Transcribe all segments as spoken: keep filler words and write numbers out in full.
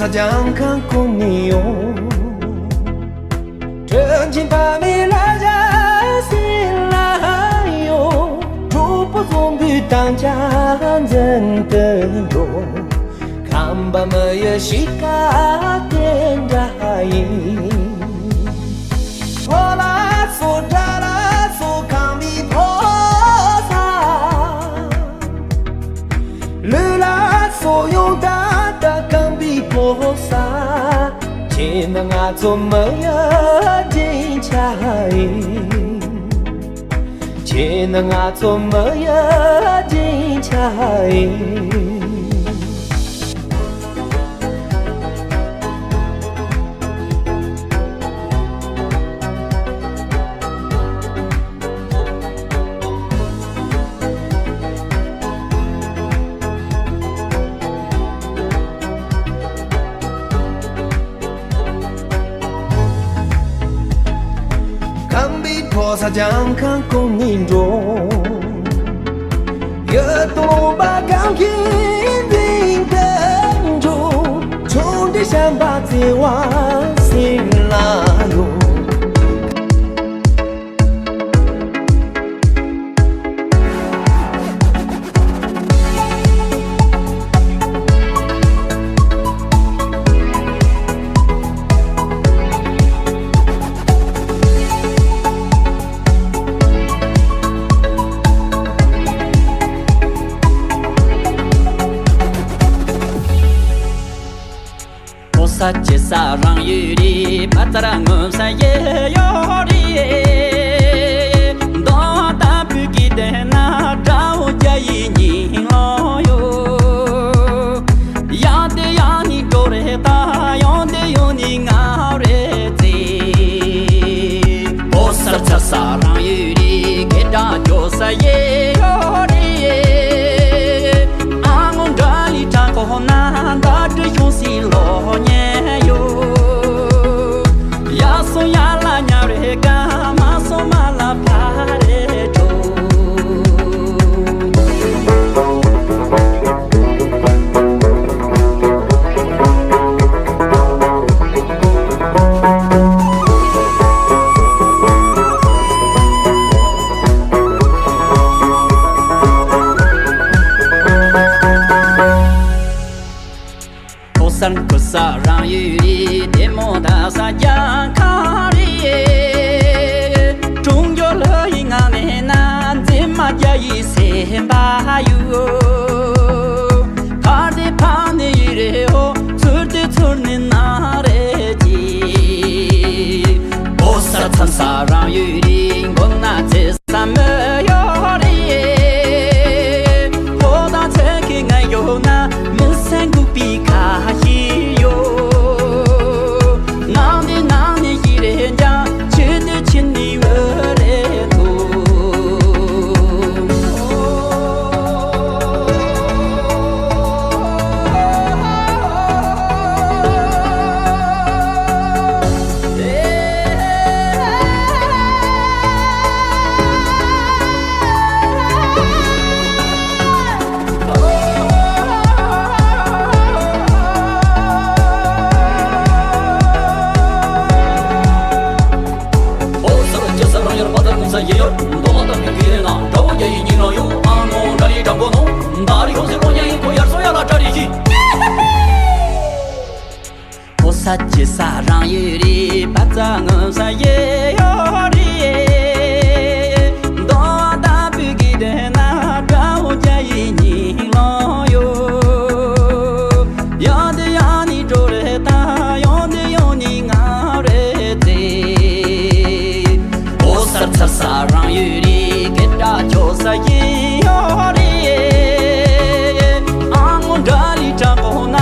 ལྗང་ཁང་ཀུན་ནས་ཡོང་། དྲིན་ཆེན་ཕ་མའི་བླ་གཞས་སེམས་ལ་ཡོད། གྲོགས་པོ་བཟང་པོའི་དམ་བཅའ་འཛིན་དུ་འགྲོ། ཁམས་པ་མི་ཡི་གཤིས་ཀ་དེ་འདྲ་ཡིན། ཕོ་ལ་སོགས་དགྲ་ལ་སོགས་ཁམས་པའི་ཕོ་གསར། ལུག་ལ་སོགས་ཡང་དག་ད་ཁམས་པའི་ཕོ་གསར། ཁྱེད་ནི་ང་ཚོ་མི་ཡི་རྒྱན་ཆ་ཡིན། ཁྱེད་ནི་ང་ཚོ་མི་ཡི་རྒྱན་ཆ་ཡིན། ཁམས་པའི་ཕོ་གསར་ལྗང་ཁང་ཀུན་ནས་འགྲོ། ཡུལ་དུ་ལོངས་པ་གང་གིས་འཛིན་དུ་འགྲོ། ཆུང་འདྲིས་བྱམས་པ་བརྩེ་བ་སེམས་ལ་ཡོད། ཕོ་གསར་སྐྱེས་ས་རང་ཡུལ་རེད། བ་ཙར་ངོམ་ས་ཡེ་ཡོད་རེད། མདོ་དང་བོད་ཀྱི་སྡེ་ན་དགྲ་བོ་རྒྱ་ཡི་ཉིན་ལོ་ཡོད། ཡང་དེ་ཡང་ནི་འགྲོ་རེད་ད། ཡང་དེ་ཡང་ནི་ང་རེད་ཙེ། ཕོ་གསར་ཚ་ས་རང་ཡུལ་རེད། སྐད་གྲགས་ཆོད་ས་ཡེ་ཡོད་རེད། ཨ་ངོ་འདྲ་ལི་དྲ་ཁོ་ན་ད་དྲི་ཤོང་སི་ལོ་ཉེ་ཡོད། ཡ་སོ་ཡ་ལ་ཉ་རེ་ག་མ་སོ་མ་ལ་ཕ་རེ་ཏྲོ། ཕོ་གསར་ཁུ་ས་རང་ཡུལ་རེད། དེ་མོ་ད་ས་རྒྱ་ཁ་རེད། གྲོང་ཁྱེར་ལྷ་ཡི་ང་མེད་ན་འཛིན་མ་རྒྱ་ཡི་སེམས་པ་ཡོད། ཁ་དེ་ཕ་ནི་ཡི་རེད་ཧོ། ཚུར་དེ་ཚུར་ནི་ན་རེད་ཀྱི། ཕོ་གསར་ཚ་ས་རང་ཡུལ་རེད། མགོ་ན་ཚེ་བསམ་མི་ཡོད་རེད། ཕོ་དང་ཚེ་གི་ང་ཡོད་ན་མི་སེམས་འགུག་པའི་ཁ་ཞིག་ཡོད། ནང་ནས་ནང་ནས་ཞིག་རེད་ཀྱང་ཆེ་དེ་ཆེ་ནི་བོད་རེད་དོ། ཨོ་སར་ཇ་སར་རང་ཡར་པ་དར་ཀུན་ས་ཡེ་ཡོད། མདོ་མ་དར་མི་གི་ན་དགྲ་བོ་རྒྱ་ཡི་ཉིན་ལ་ཡོད། ཨ་ནོ་དགྲ་ཡི་དགྲ་མགོ་ནོ། མདའ་རི་ཡོང་སི་ཀོ་ཉ་ཡི་ཀོ་ཡར་སོ་ཡ་ལ་དྲ་རི་ཤི། ཕོ་གསར་སྐྱེས་ས་རང་ཡུལ་རེད། བ་ཙ་ངོམ་ས་ཡེ་ཡོད་རེད། མདོ་བ་དང་བོད་ཀྱི་སྡེ་ན་དགྲ་བོ་རྒྱ་ཡི་ཉིན་ལོ་ཡོད། ཡང་དེ་ཡང་ནི་འགྲོ་རེད་ད། ཡང་དེ་ཡང་ནི་ང་རེད་ཙེ། ཕོ་གསར་ཚ་ས་རང་ཡུལ་རེད། སྐད་གྲགས་ཆོད་ས་ཡིན་ཡོད་རེད། ཨ་ངོ་འདྲ་ལི་དྲ་མགོ་ན་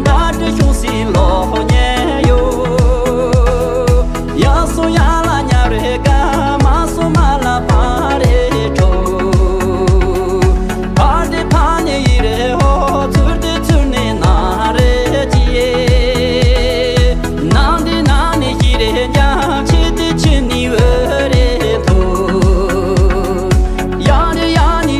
ད་དྲི་ཤོང་སི་ལོ་ཉེ་ཡོད། ཡ་སོ་ཡ་ལ་ཉ་རེ་ག་མ་སོ་མ་ལ་ཕ་རེ་ཏྲོ། ཕ་དེ་ཕ་ནི་ཡི་རེ་ཧོ། ཚུར་དེ་ཚུར་ནི་ན་རེ་ཅི། ནང་དེ་ནང་ནི་ཡི་རེ་ཀྱང་ཆེ་དེ་ཆེ་ནི་བོད་རེད་དོ། ཡང་ནི་ཡང་ནི།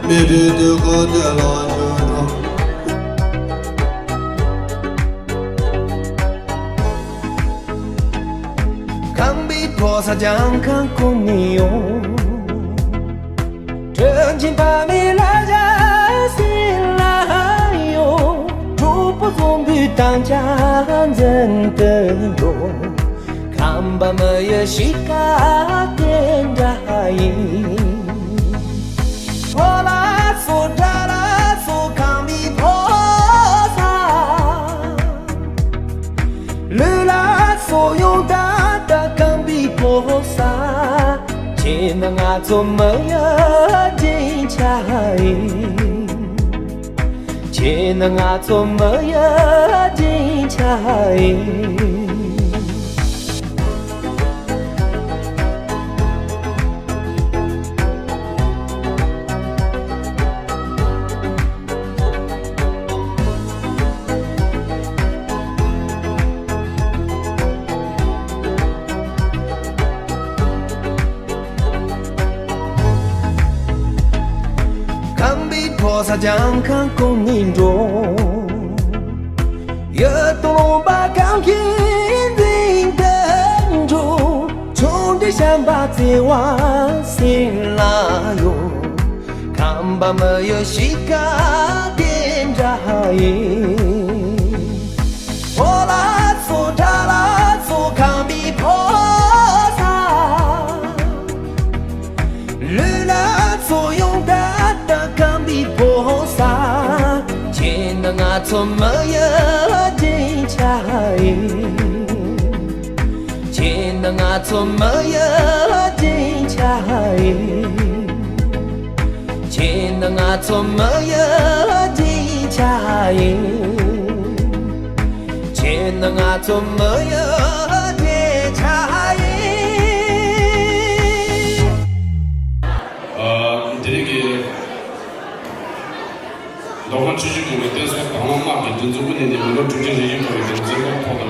མེད་པའི་དུས་ཀུན་དེ་ལ་འཇུག་རོགས། ཁམས་པའི་ཕོ་གསར་ལྗང་ཁང་ཁོ་ནས་ཡོང་། དྲིན་ཆེན་ཕ་མའི་བླ་གཞས་སྲིད་ལ་གཡོ། གྲོགས་པོ་བཟང་པོའི་དམ་བཅའ་འཛིན་དུ་འགྲོ། ཁམས་པ་མི་ཡི་གཤིས་ཀ་དེ་འདྲ་ཡིན། ཕོ་ལ་སོགས་དགྲ་ལ་སོགས་ཁམས་པའི་ཕོ་གསར། ལུས་ལ་སོགས་ཡང་དག་ད་ཁམས་པའི་ཕོ་གསར། ཁྱེད་ནི་ང་ཚོ་མི་ཡི་སྡིངས་ཆ་ཡིན། ཁྱེད་ནི་ང་ཚོ་མི་ཡི་སྡིངས་ཆ་ཡིན། ས་ལྗང་ཁང་ཀུན་ནས་འགྲོ། ཡུལ་དུ་ལུང་པ་གང་གིས་འཛིན་དུ་འགྲོ། ཆུང་འདྲིས་བྱམས་པ་བརྩེ་བ་སེམས་ལ་ཡོད། ཁམས་པ་མི་ཡུལ་གཤིས་ཀ་དེ་འདྲ་ཡིན། ཕོ་ལ་སོགས་དགྲ་ལ་སོགས་ཁམས་པའི་ཕོ་ས། ལུས་ལ་སོགས་ཡོངས་གྲགས་ལྟར་ཁམས་པའི་ཕོ་ས། ཁྱེད་ནི་ང་ཚོ་མི་ཡུལ་རྒྱན་ཆ་ཡིན། ཁྱེད་ནི་ང་ཚོ་མི་ཡུལ་རྒྱན་ཆ་ཡིན། ཁྱེད་ནི་ང་ཚོ་མི་ཡུལ་རྒྱན་ཆ་ཡིན། ཁྱེད་ནི་ང་ཚོ་མི་ཡུལ་རྒྱན་ཆ་ཡིན། ཨ། དེ་རིང་གི་མདོ་ཁམས་ཆུ་བཞི་སྒང་དྲུག་བསྟན་སྲུང་དྭང་བླངས་དམག་གི་འདུ་འཛོམས་ཀྱི་ནི་མི་ལོ་དྲུག་ཅུ་རེ་བཞི་འཁོར་བའི་འདུ་འཛོམས་ཐོག་ཏུ་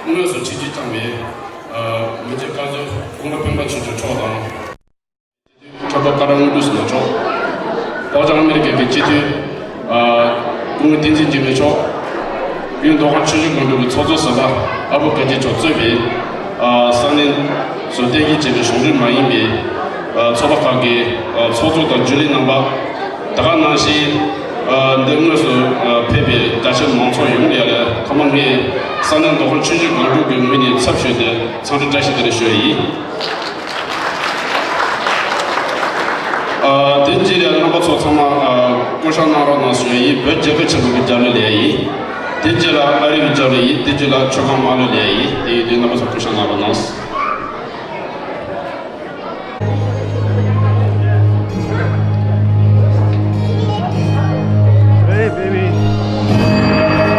དངོས་སུ་ཆིབས་བསྒྱུར་བསྐྱངས་པའི། ཨ། མི་རྗེ་བཀའ་ཟུར་ཀོང་པོ་སྤེན་པ་ཆོས་སྐྱོང་མཆོག་དང་། ཁྲ་ཐོག་ཀ་ར་དངོས་གྲུབ་ཟེར་མ་མཆོག། ལྷོ་བྱང་ཨ་མི་རི་ཀའི་སྤྱི་འཐུས། ཨ། སྐུ་ངོ་བསྟན་འཛིན་འཇིགས་མེད་མཆོག། དབུས་མདོ་ཁམས་ཆུ་བཞི་སྒང་དྲུག་གི་ཚོགས་གཙོ་ཟུར་པ་ཨ་བུ་དགའ་སྐྱིད་མཆོག་གཙོས་པའི། ཨ། ས་གནས་སུ་གཏན་འཁེལ་བྱས་པའི་གཞུང་འབྲེལ་མ་ཡིན་པའི། ཨ། ཚོགས་པ་ཁག་གི། ཨ། ཚོགས་གཙོ་དང་རྒྱུན་ལས་རྣམ་པ། དེ་ག་ནང་བཞིན། ཨ། འདིར་དངོས་སུ། ཨ། ཕེབས་པའི་རྒྱ་ཆེ་མང་ཚོགས་ཡོངས་ལ་ཡ་ལ་ཐོག་མར་ངས་ས་གནས་མདོ་ཁམས་ཆུ་བཞི་སྒང་དྲུག་གི་ངོས་ནས་ཚབ་ཞུས་ཏེ་འཚམས་འདྲི་བཀྲ་ཤིས་བདེ་ལེགས་ཞུ་ཡ་ཡིན། ཨ། དེ་རྗེས་ལ་རྣམ་པ་ཚོ་ཚང་མ། ཨ། སྐུ་བཞེངས་གནང་རོགས་གནང་ཞུ་ཡ་ཡིན། བོད་རྒྱལ་ཁབ་ཆེན་པོ་གི་རྒྱབ་ལོགས་ལ་ཡ་ཡིན། དེ་རྗེས་ལ་ཨ་རི་གི་རྒྱབ་ལོགས་ཡིན། དེ་རྗེས་ལ་མཆོད་ཁང་དམར་ལོགས་ལ་ཡ་ཡིན། དེ་ཡིན་དུས་རྣམ་པ་ཚོ་སྐུ་བཞེངས་གནང་རོགས་གནང་། Hey, baby.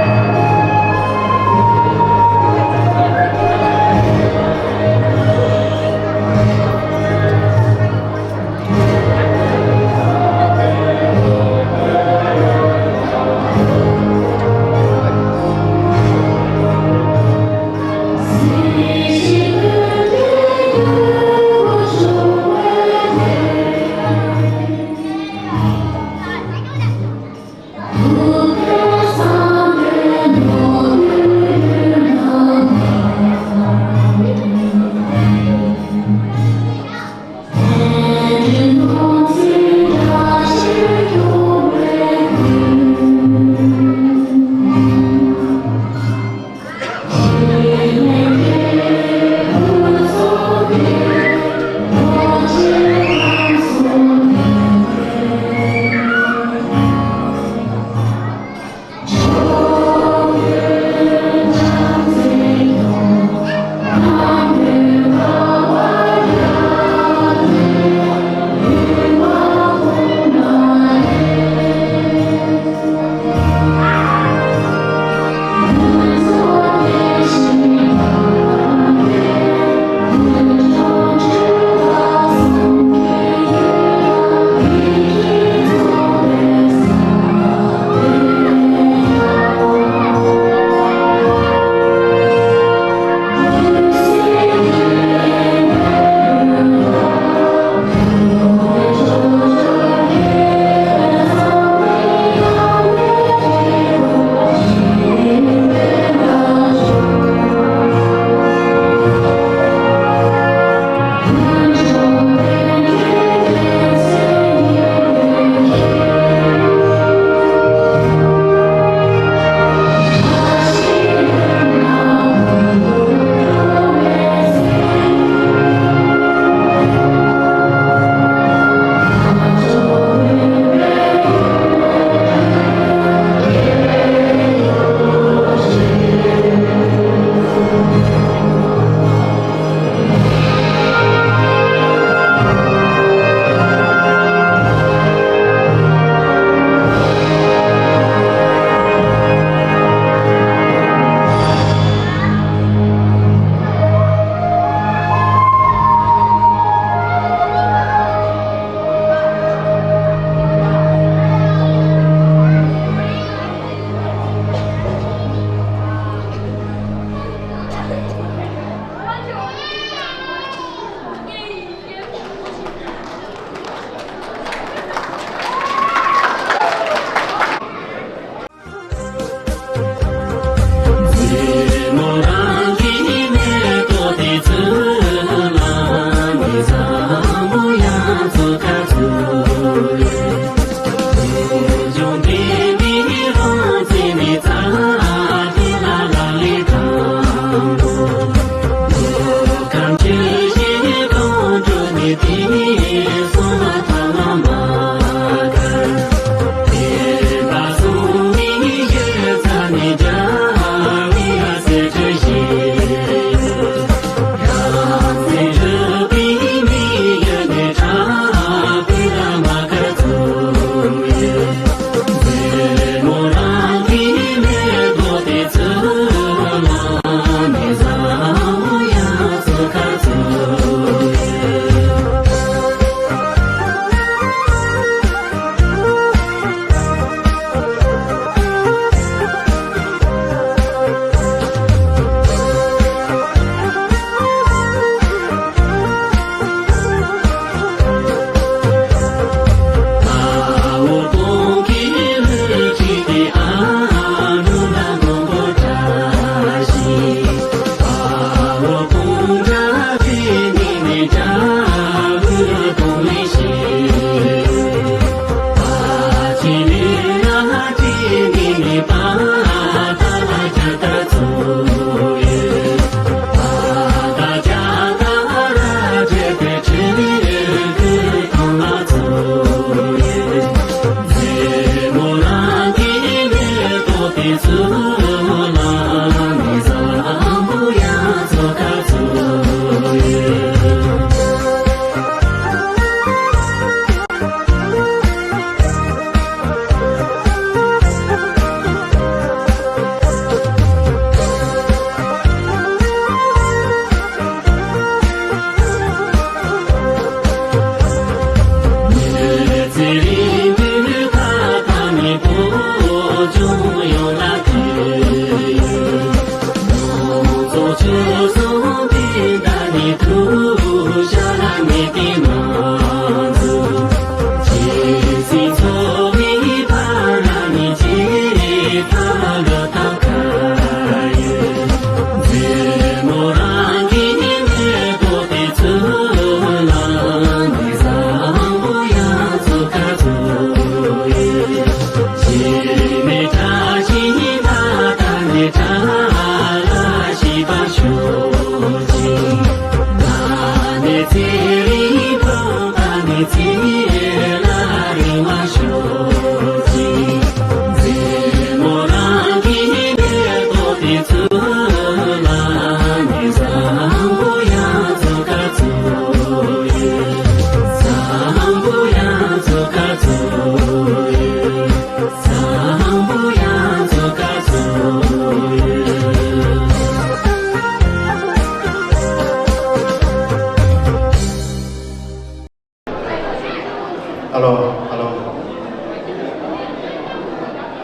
ཧ་ལོ། ཧ་ལོ།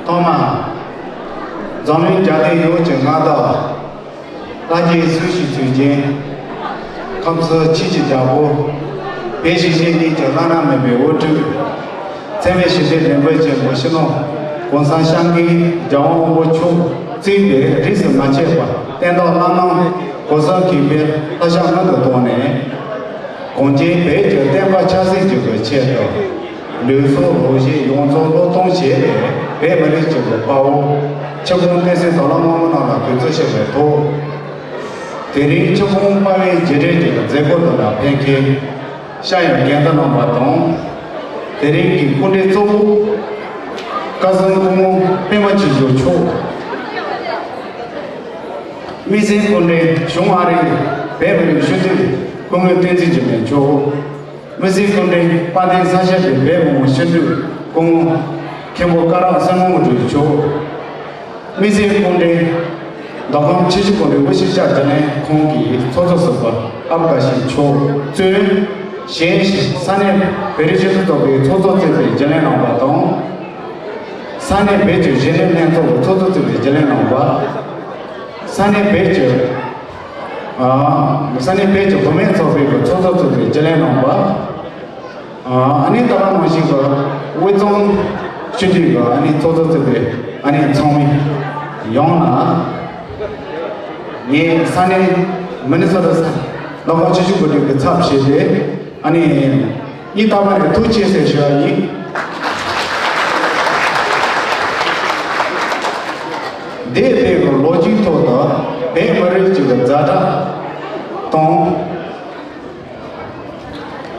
ཐོག་མ། འཛམ་གླིང་རྒྱལ་སྟེང་ཡོངས་ཀྱི་མངའ་བདག་ལྷ་རྒྱལ་ཚུལ་བཞིན་མཛོད་ཅན། ཁམས་གསུམ་ཆོས་ཀྱི་རྒྱལ་པོ། བོད་གཞིས་བྱེས་གཉིས་ཀྱི་བླ་ན་མེད་པའི་དབུ་ཁྲིད། འཚེ་མེད་ཞི་བདེའི་རིམ་པ་ཆེན་མོ་སྤྱི་ནོར་༸གོང་ས་༸སྐྱབས་མགོན་རྒྱལ་བ་དབང་པོ་མཆོག་བརྩིས་ཏེ་རིས་སུ་མ་ཆད་པར་བསྟན་བདག་བླ་ན་གོང་ས་གོང་མའི་བཀའ་ཤག་སྔོན་དུ་བཏང་ནས། གངས་ཅན་བོད་ཀྱི་བསྟན་པ་ཆབ་སྲིད་ཀྱི་ཆེད་དུ། ལུས་སྲོག་རང་བཞིན་ཡོངས་རྫོགས་བློས་གཏོང་བྱས་པའི་བོད་མི་རིགས་ཀྱི་དཔའ་བོ། ཆེན་པོ་བསྟན་སྲིད་དྭགས་ལྷ་དམར་པོ་རྣམས་ལ་གུས་བརྩི་ཞུ་བའི་ཐོག་དེ་རིང་ཆེན་པོ་དཔའ་བོའི་རྗེས་དྲན་གྱི་མཛད་སྒོ་འདི་ལ་ཕེབས་མཁན་ཤར་ཡང་རྒན་དར་རྣམ་པ་དང་། དེ་རིང་གི་སྐུ་མགྲོན་གཙོ་བོ། བཀའ་ཟུར་སྐུ་ངོ་སྤེན་པ་ཆོས་འབྱོར་མཆོག་དམིགས་བསལ་སྐུ་མགྲོན་གཞུང་ཨ་རིའི་བོད་མི་རིགས་སྤྱི་འཐུས་སྐུ་ངོ་བསྟན་འཛིན་འཇིགས་མེད་མཆོག་དམིགས་བསལ་སྐུ་མགྲོན་དཔལ་ལྡན་ས་སྐྱ་པའི་བོད་མི་མང་སྤྱི་འཐུས་སྐུ་ངོ་མཁན་པོ་ཀ་རག་སེང་མོ་དངོས་གྲུབ་མཆོག་དམིགས་བསལ་སྐུ་མགྲོན་མདོ་ཁམས་ཆུ་བཞི་སྐུ་མགྲོན་དབུ་ཞྭ་བརྒྱུད་ལེན་ཁང་གི་ཚོགས་གཙོ་ཟུར་པ་ཨབ་དགའ་ཤེས་མཆོག་གཙོས། གཞན་ས་གནས་བོད་རིགས་སྤྱི་མཐུན་ཚོགས་པའི་ཚོགས་གཙོ་གཙོས་པའི་རྒྱུན་ལས་རྣམ་པ་དང་། ས་གནས་བོད་ཀྱི་གཞོན་ནུ་ལྷན་ཚོགས་ཀྱི་ཚོགས་གཙོ་གཙོས་པའི་རྒྱུན་ལས་རྣམ་པ། ས་གནས་བོད་ཀྱི། ཨ། ས་གནས་བོད་ཀྱི་བུད་མེད་ཚོགས་པའི་གི་ཚོགས་གཙོ་གཙོས་པའི་རྒྱུན་ལས་རྣམ་པ། ཨ་ནི་ད་ག་ནང་བཞིན་གི་དབུས་གཙང་སྤྱི་འཐུས་ཀྱི་ཨ་ནི་ཚོགས་གཙོ་གཙོས་པའི་ཨ་ནི་ཚང་མ་ཡོངས་ལ། ངས་ས་གནས་མི་ནི་སོ་ཊ་ས་མདོ་ཁམས་ཆུ་བཞི་སྒང་དྲུག་གི་ཚབ་བྱས་ཏེ། ཨ་ནི། སྙིང་ཐག་པ་ནས་ཐུགས་རྗེ་ཆེ་ཟེར་ཞུ་བ་ཡིན། འདས་པའི་གི་ལོ་རྒྱུས་ཐོག་ཏུ་བོད་མི་རིགས་ཀྱི་གི་ཛ་དྲག་དང་།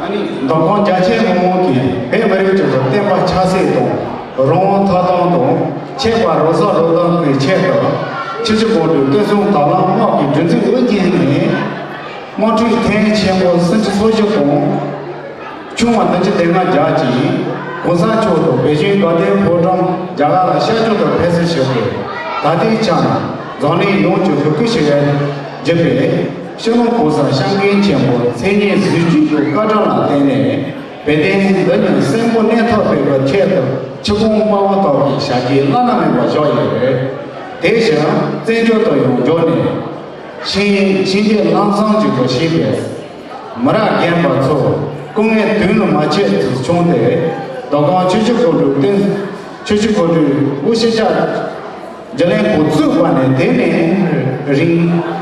ཨ་ནི་མདོ་ཁམས་རྒྱ་ཆེ་མི་མང་གིས་བོད་མི་རིགས་ཀྱི་བསྟན་པ་ཆབ་སྲིད་དང་རང་དབང་ཐོབ་ཐང་དང་ཆོས་པ་རང་སྲོག་རང་ཐོབ་ཀྱི་ཆེད་དུ་ཆུ་བཞི་སྒང་དྲུག་སྟོན་གསུམ་དང་བླངས་དམག་གི་སྒྲིག་འཛུགས་དབུ་འབྱེད་ནས་དམག་འཁྲུག་ཐེངས་ཆེན་པོ་སུམ་ཅུ་སོ་བཞི་དང་། ཆུང་བ་བདུན་ཅུ་དོན་ལྔ་བརྒྱབ་ཅིང་གོང་ས་མཆོག་དང་བོད་གཞུང་དགའ་ལྡན་ཕོ་བྲང་རྒྱ་གར་ལ་ཤར་ཕྱོགས་དུ་ཕེབས་བསུ་ཞུས་ཏེ། ད་ལྟའི་ཆར་འཛམ་གླིང་ཡོངས་ཀྱི་བོད་སྐད་ཞུ་བའི་བརྒྱུད་པའི་སྤྱི་ནོར་༸གོང་ས་༸སྐྱབས་མགོན་ཆེན་པོ་མཚན་ཉིད་གཟི་བརྗིད་ཀྱི་བཀའ་དྲིན་ལ་བརྟེན་ནས་བོད་དོན་འདི་ཉིད་གསོན་པོ་གནས་ཐུབ་པའི་ཆེད་དུ་ཆུ་བོ་དཔའ་བོ་ཐོག་གི་བྱ་རྒྱུའི་བླ་ན་མེད་པ་བཞག་ཡོད་རེད། དེ་བཞིན་བཙན་བྱོལ་དུ་ཡང་འབྱོར་ནས་ཆིངས་ཡིག་ཆིངས་འགལ་ལམ་སང་འཇུག་པ་ཞེས་པའི། མི་རབས་རྒན་པ་ཚོ་སྐུ་ངལ་དུས་ལ་མ་ཆད་དུ་བྱུང་སྟེ། མདོ་ཁམས་ཆུ་བཞི་སྒང་དྲུག་སྟེང་ཆུ་བཞི་སྒང་དྲུག་དབུས་སྤྱི་ཁྱབ་རྒྱུན་ལས་ཁང་བཙུགས་པ་ནས་དེ་ནས་རིང་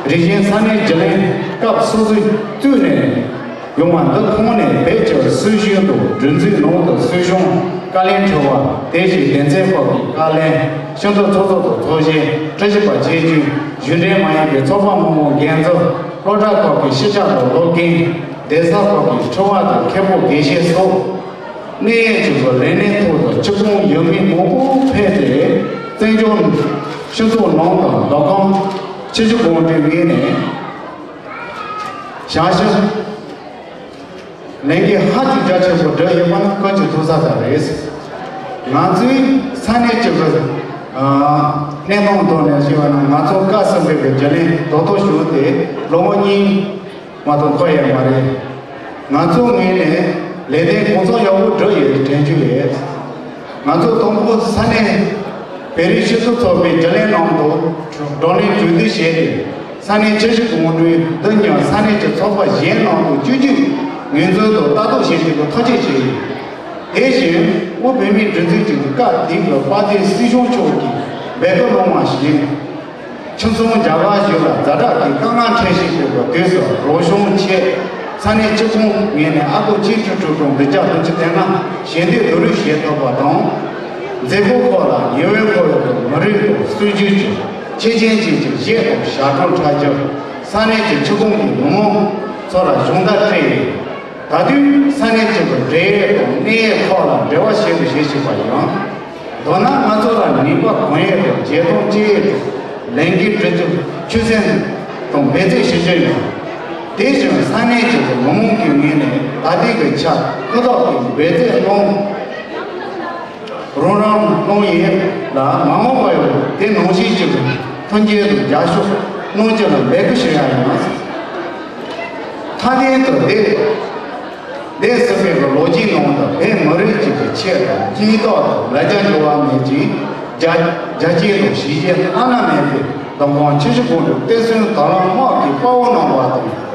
རིག་གཞུང་ས་གནས་རྒྱུན་ལས་སྐབས་སོ་སོའི་བཙུགས་ནས་ཡོང་བ་འདི་ཁོངས་ནས་བོད་ཀྱི་སྲིད་གཞུང་དང་སྒྲིག་འཛུགས་ནང་དུ་སྲིད་གཞུང་བཀའ་བློན་ཁྲི་པ་དེ་བཞིན་སྡེ་ཚན་ཁག་གི་བཀའ་བློན། ཕྱི་དྲིལ་ཚོགས་གཙོ་དང་ཚོགས་གཞོན། དྲི་ཞིབ་པ་བཅས་བརྒྱུད་གཞུང་འབྲེལ་མ་ཡིན་པའི་ཚོགས་པ་མང་པོའི་འགན་འཛིན། སློབ་གྲྭ་ཁག་གི་ཤེས་བྱ་དང་སློབ་དགེ། གདན་ས་ཁག་གི་ཁྲི་པ་དང་མཁན་པོ་དགེ་བཤེས་སོགས། གནད་ཡོད་ཀྱི་ལས་སྣེ་ཐོག་ཏུ་ཆུ་ཁོངས་ཡུལ་མི་མང་པོ་ཕེབས་ཏེ། བཙན་བྱོལ་སྤྱི་ཚོགས་ནང་དང་མདོ་ཁམས་ཆུ་བཞི་སྒང་དྲུག་ངོས་ནས་ཞབས་ཞུ། ལས་འགུལ་ཧ་ཅང་རྒྱ་ཆེན་པོ་བསྒྲུབས་ཡོད་པ་ནི་ཀུན་གྱིས་མཐོང་གསལ་ལྟར་རེད། ང་ཚོའི་ས་གནས་ཀྱི་གནས་སྟངས་ཐོག་ནས་ཞུས་པ་ན། ང་ཚོ་བཀའ་ཟུར་པའི་རྒྱུན་ལས་རྡོག་རྡོག་བྱུང་སྟེ་ལོ་ངོ་གཉིས་མ་གཏོགས་འཁོར་ཡོད་མ་རེད། ང་ཚོའི་ངོས་ནས་ལས་དོན་གང་ཚང་ཡག་པོ་བསྒྲུབས་ཡོད་དྲན་རྒྱུ་ཡོད། ང་ཚོ་དང་པོ་ས་གནས་བོད་རིགས་སྤྱི་མཐུན་ཚོགས་པའི་རྒྱུན་ལས་ནང་དུ་བགྲོ་གླེང་གྲོས་བསྡུར་བྱས་ཏེ། ས་གནས་ཆུ་བཞི་སྒང་དྲུག་འདི་ཉིད་ས་གནས་ཀྱི་ཚོགས་པ་གཞན་ནང་དུ་བསྐྱོད་རྒྱུའི་ངོས་འཛིན་དང་ལྟ་རྟོག་བྱེད་རྒྱུ་དང་ཐག་གཅོད་བྱས་ཡོད། དེ་བཞིན་དབུས་བོད་མིའི་སྒྲིག་འཛུགས་ཀྱི་སྐབས་དེའི་དཔལ་ལྡན་སྲིད་གཞུང་མཆོག་གིས་འབོད་སྐུལ་གནང་བ་བཞིན། ཁྱིམ་ཚང་རྒྱ་གར་གཞུང་ལ་ཛ་དྲག་གི་དཀའ་ངལ་འཕྲད་བཞིན་པའི་དུས་སུ། རོགས་བྱུང་ཆེད་ས་གནས་སྤྱི་ཁོངས་ངོས་ནས་ཨ་སྒོར་གཅིག་ཁྲི་དྲུག་སྟོང་བདུན་བརྒྱ་བདུན་ཅུ་དོན་ལྔ་ཞལ་འདེབས་བསྡུ་རུབ་བྱེད་ཐུབ་པ་དང་། མཛད་སྒོ་ཁག་ལ་ཉེ་བའི་ཁོར་ཡུག་གི་མི་རིགས་དང་སྲོལ་རྒྱུན་གྱི་ཁྱད་ཆོས་ཅན་གྱི་གཞས་དང་ཞབས་བྲོ་འཁྲབ་རྒྱུར་ས་གནས་ཀྱི་ཆུ་ཁོངས་ཀྱི་མི་མང་ཚོ་ལ་སྦྱོང་བརྡར་སྤྲད་ཡོད། ད་དུང་ས་གནས་གཅིག་གི་འབྲེལ་ཡོད་དང་གནད་ཡོད་ཁག་ལ་འབྲེལ་བ་བྱེད་དགོས་ཞེས་བཤད་པ་ཡིན། མདོར་ན་ང་ཚོ་ལ་ནུས་པ་གང་ཡོད་དང་བརྗེད་དོན་ཅི་ཡོད་དང་ལས་འགུལ་སྒྲིག་འཛུགས་ཆོད་སེམས་དང་འབད་རྩོལ་ཞུ་རྒྱུ་ཡིན། དེ་བཞིན་ས་གནས་གཅིག་གི་མི་མང་གི་ངོས་ནས་ད་ལྟའི་གི་ཆར་ཧུར་ཐག་གིས་འབད་རྩོལ་གནང་། རོགས་རམ་གནང་ཡོད་ལ། མ་འོངས་པར་ཡང་དེ་ནང་བཞིན་གྱི་མཐུན་འགྱུར་དང་རྒྱབ་སྐྱོར་གནང་རྒྱུ་ལ་འབད་བརྩོན་ཞུ་ཡ་ཡིན། མཐའ་དོན་དུ་འདི་འདས་ཟིན་པའི་ལོ་རྒྱུས་ནང་དུ་བོད་མི་རིགས་གཅིག་གི་ཆེད་དུ་སྙིང་སྟོབས་དང་ལ་རྒྱ་འགྱུར་བ་མེད་ཅིང་། རྒྱ་རྒྱ་སྐྱེད་དང་གཞིས་བྱེས་བླ་ན་མེད་པའི་མདོ་ཁམས་ཆུ་བཞི་སྒང་དྲུག་སྟོན་གསུམ་དང་བླངས་དམག་གི་དཔའ་བོ་རྣམ་པ་དང་།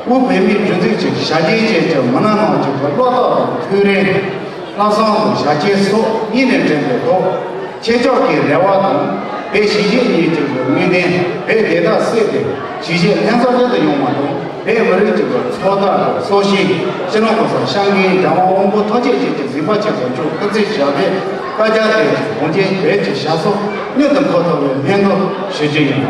དབུས་བོད་མིའི་སྒྲིག་འཛུགས་ཀྱི་བྱ་དགའ་ཅན་གྱི་མི་སྣ་རྣམས་ཀྱི་བློ་སྟོབས་དང་མཐུན་རིག་ལྷག་བསམ་དང་བྱ་སྤྱོད་སོགས་གཉིས་ནས་འདྲེན་པའི་ཐོག་ཁྱེད་ཅག་གི་རེ་བ་དང་བོད་གཞིས་བྱེས་གཉིས་ཀྱི་དངོས་བདེན། བོད་བདེ་ཐག་སད་དེ་གཞིས་བྱེས་ལྷན་ཚོགས་ལྷན་དུ་ཡོང་བ་དང་། བོད་མི་རིགས་ཀྱི་ཚོགས་བདག་དང་སྲོག་ཤིང་སྤྱི་ནོར་༸གོང་ས་༸སྐྱབས་མགོན་རྒྱལ་དབང་དབང་པོ་ཐམས་ཅད་མཁྱེན་ཅིང་གཟིགས་པ་ཆེན་པོ་མཆོག་སྐུ་ཚེ་ཞབས་པད་བསྐལ་བརྒྱར་བརྟན་ཅིང་། གངས་ཅན་བོད་ཀྱི་ཞབས་སོར་མྱུར་དུ་འཁོད་ཐུབ་པའི་སྨོན་འདུན་ཞུ་རྒྱུ་ཡིན།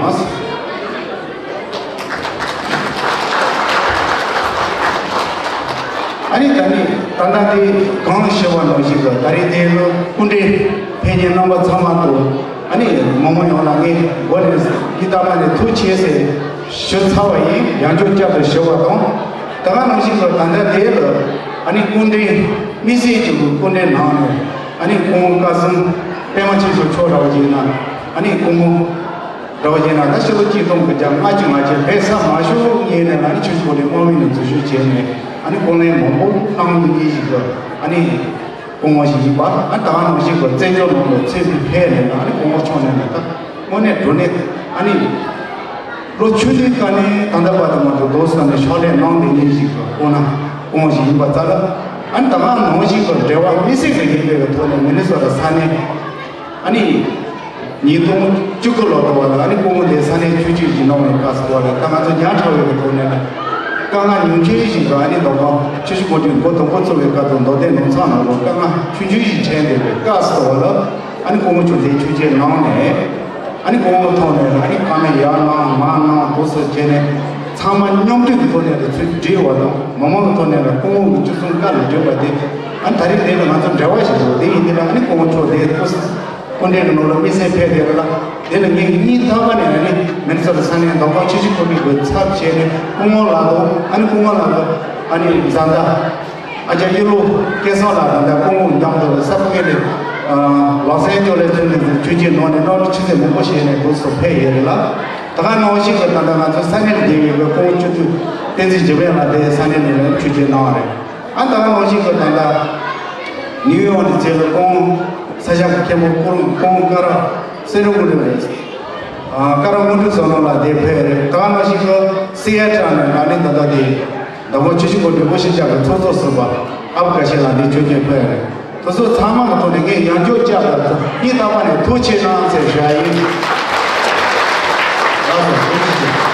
ཨ་ནི་ད་ནི་ད་ལྟ་དེ་གང་ཞུ་བ་ནང་བཞིན་དུ། ད་རེས་དེ་ལོ་སྐུ་མགྲོན་ཕེབས་མཁན་རྣམ་པ་ཚང་མ་དང་། ཨ་ནི་མི་མང་ཡོངས་ལ་ངས་སྒོ་ནས་སྙིང་ཐག་པ་ནས་ཐུགས་རྗེ་ཆེ་ཟེར་ཞུ་ཚར་བ་ཡིན། ཡང་བསྐྱར་བསྐྱར་དུ་ཞུ་བ་དང་། ད་ག་ནང་བཞིན་དུ་ད་ལྟ་དེ་ལ་ཨ་ནི་སྐུ་མགྲོན་དམིགས་བསལ་གྱི་སྐུ་མགྲོན་གནང་ནས། ཨ་ནི་སྐུ་ངོ་བཀའ་ཟུར་པད་མ་ཆོས་སྐྱོང་མཆོག་འདྲ་བོ་ཡིན་ན། ཨ་ནི་སྐུ་ངོ་འདྲ་བོ་ཡིན་ན། ད་ཕྱི་ལོ་གཅིག་སྟོང་དགུ་བརྒྱ་ལྔ་བཅུ་ང་བརྒྱད་བོད་ས་མ་ཤོར་ཉིན་ནས་ཨ་ནི་ཆུ་བཞི་སྒང་དྲུག་དམག་མི་ནས་འཛུལ་ཞུགས་བྱས་ནས། ཨ་ནི་སྐུ་ངལ་མང་པོ་གནང་མི་ཞིག་གི་ཨ་ནི་སྐུ་ངོ་ཞིག་ཡིན་པ། ཨ་ནི་ད་ག་ནང་བཞིན་གྱི་བཙན་བྱོལ་ནང་ལ་ཚེ་འདི་ཕེབས་ནས་ཨ་ནི་སྐུ་ངོ་མཆོག་ནས་ནས་ད་དངོས་གནས་དྲང་གནས་ཨ་ནི་ལོ་ཆུང་དུས་ཀ་ནས་ད་ལྟ་བར་དུ་མ་གཏོགས་རྡོ་ས་ནས་ཕྱག་ལས་གནང་བསྡད་མཁན་ཞིག་གི་སྐུ་ན་སྐུ་ངོ་ཞིག་ཡིན་པ་རྩ་ལ། ཨ་ནི་ད་ག་ནང་བཞིན་གྱི་འབྲེལ་བ་དམིགས་བསལ་གྱི་ཡིན་པའི་ཐོག་ནས་མི་ནི་སོ་ཊ་ས་གནས་ཨ་ནི། ཉིས་སྟོང་བཅུ་དགུ་ལོ་དུ་བ་ལ་ཨ་ནི་སྐུ་ངོ་དེ་ས་གནས་ཆོས་བརྒྱུད་ཀྱི་གནང་བའི་སྐབས་སུ་བ་ལ་ད་ང་ཚོ་ཉག་ཕྲ་བའི་གི་ཐོག་ནས་ལ་དཀའ་ངལ་ཉུང་ཤས་ཤིག་གི་ཨ་ནི་མདོ་ཁམས་ཆུ་བཞི་སྒང་དྲུག་འགོ་དང་པོ་བཙུགས་པའི་སྐབས་དུ་མདོ་སྡེ་ནང་ཚང་ནང་ལོ་དཀའ་ངལ་ཆུང་ཆུང་ཞིག་འཕྲད་འདུག་པའི་སྐབས་སུ་བ་ལ་ཨ་ནི་སྐུ་ངོ་མཆོག་དེ་ཆོས་བརྒྱུད་གནང་ནས་ཨ་ནི་སྐུ་ངོ་ཐོག་ནས་ལ་ཨ་ནི་ཁ་མེད་ཡར་གནང་མར་གནང་དུ་སུ་བྱས་ནས་ཚང་མ་མཉམ་འདུས་ཀྱི་ཐོག་ནས་ལ་ཚུར་བསྒྲིལ་བ་དང་མི་མང་གི་ཐོག་ནས་ལ་སྐུ་ངོ་གི་བཅུ་གསུམ་བཀའ་ལ་བསྒྲིལ་བ་དེ་ཨ་ནི་ད་རེས་འདི་ལ་ང་ཚོ་འབྲེལ་བ་ཞིག་འདུག་དེ་ཡིན་དེ་ལ་ཨ་ནི་སྐུ་ངོ་མཆོག་དེ་སྐུ་སྐུ་མགྲོན་གྱི་ནང་ལ་དམིགས་བསལ་ཕེབས་ཏེ་ལ་དེ་ལ་ངས་སྙིང་ཐག་པ་ནས་ཨ་ནི་མི་ཚོ་ལ་ས་གནས་མདོ་ཁམས་ཆུ་བཞི་སྒང་དྲུག་གི་ཚབ་བྱས་ནས་སྐུ་ངོ་ལགས་དང་ཨ་ནི་སྐུ་ངོ་ལགས་ཀྱི་ཨ་ནི་བཟའ་ཟླ་ཨ་ཅག་གཡུ་ལོ་སྐལ་བཟང་ལགས་དང་ད་སྐུ་ངོ་མཉམ་དུ་ས་ཕུ་ཁེ་ལས་ལག་སེང་ཅོ་ལས་ཚུལ་ནས་ཆོས་བརྒྱུད་ནང་ནས་སློབ་གྲྭ་ཆུ་ཚད་མང་པོ་བྱས་ནས་འདུག་སུ་ཕེབས་ཡོད་རེད་ལ། ད་ག་ནང་བཞིན་གྱི་ད་ལྟ་ང་ཚོ་ས་གནས་ལ་བསྡད་ཡོད་པའི་སྐུ་ངོ་ཆོས་སྐྱོང་བསྟན་འཛིན་འཇིགས་མེད་ལགས་དེ་ས་གནས་ནས་ལ་ཆོས་བརྒྱུད་གནང་བ་རེད། ཨ་ད་ག་ནང་བཞིན་གྱི་ད་ལྟ་ནིའུ་ཡོག་ནས་རྗེས་ལ་ཁོང་ས་སྐྱ་མཁན་པོ་སྐུ་རིམ་ཁོང་ཀ་ར་སེ་ར་དངོས་གྲུབ་རེད། ཨ་ཀ་ར་དངོས་གྲུབ་བསམ་གླིང་ལ་དེ་ཕེབས་རེད། ད་ག་ནང་བཞིན་གྱི་སི་ཨེ་ཊལ་ནས་ང་ནི་ད་ལྟ་དེ་ཟླ་ངོ་ཆུ་བཞི་སྒང་དྲུག་རིན་པོ་ཆེ་ལྕགས་ཀྱི་ཚོགས་གཙོ་ཟུར་པ་ཨ་བུ་དགའ་ཤེས་ལགས་འདི་ཆོས་རྒྱུད་ཕེབས་རེད། དེ་ཚོ་ཚང་མ་གི་ཐོག་ནས་ངས་ཡང་བསྐྱར་བསྐྱར་དུ་སྙིང་ཐག་པ་ནས་ཐུགས་ཆེ་གནང་ཟེར་ཞུ་ཡ་ཡིན། ལགས་སོ། ཐུགས་རྗེ་ཆེ།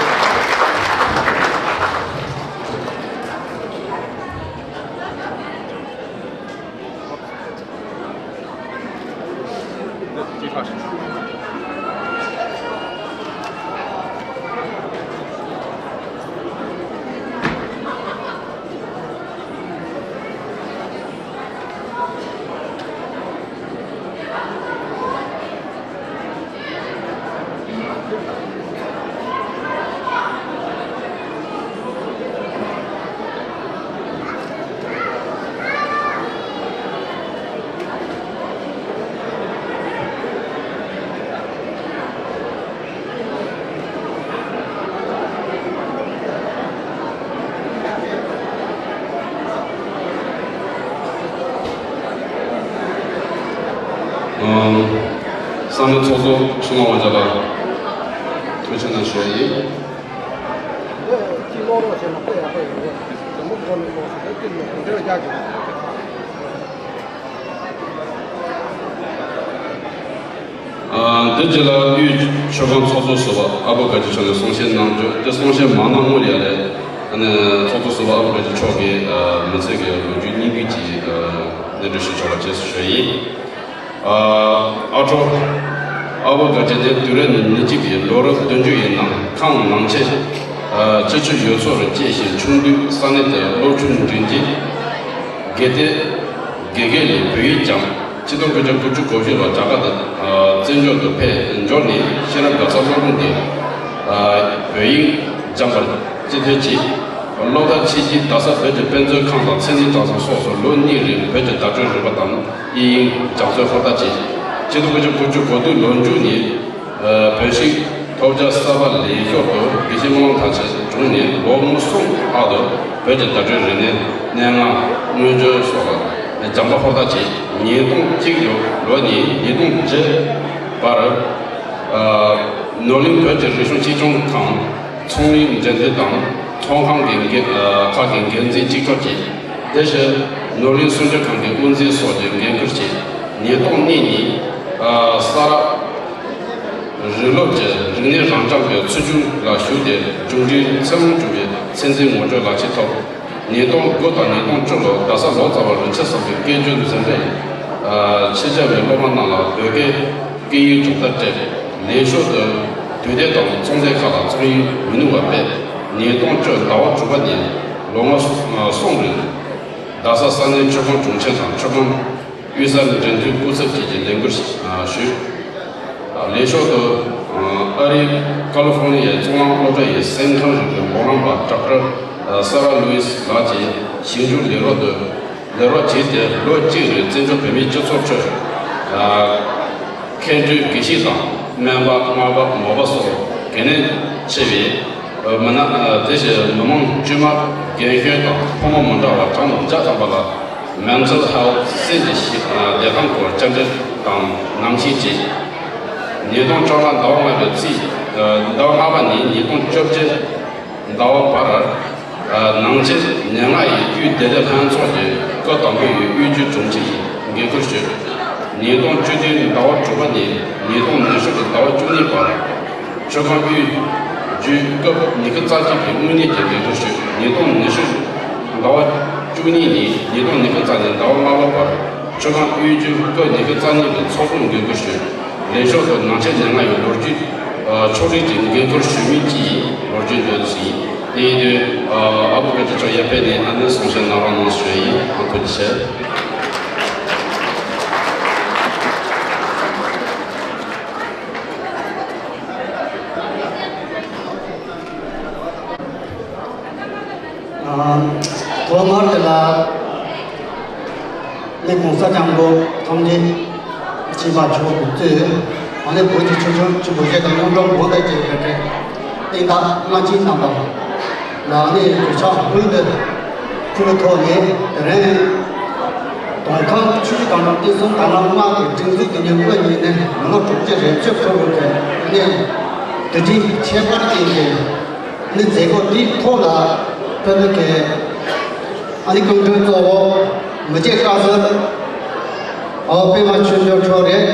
ཨམ། ས་གནས་ཚོགས་གཙོ་ཆུ་ནང་དབང་ཆ་ལ་ཐུགས་རྗེ་གནང་ཞུ་ཡ་ཡིན། ཨ། འདི་རྗེས་ལ་དབུས་ཆོས་ཁང་ཚོགས་གཙོ་ཟུར་པ་ཨ་བོ་དགའ་ཆེན་མཆོག་ནས་གསུང་བཤད་གནང་རྒྱུ། དེ་གསུང་བཤད་མ་གནང་སྔོན་ཡ་ལས་ཨ་ནི་ཚོགས་གཙོ་ཟུར་པ་ཨ་བོ་དགའ་ཆེན་མཆོག་གིས་ཨ་མི་ཚེ་གི་ལོ་རྒྱུས་སྙིང་བསྡུས་ཀྱི་ཨ་གནས་འདྲི་ཞུ་ཆོག་པ་བཅས་སུ་ཞུ་ཡིན། ཨ་ཨ་ཁྲོ། ཨ་བོ་དགའ་ཆེན་དེ་དུས་རབས་ཉེར་གཅིག་པའི་ལོ་རབས་བདུན་ཅུ་ཡི་ནང་ཁམས་ནང་ཆེན་ཨ་སྤྱི་སྤྱོད་ཡུལ་ཚོ་རུ་སྐྱེས་ཤིང་ཆུང་དུས་ས་གནས་དེར་སློབ་ཆུང་འབྲིང་རྗེས་དགེ་ལྡན་དགེ་རྒན་ལས་བོད་ཡིག་སྦྱངས། ཆིག་སྟོང་དགུ་བརྒྱ་དགུ་བཅུ་གོ་བཞི་ལོར་རྒྱ་གར་དུ་ཨ་བཙན་བྱོལ་དུ་ཕེབས་འབྱོར་ནས་ཤེས་རབ་རྒྱལ་ཚབ་སློབ་དཔོན་དེ་ཨ་བོད་ཡིག་སྦྱངས་པར་རྩིས་ཐོན་གྱིས། སློབ་མཐར་ཕྱིན་རྗེས་རྡ་ས་བོད་ཀྱི་དཔེ་མཛོད་ཁང་དང་ཚན་རིག་གྲྭ་ཚང་སོགས་སུ་ལོ་གཉིས་རིང་བོད་ཀྱི་བརྡ་སྤྲོད་རིག་པ་དང་དབྱིན་ཡིག་སྦྱང་ཚུལ་ཧུར་ཐག་བྱས། ཆིག་སྟོང་དགུ་བརྒྱ་དགུ་བཅུ་གོ་བདུན་ལོ་མཇུག་ནས་ཨ་བོད་ཤིང་ཐོབ་རྒྱལ་གསར་པ་ལས་ཤོར་དུ་དགེ་བཤེས་སྨོན་ལམ་མཐར་ཕྱིན་བྱུང་ནས་ལོ་ངོ་གསུམ་ལྷག་ཏུ་བོད་ཀྱི་བརྡ་སྤྲོད་རིག་གནས་སྙན་ངག་སྔོན་བརྗོད་སོགས་ལ་སྦྱངས་པ་ཧུར་ཐག་བྱས། ཉིས་སྟོང་གཅིག་ལོ་ནས་ཉིས་སྟོང་བརྒྱད་བར་ཨ་ནོར་གླིང་བོད་ཀྱི་རིག་གཞུང་གཅེས་སྐྱོང་ཁང་ཚོང་ལས་འབྲེལ་མཐུད་དང་ཚོང་ཁང་གི་འགན་ཁག་གི་འགན་འཛིན་གཅིག་ལྕོགས་བྱས། དེ་བཞིན་ནོར་གླིང་སྲུང་སྐྱོབ་ཁང་གི་དབུ་འཛིན་སོགས་ཀྱི་འགན་ཁུར་བྱས། ཉིས་སྟོང་གཉིས་ནས་ཨ་ས་རཱ་རིགས་སློབ་ཀྱི་རིག་གནས་རང་སྦྱངས་པའི་ཚུལ་ཆུང་ལ་ཞུགས་ཏེ་རྒྱུགས་འབྲས་ཚད་མར་གྱུར་པའི་ཚད་འཛིན་ངོ་སྤྲོད་ལག་ཁྱེར་ཐོབ། ཉིས་སྟོང་དགུ་དང་ཉིས་སྟོང་བཅུ་ལོར་རྡ་ས་ལོ་ཙཱ་བ་རིན་ཆེན་བཟང་པོའི་སྐད་སྒྱུར་འཛིན་གྲྭའི་ཨ་ཕྱི་རྒྱལ་བའི་སློབ་མ་རྣམས་ལ་བོད་སྐད་སྐད་ཡིག་སྦྱོང་བརྡར་སྤྲད། ལས་ཞོར་དུ་དུས་དེབ་དང་རྩོམ་སྟེགས་ཁག་ལ་རྩོམ་ཡིག་མི་ནུས་པ་སྤེལ། ཉིས་སྟོང་བཅུ་ཟླ་བ་དྲུག་པ་ནས་ལོ་ངོ་གསུམ་རིང་རྡ་ས་ས་གནས་ཆོས་ཁང་དྲུང་ཆེ་དང་ཆོས་ཁང་དབུས་གསར་འབྲེལ་མཐུད་སྐུ་ཚབ་བཅས་ཀྱི་ལས་འཁུར་ཞུས། ལས་ཞོར་དུ་ཨ་རིའི་ཀ་ལི་ཧྥོར་ནི་ཡའི་གཙུག་ལག་སློབ་གྲྭ་ཡི་སེམས་ཁམས་རིག་པའི་འགོག་ལམ་པ་ཌོག་ཊར་ས་རཱ་ལུའི་སི་ལགས་ཀྱི་ཞིབ་འཇུག་ལས་རོགས་དུ་ལས་རོགས་བྱས་ཏེ་ལོ་གཅིག་རིང་བཙན་བྱོལ་བོད་མིའི་སྤྱི་ཚོགས་ཁྲོད་ཨ་མཁས་འགྲོའི་དགེ་བཤེས་དང་སྨན་པ་སྔགས་པ་མོས་པ་སོགས་གལ་གནད་ཆེ་བའི་མི་སྣ་དེ་བཞིན་མི་མང་དཀྱུས་མ་རྒན་གཞོན་དང་ཕོ་མོ་མི་འདྲ་བ་གྲངས་བརྒྱ་ཐམ་པ་ལ་Mental Health སེམས་ཀྱི་ཞི་བདེ་ཐང་སྐོར་བཅར་འདྲི་དང་ནང་བཞིན་བྱས། ཉིས་སྟོང་བཅོ་ལྔ་ཟླ་བ་ལྔ་པའི་ཚེས་ཟླ་བ་ལྔ་པ་ནས་ཉིས་སྟོང་བཅོ་བརྒྱད་ཟླ་བ་བར་ནང་ཆེན་ཉེར་ལྔ་ཡི་དབུས་བདེ་ལེགས་ལྷན་ཚོགས་ཀྱི་སྐབས་དང་པོའི་དབུས་རྒྱུན་དྲུང་ཆེ་ཡི་འགན་ཁུར་ཞུས། ཉིས་སྟོང་བཅུ་བདུན་ཟླ་བ་དྲུག་པ་ནས་ཉིས་སྟོང་ཉི་ཤུ་ཟླ་བ་བཅུ་གཉིས་བར་ཆུ་སྒང་དབུས་རྒྱུད་སྐབས་ཉི་ཤུ་རྩ་གཅིག་པའི་དངོས་གནས་ཀྱི་འགན་འཁུར་ཞུས། ཉིས་སྟོང་ཉི་ཤུ་ཟླ་བ་བཅུ་གཉིས་ནས་ཉིས་སྟོང་ཉི་ཤུ་རྩ་གཉིས་ཟླ་བ་ལྔ་པ་བར་ཆུ་སྒང་དབུས་རྒྱུད་སྐབས་ཉི་ཤུ་རྩ་གཉིས་པའི་ཚོགས་འཛོམས་འགན་འཁུར་ཞུས། ལས་ཤོག་ཏུ་ནང་ཆེན་ཉེར་ལྔ་ཡི་ལོ་རྒྱུས་ཕྱོགས་རིས་ཀྱི་འགན་འཁུར་ཞུ་མིན་གྱི་ལོ་རྒྱུས་འདོན་ཟིན། དེ་ཡིན་དུས་ཨ་ཁུ་སྐུ་ཞབས་མཆོག་ཡར་ཕེབས་ནས་ཨ་ནི་གསུང་བཤད་གནང་རོགས་གནང་ཞུ་ཡི། ཨ་ཐུགས་རྗེ་ཆེ། ཐོག་མར་དེ་ལ་ནི་གོང་ས་སྐྱབས་མགོན་ཐམས་ཅད་མཁྱེན་པ་མཆོག་གིས་གཙོས་ཨ་ནི་བོད་ཀྱི་ཆོས་སྐྱོང་ཆེན་པོ་བཞི་དང་སྔོན་འགྲོ་མགོན་དང་བཅས་པའི་གྲས་བསྟན་བདག་སྔགས་ཆེན་རྣམ་པ་ལ་ནི་གུས་ཕྱག་སྔོན་དུ་ཕུལ་ཐོག་ནས་དེ་རིང་དོང་ཁམས་ཆུ་བཞི་སྒང་དྲུག་བསྟན་སྲུང་དར་ལམ་དམག་གི་སྒྲིག་འཛུགས་དེ་ཉིད་དབུ་བརྙེས་ནས་མི་ལོ་དྲུག་ཅུ་རེ་བཅུ་འཁོར་བའི་གི་ནི་དུས་ཆེན་ཁྱད་པར་ཅན་གྱི་ནི་མཛད་སྒོ་དེའི་ཐོག་ལ་ཕེབས་པའི་གི་ཨ་ནི་སྐུ་མགྲོན་གཙོ་བོ་མི་རྗེ་བཀའ་ཟུར་ཨོ་པད་མ་ཆོས་འབྱོར་མཆོག་རེད།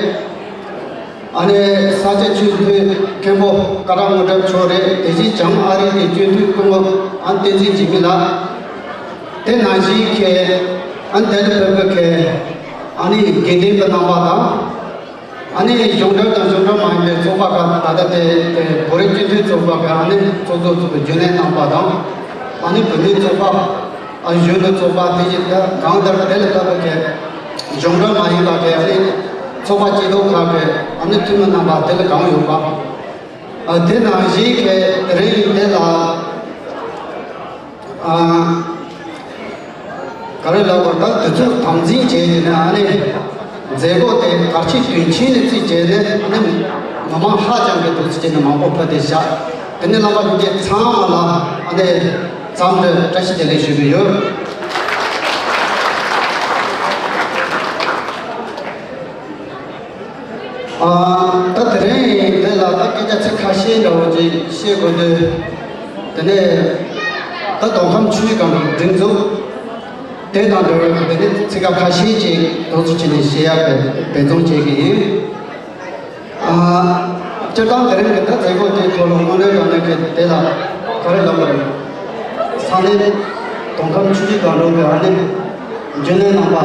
ཨ་ནི་ས་སྐྱ་ཆོས་མཐུན་མཁན་པོ་ཀ་ར་དངོས་གྲུབ་མཆོག་རེད། དེ་བཞིན་བྱང་ཨ་རི་གི་སྤྱི་འཐུས་སྐུ་ངོ་ཨ་ནི་བསྟན་འཛིན་འཇིགས་མེད་ལགས། དེ་ནང་བཞིན་གྱི་ཨ་ནི་དེ་ལ་ཕེབས་པའི་གི་ཨ་ནི་དགེ་འདུན་པ་རྣམ་པ་དང་། ཨ་ནི་གཞུང་འབྲེལ་དང་གཞུང་འབྲེལ་མ་ཡིན་པའི་ཚོགས་པ་ཁག་ད་ལྟ་དེ་དེ་བོད་རིགས་སྤྱི་མཐུན་ཚོགས་པ་ཁག་ཨ་ནི་ཚོགས་གཙོ་ཚོགས་པའི་རྒྱུན་ལས་རྣམ་པ་དང་། ཨ་ནི་བོད་མིའི་ཚོགས་པ་ཨ་གཞོན་ནུ་ཚོགས་པ་དེ་བཞིན་དུ་གང་ལྟར་དེ་ལ་ཕེབས་པའི་གི་གཞུང་འབྲེལ་མ་ཡིན་པ་གི་ཨ་ནི་ཚོགས་པ་སྐྱིད་སྡུག་ཁག་གི་ཨ་ནི་འཐུས་མི་རྣམ་པ་དེ་ལ་གང་ཡོད་པ། ཨ་དེ་ནང་བཞིན་གི་དེ་རིང་དེ་ལ་ཨ་ག་རེ་ལབ་དགོས། ད་དུས་ཚོད་དམ་འཛིན་བྱས་ནས་ཨ་ནི་མཛད་སྒོ་དེ་གལ་ཆེ་དོན་ཆེན་ནས་བརྩིས་བྱས་ནས་ཨ་ནི་མི་མང་ཧ་ཅང་གི་འདུག་སེ་བྱས་ནས་མང་པོ་ཕེབས་ཏེ་བཞག་དེ་ནས་རྣམ་པ་ལྷན་རྒྱས་ཚང་མ་ལ་ཨ་ནི་འཚམས་འདྲི་བཀྲ་ཤིས་བདེ་ལེགས་ཞུ་གི་ཡོད། ཨ་ད་དེ་རིང་འདི་ལ་ད་སྐད་ཆ་ཚིག་ཁ་ཤས་འདྲ་བོ་ཅིག་བཤད་དགོས་དུས། དེ་ནས་ད་མདོ་ཁམས་ཆུ་བཞི་སྒང་དྲུག་སྒྲིག་འཛུགས་དེ་དང་འབྲེལ་བའི་དེ་ནས་ཚིག་ཁ་ཁ་ཤས་ཅིག་འདུག་སེ་བྱས་ནས་བཤད་ཡག་འབད་འབད་བརྩོན་བྱེད་ཀྱི་ཡིན། ཨ་སྤྱིར་བཏང་དེ་རིང་གི་ད་མཛད་སྒོ་དེའི་ཐོག་ལ་དངོས་གནས་དྲང་གནས་ཀྱི་དེ་ལ་ག་རེ་ལབ་དགོས་རེད། ས་གནས་མདོ་ཁམས་ཆུ་བཞི་སྒང་དྲུག་གི་ཨ་ནི་རྒྱུན་ལས་རྣམ་པ་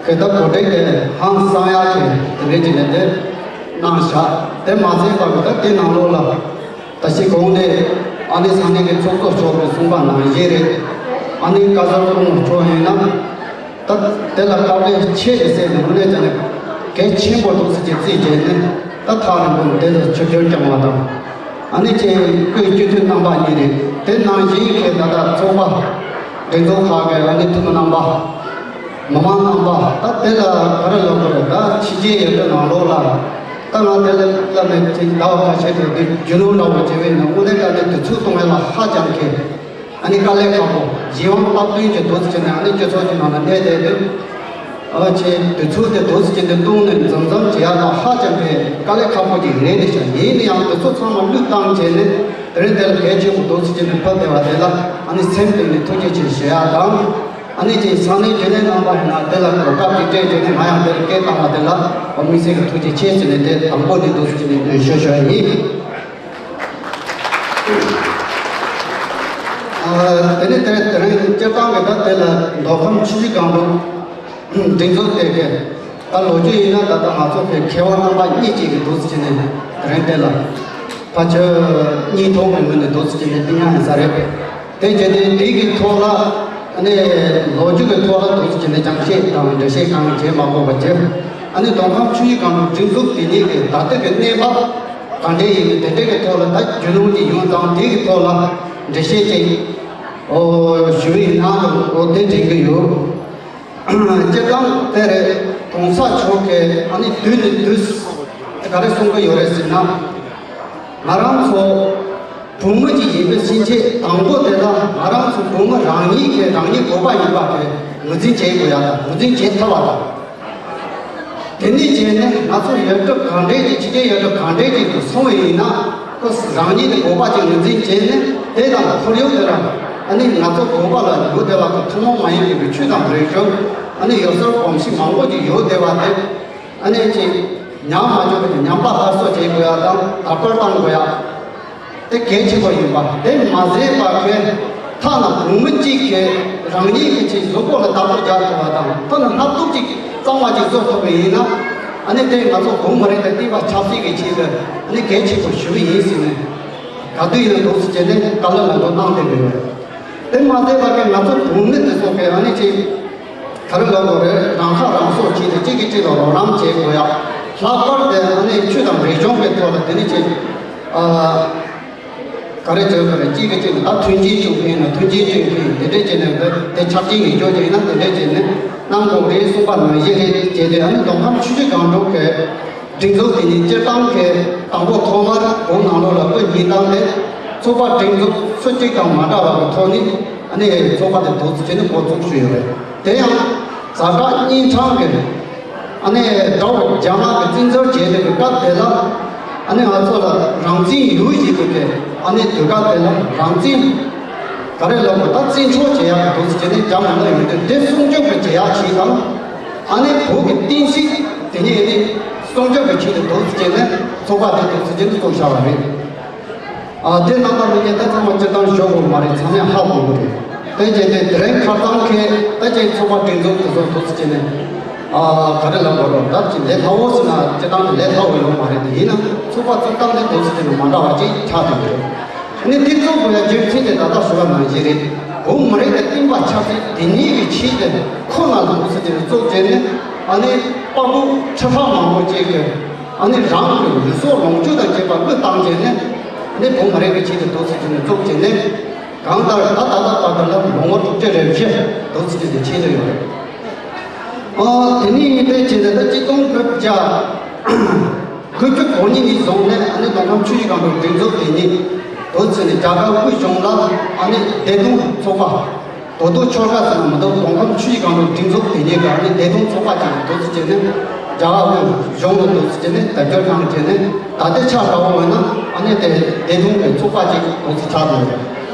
གི་ད་གོ་སྒྲིག་དེ་ཧང་སང་ཡག་གི་དེ་འདྲའི་ཅིག་ནས་དེ་གནང་བཞག་དེ་མ་ཟད་པར་གི་ད་དེ་ནང་ལོགས་ལ་ད་ཅི་གོང་ནས་ཨ་ནི་ས་གནས་ཀྱི་ཚོགས་གཙོ་མཆོག་གིས་གསུངས་པ་ནང་བཞིན་རེད། ཨ་ནི་བཀའ་ཟུར་སྐུ་ངོ་མཆོག་ཡིན་ན། ད་དེ་ལ་དཀའ་ལས་ཆེ་ཟེར་ནས་དངོས་གནས་ཀྱང་ནས་གལ་ཆེན་པོ་འདུག་ཟེར་གྱི་རྩིས་བྱས་ནས་ད་ཐག་རིང་པོ་དེ་ལ་ཆིབས་བསྒྱུར་བསྐྱངས་པ་དང་། ཨ་ནི་ཁྱེད་སྐུའི་སྤྱི་འཐུས་རྣམ་པ་གཉིས་རེད། དེ་ནང་བཞིན་གྱི་ད་ལྟ་ཚོགས་པ་སྒྲིག་འཛུགས་ཁག་གི་ཨ་ནི་འཐུས་མི་རྣམ་པ། མི་མང་རྣམ་པ་ད་དེ་ལ་ག་རེ་ལབ་དགོས་རེད། ད་ཕྱི་རྒྱལ་ཡུལ་གྲུ་ནང་ལོགས་ལ་ད་ང་དེ་ལ་བསླབ་ནས་ཅིག་ཟླ་བ་ཁ་ཤས་དེ་དུས་རྒྱུ་ནོར་འདྲ་བོ་བྱས་པས་ན་དངོས་གནས་དྲང་གནས་དུས་ཚོད་གཏོང་བ་ལ་ཧ་ཅང་གི་ཨ་ནི་དཀའ་ལས་ཁག་པོ་གཞན་དབང་སྟབས་བསྟུན་གྱི་འདུག་ཟེར་ནས་ཨ་ནི་སྤྱི་ཚོགས་ཀྱི་ནང་ལ་གནས་བསྡད་དུས། ཨ་ཅེ་དུས་ཚོད་དེ་འདུག་ཟེར་གྱི་འདུག་སྟོང་ནས་འཛོམས་འཛོམས་བྱེད་ཡག་ལ་ཧ་ཅང་གི་དཀའ་ལས་ཁག་པོ་ཅིག་རེད་དེ་ཤག་ཡིན་ན་ཡང་དུས་ཚོད་ཚང་མ་བློས་བཏང་བྱས་ནས་དེ་རིང་དེ་ལ་གལ་ཆེན་པོ་འདུག་ཟེར་གྱི་འདུག་ཕབ་བསྡད་པ་དེ་ལ་ཨ་ནི་སེམས་གཏིང་ནས་ཐུགས་རྗེ་ཆེ་ཞུ་ཡག་དང་། ཨ་ནི་ཅིག་ས་གནས་རྒྱུན་ལས་རྣམ་པ་ཡིན་ན་དེ་ལ་གོ་སྐབས་ཅིག་སྤྲད་བྱས་ནས་ང་ཡང་དེར་སྐད་བཏང་བ་དེ་ལ་དམིགས་བསལ་གྱི་ཐུགས་རྗེ་ཆེ་ཟེར་ནས་དེ་དང་པོ་ནས་འདུག་ཟེར་གྱི་ནས་ཞུ་ཞུ་ཡ་ཡིན། ཨ་དེ་ནས་དེ་དེ་རིང་སྤྱིར་བཏང་གི་ད་དེ་ལ་མདོ་ཁམས་ཆུ་བཞི་སྒང་དྲུག་སྒྲིག་འཛུགས་དེ་གི་ད་ལོ་རྒྱུས་ཡིན་ན་ད་ལྟ་ང་ཚོ་གི་མཁས་དབང་རྣམ་པ་གཉིས་ཅིག་གི་འདུག་ཟེར་གྱི་ནས་དེ་རིང་དེ་ལ་ཕ་ཆོས་གཉིས་ཐོག་གི་ངོས་ནས་འདུག་ཟེར་གྱི་ནས་བསྟི་གནང་ཡིན་ས་རེད། དེ་བྱས་ཏེ་དེ་གི་ཐོག་ལ་ཨ་ནི་ལོ་རྒྱུས་ཀྱི་ཐོག་ལ་འདུག་ཟེར་གྱི་ནས་ཅང་བཤད་དང་འགྲེལ་བཤད་གང་བྱེད་མ་དགོས་པ་བྱས། ཨ་ནི་མདོ་ཁམས་ཆུ་བཞི་སྒང་དྲུག་སྒྲིག་འཛུགས་དེ་ཉིད་ཀྱི་ད་ལྟ་གི་གནས་བབ་ག་འདྲས་ཡིན་མིན་དེ་འདྲས་ཀྱི་ཐོག་ལ་ད་རྒྱུས་ལོན་ཅིག་ཡོང་ཙང་དེ་གི་ཐོག་ལ་འགྲེལ་བཤད་ཅིག་ཨོ་ཞུ་ཡིན་ན་ཨོ་དེ་དྲན་གི་ཡོད། སྤྱིར་བཏང་དེ་རེད། གོང་ས་མཆོག་གིས་ཨ་ནི་དུས་ནས་དུས་ག་རེ་གསུང་གི་ཡོད་རེད་ཟེར་ན། ང་རང་ཚོ་བོད་མི་ཅིག་ཡིན་པའི་ཕྱིན་ཆད་དང་པོ་དེ་ལ་ང་རང་ཚོ་བོད་མི་རང་ཉིད་ཀྱིས་རང་ཉིད་བོད་པ་ཡིན་པ་དེ་ངོས་འཛིན་བྱེད་དགོས་ཡ་དང་ངོས་འཛིན་བྱེད་ཐུབ་པ་དང་། དེ་ནས་བྱས་ནས་ང་ཚོ་ཡུལ་གྲུ་གང་འདྲས་ཀྱི་ཕྱི་རྒྱལ་ཡུལ་གྲུ་གང་འདྲས་ཀྱི་དུ་སོང་བ་ཡིན་ན་ཁོ་རང་ཉིད་ཀྱི་བོད་པ་ཅིག་ངོས་འཛིན་བྱས་ནས་དེ་དང་ཁོར་ཡུག་དེ་རང་ཨ་ནི་ང་ཚོ་བོད་པ་ལ་ཡུལ་དེ་ལ་གི་ཐུན་མོང་མ་ཡིན་པའི་ཆོས་དང་རིག་གཞུང་ ཨ་ནི་ཡོད་སར་གོམས་གཤིས་མང་པོ་ཅིག་ཡོད་བསྡད་པ་དེ། ཨ་ནི་ཅིག་ཉམས་མ་བཅུག་པའི་ཉམས་པ་སླར་གསོ་བྱེད་དགོས་ཡ་དང་དར་སྤེལ་གཏང་དགོས་ཡ། དེ་གལ་ཆེན་པོ་ཡིན་པ། དེ་མ་ཟད་པ་གི་ཐ་ན་བུད་མེད་ཅིག་གིས་རང་ཉིད་ཀྱི་ཆེད་གཟུགས་པོ་ལ་བདག་པོ་རྒྱག་ཐུབ་པ་དང་། ཐ་ན་སྣ་ཐུག་ཅིག་གཙང་མ་ཅིག་བཟོ་ཐུབ་པ་ཡིན་ན། ཨ་ནི་དེ་ང་ཚོ་བུ་མོ་རིགས་དང་བསྟན་པ་ཆབ་སྲིད་ཀྱི་ཆེད་དུ་ཨ་ནི་གལ་ཆེན་པོ་ཞུ་གི་ཡིན་ཟེར་ནས། ག་དུས་ཡིན་ན་འདུག་ཟེར་བྱས་ནས་བཀའ་སློབ་ལམ་སྟོན་གནང་བསྡད་ཡོད། དེ་མ་ཟད་པ་གི་ང་ཚོ་བུད་མེད་དེ་ཚོ་གི་ཨ་ནི་ཅིག་ག་རེ་ལབ་དགོས་རེད། རང་ཁ་རང་གསོ་བྱས་ཏེ་གཅིག་གིས་གཅིག་ལ་རོགས་རམ་བྱེད་དགོས་ཡ། ལྷག་པར་དུ་ཨ་ནི་ཆོས་དང་རིག་གཞུང་གི་ཐོག་ལ་དེ་ནི་ཅིག་ཨ། ག་རེ་བྱེད་དགོས་རེད། གཅིག་གིས་གཅིག་ལ་ད་མཐུན་རྐྱེན་བྱུང་མཁན་ན་མཐུན་རྐྱེན་བསྐྲུན་མཁན་དེ་འདྲས་བྱས་ནས་དེ་ཆ་རྐྱེན་ཡིན་ཆོག་ཅིག་ཡིན་ན་དེ་འདྲས་བྱས་ནས་གནང་དགོས་རེད་གསུངས་པ་ནང་བཞིན་རེད། བྱས་ཏེ་ཨ་ནི་མདོ་ཁམས་ཆུ་བཞི་སྒང་དྲུག་གི་སྒྲིག་འཛུགས་དེ་ཉིད་སྤྱིར་བཏང་གི་དང་པོ་ཐོག་མར་བོད་ནང་ལོགས་ལ་དབུ་བརྙེས་སྟངས་དེ་ཚོགས་པ་སྒྲིག་འཛུགས་སུ་གཅིག་དང་མ་འདྲ་བ་གི་ཐོག་ནས་ཨ་ནི་ཚོགས་པ་དེ་འདུག་སེ་བྱས་ནས་འགོ་འཛུགས་ཞུས་ཡོད་རེད། དེ་ཡང་ཛ་དྲག་གཉན་འཕྲང་གི་ཨ་ནི་དགྲ་བོ་རྒྱ་དམར་གི་བཙན་འཛུལ་བྱས་པའི་སྐབས་དེ་ལ་ཨ་ནི་ང་ཚོ་ལ་རང་བཙན་ཡོད་བཞིན་དུ་དེ་ཨ་ནི་དུས་སྐབས་དེ་ལ་རང་བཙན་ག་རེ་ལབ་དགོས། ད་བཙན་འཕྲོག་བྱེད་ཡག་གི་འདུག་སེ་བྱས་ནས་རྒྱ་མི་ནང་ཡོད་དུས་དེ་སྲུང་སྐྱོབ་ཀྱི་བྱེད་ཡག་བྱས་དང་། ཨ་ནི་བོད་ཀྱི་བསྟན་སྲིད་དེ་ཉིད་ནི་སྲུང་སྐྱོབ་ཀྱི་ཆེད་དུ་འདུག་སེ་བྱས་ནས་ཚོགས་པ་དེ་འདུག་སེ་བྱས་ནས་བཙུགས་བཞག་པ་རེད། ཨ་དེ་རྣམ་པ་ལྷན་རྒྱས་ད་ཚང་མ་སྤྱིར་བཏང་ཞུ་དགོས་མ་རེད། ཚང་མས་ཧ་གོ་གི་རེད། དེ་བྱས་ཏེ་དེ་རིང་ཁ་སང་ཁེ་ད་ཅིག་ཚོགས་པ་སྒྲིག་འཛུགས་དེ་ཚོ་འདུག་སེ་བྱས་ནས་ཨ་ག་རེ་ལབ་དགོས་རེད། ད་ཅིག་ལས་སླ་བོ་ཟེར་ན་སྤྱིར་བཏང་དེ་ལས་སླ་བོ་ཡོད་མ་རེད། དེ་ཡིན་ན་ཚོགས་པ་བཙུགས་སྟངས་དེ་འདུག་སེ་བྱས་ནས་མ་འདྲ་བ་ཅིག་ཆགས་བསྡད་ཡོད་རེད། ནི་དེ་གཙོ་བོ་ཡང་རྒྱུ་མཚན་དེ་ད་ལྟ་ཞུ་བ་ནང་བཞིན་རེད། བོད་མི་རིགས་དང་བསྟན་པ་ཆབ་སྲིད་དེ་ཉིད་ཀྱི་ཆེད་དུ་ཁོ་ན་ལ་འདུག་སེ་དེ་བཙུགས་བྱས་ནས་ཨ་ནི་དཔའ་བོ་ཁྲི་ཕྲག་མང་པོ་ཅིག་གིས་ཨ་ནི་རང་གི་ལུས་སྲོག་ལོངས་སྤྱོད་དང་བཅས་པ་བློས་བཏང་བྱས་ནས་ཨ་ནི་བོད་མི་རིགས་ཀྱི་ཆེད་དུ་འདུག་སེ་དེ་ནས་བཙུགས་བྱས་ནས་གང་ལྟར་ད་ད་ལྟ་བར་དུ་ལ་ལོ་ངོ་དྲུག་ཅུ་རེ་བཞི་འདུག་སེ་དེ་ཆེད་དུ་ཡོད་རེད། ཨ་དེ་ནས་དེ་བྱས་ནས་ད་གཅིག་སྟོང་དགུ་བརྒྱ། དགུ་བཅུ་གོ་གཉིས་ནས་བཟུང་ནས་ཨ་ནི་མདོ་ཁམས་ཆུ་བཞི་སྒང་དྲུག་སྒྲིག་འཛུགས་དེ་ཉིད་འགོ་ཚུགས་ནས་རྒྱ་གར་དབུས་གཞུང་ལ་ཨ་ནི་བདེ་སྡུག་ཚོགས་པ། ད་དུང་ཆོལ་ཁ་ཟེར་ན་མི་འདུག་མདོ་ཁམས་ཆུ་བཞི་སྒང་དྲུག་སྒྲིག་འཛུགས་དེ་ཉིད་ཀྱི་ཨ་ནི་བདེ་སྡུག་ཚོགས་པ་ཅིག་འགོ་ཚུགས་བྱས་ནས་རྒྱ་གར་དབུས་གཞུང་ལ་འགོ་ཚུགས་བྱས་ནས་དལ་འབྱོར་གནང་བྱས་ནས་ད་ལྟའི་ཆ་འདྲ་བོ་ཡིན་ན་ཨ་ནི་དེ་བདེ་སྡུག་གི་ཚོགས་པ་ཅིག་འགོ་ཚུགས་ཆགས་འདུག་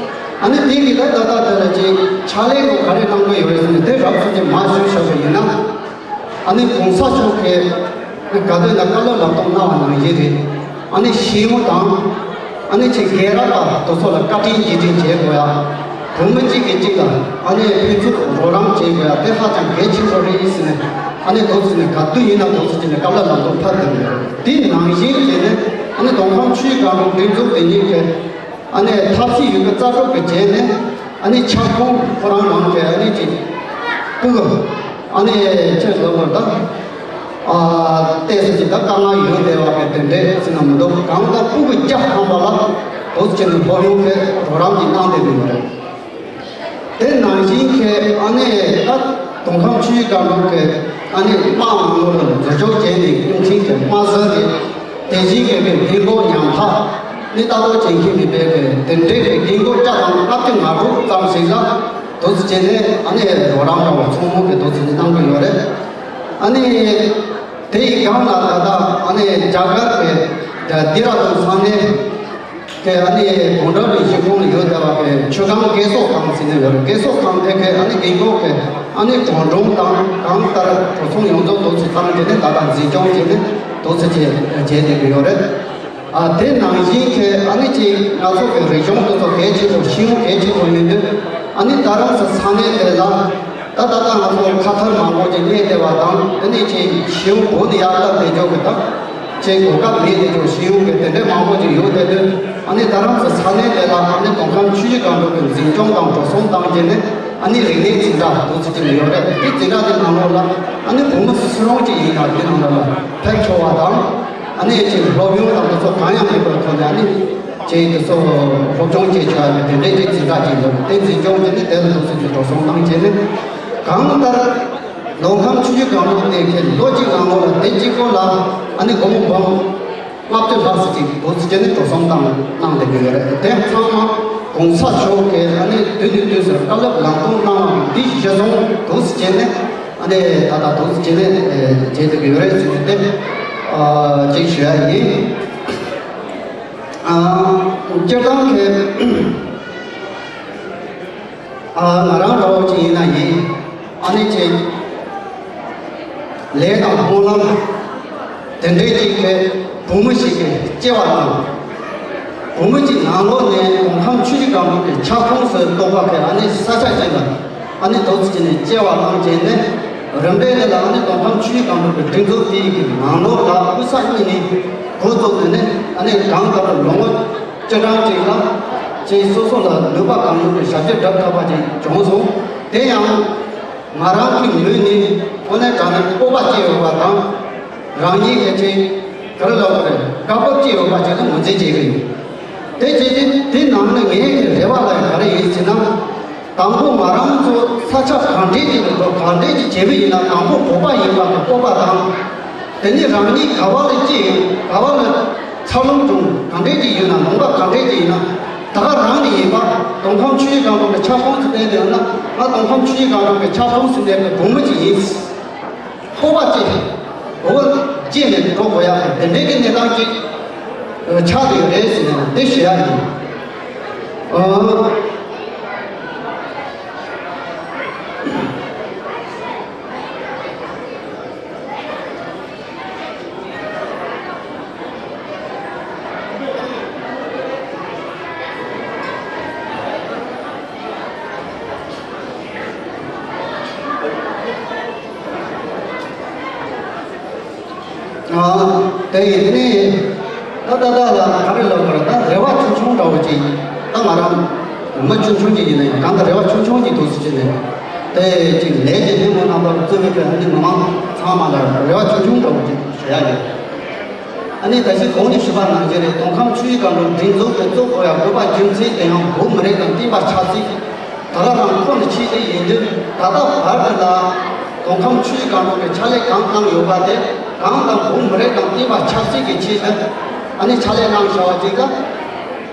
ཨ་ནི་དེ་གི་ད་ད་ལྟ་དེ་ལ་ཅིག་ཕྱག་ལས་ངོ་ག་རེ་གནང་གི་ཡོད་རེད་ཟེར་ན་དེ་རབ་ཚུལ་གྱི་མ་ཞུ་བཞག་པ་ཡིན་ན། ཨ་ནི་གོང་ས་མཆོག་གིས་ག་དུས་ན་བཀའ་སློབ་ལམ་སྟོན་གནང་བ་ནང་བཞིན་རེད། ཨ་ནི་ཤེས་ཡོན་དང་། ཨ་ནི་ཆེ་རྒན་རབས་པ་དེ་ཚོ་ལ་བཀའ་དྲིན་རྗེས་དྲན་བྱེད་དགོས་ཡ། བུ་མོ་གཅིག་གིས་གཅིག་ལ་ཨ་ནི་ཕན་ཚུན་རོགས་རམ་བྱེད་དགོས་ཡ་དེ་ཧ་ཅང་གལ་ཆེན་པོ་རེད་ཟེར་ནས་ཨ་ནི་དེ་ཚོ་ནས་ག་དུས་ཡིན་ན་དེ་ཚོ་ཅིག་ནས་བཀའ་སློབ་ལམ་སྟོན་ཕར་དེ་རེད། དེ་ནང་བཞིན་བྱས་ནས་ཨ་ནི་མདོ་ཁམས་ཆུ་བཞི་སྒང་དྲུག་སྒྲིག་འཛུགས་དེ་ཉིད་ཀྱི། ཨ་ནི་ཐབས་ཤེས་ཡོད་པ་རྩ་གྲུབ་ཀྱི་བྱས་ནས་ཨ་ནི་ཁྱབ་ཁོངས་ཁོ་རང་ནང་གི་ཨ་ནི་ཅིག་སྤུ་གུ་ཨ་ནི་ཆེ་ལོ་བར་དང་ཨ་ཏོག་ཙམ་ཅིག་ད་དཀའ་ངལ་ཡོད་བསྡད་པ་གི་དེ་འདྲས་ཟེར་ན་མི་འདུག་གང་ལྟར་སྤུ་གུ་བརྒྱ་ཐམ་པ་ལ་འདུག་སེ་བྱས་ནས་སློབ་ཡོན་གྱི་རོགས་རམ་ཅིག་གནང་བསྡད་ཡོད་རེད། དེ་ནང་བཞིན་གྱི་ཨ་ནི་ད་མདོ་ཁམས་ཆུ་བཞི་སྒང་དྲུག་གི་ཨ་ནི་དམངས་ནང་ལོགས་ལ་འཛུལ་ཞུགས་བྱས་ནས་གཡུང་དྲུང་གི་དམངས་གཙོ་གི་དེ་བཞིན་གྱི་གི་རྒན་གོག་ཉམ་ཐག་ནི་ལྟ་རྟོག་བྱེད་མཁན་མེད་པའི་གི་དེ་འདྲའི་གི་རྒན་གོག་བརྒྱ་དང་ལྔ་བཅུ་ང་དྲུག་ཙམ་ཞིག་ལ་འདུག་སེ་བྱས་ནས་ཨ་ནི་རོགས་རམ་དང་ཚོགས་མི་གི་འདུག་སེ་གནང་གི་ཡོད་རེད། ཨ་ནི་དེ་ཡི་སྒང་ལ་ད་ལྟ་ཨ་ནི་རྒྱ་གར་གྱི་ལྡི་ར་ལྡུན་ས་གནས། དེ་ཨ་ནི་གོང་དྲག་རིན་ཆེན་ཁོང་ལ་ཡོད་བསྡད་པ་གི་ཆུ་སྒང་བཀོད་ཚོགས་ཁང་ཟེར་ནས་ཡོད་རེད། བཀོད་ཚོགས་ཁང་དེ་གི་ཨ་ནི་རྒན་གོག་གི་ཨ་ནི་གྲོང་གྲོང་དང་གང་ལྟར་འགྲོ་སོང་ཡོངས་རྫོགས་དུ་ཚོ་བཏང་བྱས་ནས་ད་ལྟ་འཛིན་སྐྱོང་བྱས་ནས་དུ་ཚོ་བྱས་བྱས་བསྡད་ཀྱི་ཡོད་རེད། ཨ་དེ་ནང་བཞིན་གི་ཨ་ནི་ཅིག་ང་ཚོ་གི་རིག་གཞུང་དུ་ཚོ་གལ་ཆེ་བོ་ཤེས་ཡོན་གལ་ཆེ་བོ་ཡིན་དུས་ཨ་ནི་ད་རང་ས་ས་གནས་དེ་ལ། ད་ད་ལྟ་ང་ཚོ་ཁ་ཐར་མང་པོ་ཅིག་གནས་བསྡད་པ་དང་དེ་ནས་ཅིག་ཤེས་ཡོན་སྒོ་ནས་ཡར་བསླབ་བསྡད་ཆོག་གི་དང་ཅིག་གོ་སྐབས་མེད་བསྡད་ཆོག་ཤེས་ཡོན་གི་དེ་འདྲའི་མང་པོ་ཅིག་ཡོད་བསྡད་དུས་ཨ་ནི་ད་རང་ཚོ་ས་གནས་དེ་ལ་ཨ་ནི་མདོ་ཁམས་ཆུ་བཞི་སྒང་དྲུག་གི་འཛིན་སྐྱོང་དང་འགྲོ་སོང་བཏང་རྗེས་ནས་ཨ་ནི་རིག་གནས་འཛིན་གྲྭ་དེ་ཚོ་ཅིག་ཡོད་རེད། དེ་འཛིན་གྲྭ་དེ་ནང་ལོགས་ལ་ཨ་ནི་བུ་མོ་སུ་རུང་ཅིག་ཡིན་ན་དེ་ནང་ལོགས་ལ་ཕེབས་ཆོག་པ་དང་ཨ་ནི་ཅིག་སློབ་ཡོན་དང་དེ་ཚོ་གང་ཡང་མེད་པའི་ཐོག་ནས་ཨ་ནི། ཅེས་དེ་ཚོ་སློབ་སྦྱོང་བྱེད་བྱ་བའི་དེ་འདྲའི་ཅིག་འཛིན་གྲྭ་ཅིག་ཡོད། དེ་འཛིན་སྐྱོང་བྱས་ནས་དེ་ལ་འདུག་སེ་ཅིག་འགྲོ་སོང་གནང་བྱས་ནས་གང་ལྟར་མདོ་ཁམས་ཆུ་བཞི་སྒང་དྲུག་དེ་གའི་ལོ་གཅིག་ནང་ལོགས་ལ་དེ་གཅིག་པོ་ལ་ཨ་ནི་སྒོར་མོ་འབུམ་ལྔ་བཅུ་ལྷག་ཙམ་ཅིག་འདུག་སེ་བྱས་ནས་འགྲོ་སོང་བཏང་གནང་བསྡད་ཀྱི་ཡོད་རེད། དེ་ཚང་མ་གོང་ས་མཆོག་གིས་ཨ་ནི་དུས་ནས་དུས་སུ་བཀའ་སློབ་ལམ་སྟོན་གནང་བ་འདི་གཞིར་བཟུང་འདུག་སེ་བྱས་ནས་ཨ་ནི་ད་ལྟ་འདུག་སེ་བྱས་ནས་བྱས་བསྡད་ཀྱི་ཡོད་རེད་ཟེར་ནས་དེ་ཅིག་ཞུ་ཡ་ཡིན། ཨ། སྤྱིར་བཏང་གི། ཨ། ང་རང་འདྲ་བོ་ཅིག་ཡིན་ན་ཡིན། ཨ་ནི་ཅིག་ལས་དང་སྨོན་ལམ་དེ་འདྲའི་ཅིག་གི་བུ་མོ་ཞིག་གི་སྐྱེ་བ་དང་། བུ་མོ་གཅིག་ནང་ལོགས་ནས་མདོ་ཁམས་ཆུ་བཞི་སྒང་དྲུག་གི་ཁྱབ་ཁོངས་སུ་གཏོགས་པ་གི་ཨ་ནི་ས་ཆ་ཅིག་ལ་ཨ་ནི་དོ་ཚིགས་ནས་སྐྱེ་བ་བླངས་བྱས་ནས། རིམ་པས་དེ་ལ་ཨ་ནི་མདོ་ཁམས་ཆུ་བཞི་སྒང་དྲུག་གི་སྒྲིག་འཛུགས་དེའི་གི་ནང་ལོགས་ལ་དབུས་ས་གཉིས་ནས་འགོ་བཙུགས་ནས་ནི་ཨ་ནི་གང་ལྟར་ལོ་ངོ་བཅུ་གྲངས་ཅིག་ལ་ཅིག་སོ་སོ་ལ་ནུས་པ་གང་ཡོད་ཀྱི་ཞབས་ཕྱི་བསྒྲུབ་ཐུབ་པ་ཅིག་བྱུང་སོང་། དེ་ཡང་། ང་རང་གི་ངོས་ནས་དངོས་གནས་དྲང་གནས་སྤོབས་པ་སྐྱེ་ཡོད་པ་དང་། རང་ཉིད་ཀྱི་ཅིག་ག་རེ་ལབ་དགོས་རེད། དགའ་སྤོབས་སྐྱེ་ཡོད་པ་ཅིག་ལ་ངོས་འཛིན་བྱེད་ཀྱི་ཡོད། དེ་བྱས་ཏེ་དེ་ནང་ནས་ངའི་རེ་བ་ལ་ག་རེ་ཡིན་ཟེར་ན། དང་པོ་ང་རང་ཚོ་ས་ཆ་གང་འདྲའི་ཅིག་ལ་འགྲོ་གང་འདྲའི་ཅིག་བྱེད་པ་ཡིན་ན་དང་པོ་བོད་པ་ཡིན་པ་གི་སྤོབས་པ་དང་། དེ་ནས་རང་ཉིད་ག་བ་ལ་སྐྱེས་ཡོད་ག་བ་ལ་འཚར་ལོངས་བྱུང་གང་འདྲའི་ཅིག་ཡོད་ན་ལུང་པ་གང་འདྲའི་ཅིག་ཡིན་ན། ད་ག་རང་ནས་ཡིན་པ། མདོ་ཁམས་ཆུ་བཞི་སྒང་དྲུག་གི་ཁྱབ་ཁོངས་སུ་བསྡད་ཡོད་ན་ང་མདོ་ཁམས་ཆུ་བཞི་སྒང་དྲུག་གི་ཁྱབ་ཁོངས་སུ་གནས་པའི་བུ་མོ་ཅིག་ཡིན། སྤོབས་པ་ཅིག་འོ་བསྐྱེད་ནས་འགྲོ་དགོས་ཡག་དེ་འདྲའི་གི་གནས་སྟངས་ཅིག་ཆགས་བསྡད་ཡོད་རེད་ཟེར་ནས་འདི་ཞུ་ཡག་ཡིན། ཨོ། ཨ། དེ་ཡིན་ནི། ད་ད་ད་ལ་ག་རེ་ལབ་དགོས་རེད། ད་རེ་བ་ཆུང་ཆུང་འདྲ་བོ་ཅིག་ད་ང་རང་མི་ཆུང་ཆུང་ཅིག་ཡིན་ན་ཡང་གང་ལྟར་རེ་བ་ཆུང་ཆུང་ཅིག་འདུག་སེ་བྱས་ནས། དེ་ཅིག་ལས་ཀྱི་སྣེ་མོ་རྣམ་པར་བཙུགས་པའི་ཕན་ནི་མི་མང་ཚང་མ་ལ་རེ་བ་ཆུང་ཆུང་འདྲ་བོ་ཅིག་ཞུ་ཡ་ཡོད། ཨ་ནི་ད་ཅི་གོང་ནས་ཞུས་པ་ནང་བཞིན་རེད། མདོ་ཁམས་ཆུ་བཞི་སྒང་དྲུག་སྒྲིག་འཛུགས་ཀྱི་གཙོ་བོ་ཡང་དགོས་པ་རྒྱུ་མཚན་དེ་ཡང་བོད་མི་རིགས་དང་བསྟུན་པ་ཆབ་སྲིད་ད་ག་རང་ཁོ་ནས་ཕྱིན་ཏེ་ཡིན་དུས། ད་ལྟ་བར་དུ་ལ་མདོ་ཁམས་ཆུ་བཞི་སྒང་དྲུག་གི་ཕྱག་ལས་གང་གནང་ཡོད་པ་དེ་གང་དང་བོད་མི་རིགས་དང་བསྟུན་པ་ཆབ་སྲིད་ཀྱི་ཆེད་དུ་ཨ་ནི་ཕྱག་ལས་གནང་བཞག་པ་ཅིག་ལ་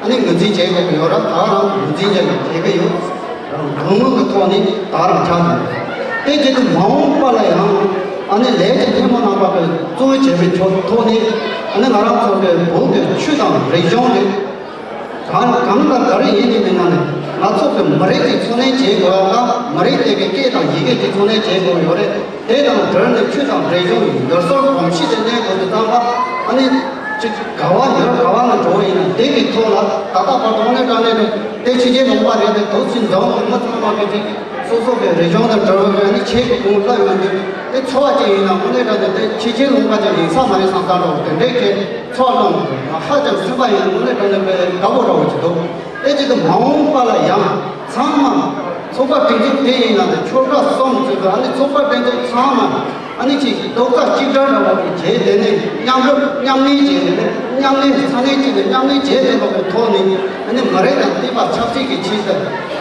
ཨ་ནི་ངོས་འཛིན་བྱེད་དགོས་ཀྱི་ཡོད་ར། ད་ག་རང་ངོས་འཛིན་བྱེད་དགོས་ཀྱི་ཡོད། དོན་དངོས་ཀྱི་ཐོག་ནས་ད་ག་རང་ཆགས་ཡོད། དེ་བྱེད་དུས་མ་འོངས་པ་ལ་ཡང་ཨ་ནི་ལས་ཀྱི་སྣེ་མོ་རྣམ་པ་གི་གཙོ་བོ་བྱས་པའི་ཕྱོགས་ཐོག་ནས་ཨ་ནི་ང་རང་ཚོ་གི་བོད་ཀྱི་ཆོས་དང་རིག་གཞུང་རེད། གང་གང་དང་ག་རེ་ཡིན་ནི་མིན་ན་ནི་ང་ཚོ་གི་མི་རིགས་ཀྱི་འཚོ་གནས་བྱེད་དགོས་ཡ་ལ་མི་རིགས་དེ་གི་སྐད་དང་ཡི་གེ་གི་འཚོ་གནས་བྱེད་དགོས་ཡོད་རེད། དེ་དང་འབྲེལ་ནས་ཆོས་དང་རིག་གཞུང་ཡུལ་སྲོལ་གོམས་གཤིས་དེ་གནས་དགོས་དུས་ཙམ་པ་ཨ་ནི་ཅིག་ག་བ་ཡུལ་ག་བ་ལ་འགྲོ་བ་ཡིན་ན་དེ་གི་ཐོག་ལ་ད་ལྟ་བར་དུ་དངོས་གནས་དྲང་གནས་དེ་ཕྱི་རྒྱལ་ལུང་པ་རེད་དེ་དུས་ཚོད་འཛོམས་དུས་མི་ཚང་མ་གི་ཅིག་སོ་སོ་གི་རིག་གཞུང་དང་འབྲེལ་བ་ཡོད་ནི་ཆེད་དུ་དགོངས་བསླབ་ཡོང་དུས་དེ་འཚོ་བ་ཅིག་ཡིན་ན་དངོས་གནས་དྲང་གནས་དེ་ཕྱི་རྒྱལ་ལུང་པ་ཅིག་ཡིན་ས་མ་རེད་བསམ་བསམ་འདྲ་བོ་དེ་འདྲའི་གི་ཚོར་སྣང་ཧ་ཅང་སེམས་པ་ཡིན་ན་དངོས་གནས་དྲང་གནས་དཔེ་དགའ་པོ་འདྲ་བོ་ཅིག་འདུག་དེ་བྱེད་དུས་མ་འོངས་པ་ལ་ཡང་ཚང་མ་ཚོགས་པ་སྒྲིག་འཛུགས་དེ་ཡིན་ན་དེ་ཆོལ་ཁ་གསུམ་ཚོས་ཨ་ནི་ཚོགས་པ་སྒྲིག་འཛུགས་ཚང་མ་ཨ་ནི་ཅིག་རྡོག་རྩ་གཅིག་སྒྲིལ་འདྲ་བོ་ཅིག་བྱས་དེ་ནས་མཉམ་རུབ་མཉམ་ལས་བྱས་ནས་མཉམ་ལས་ས་གནས་གཅིག་ནས་མཉམ་ལས་བྱས་ཏེ་འགྲོ་བའི་ཐོག་ནས་ཨ་ནི་མི་རིགས་དང་བསྟུན་པ་ཆབ་སྲིད་ཀྱི་ཆེད་དུ་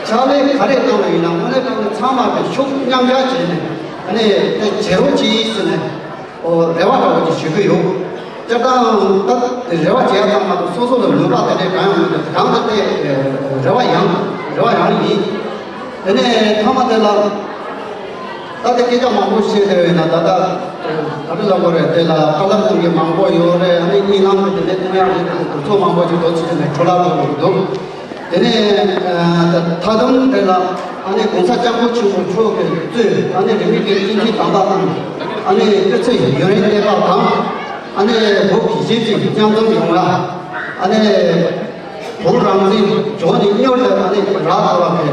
ཕྱག་ལས་ག་རེ་གནང་བ་ཡིན་ན་དངོས་གནས་དྲང་གནས་ཚང་མ་གི་ཤུགས་མཉམ་རྒྱག་བྱས་ནས་ཨ་ནི་དེ་བྱེད་རོགས་གྱིས་ཟེར་ནས། ཨོ། རེ་བ་འདྲ་བོ་ཅིག་ཞུ་གི་ཡོད། སྤྱིར་བཏང་ད་རེ་བ་བྱས་ཙང་མ་གཏོགས་སོ་སོ་ལ་ནུས་པ་དེ་འདྲའི་གང་ཡང་མེད་དུས་གང་ལྟར་དེ་རེ་བ་ཡང་རེ་བ་ཡང་ཡིན། དེ་ནས་མཐའ་མ་དེ་ལ་ད་ལྟ་སྐད་ཆ་མང་པོ་བཤད་བསྡད་ཡོད་ན་ད་ལྟ་ག་རེ་ལབ་དགོས་རེད། དེ་ལ་བཀའ་སློབ་གཏོང་མཁན་མང་པོ་ཡོད་རེད། ཨ་ནི་གཉིད་ལམ་གྱི་དེ་འདྲའི་གཏོང་ཡག་རེད། དེ་ཚོ་མང་པོ་ཅིག་འགྲོ་ཚུལ་དེ་ནས་འཕྲོ་བརླག་འགྲོ་གི་འདུག་དེ་ནས་ད་ད་དུང་དེ་ལ་ཨ་ནི་༸གོང་ས་༸སྐྱབས་མགོན་ཆེན་པོ་མཆོག་གིས་གཙོས་ཨ་ནི་རིས་མེད་ཀྱི་སྤྱི་འཐུས་དམ་པ་དང་ཨ་ནི་སྐུ་ཚེ་ཡུན་རིང་གནས་པ་དང་ཨ་ནི་བོད་ཀྱི་གཞིས་བྱེས་མཉམ་འཛོམས་ཡོང་བ་ཨ་ནི་བོད་རང་བཙན་འབྱུང་ནས་མྱུར་དུ་ཨ་ནི་རག་ཐུབ་པ་གི་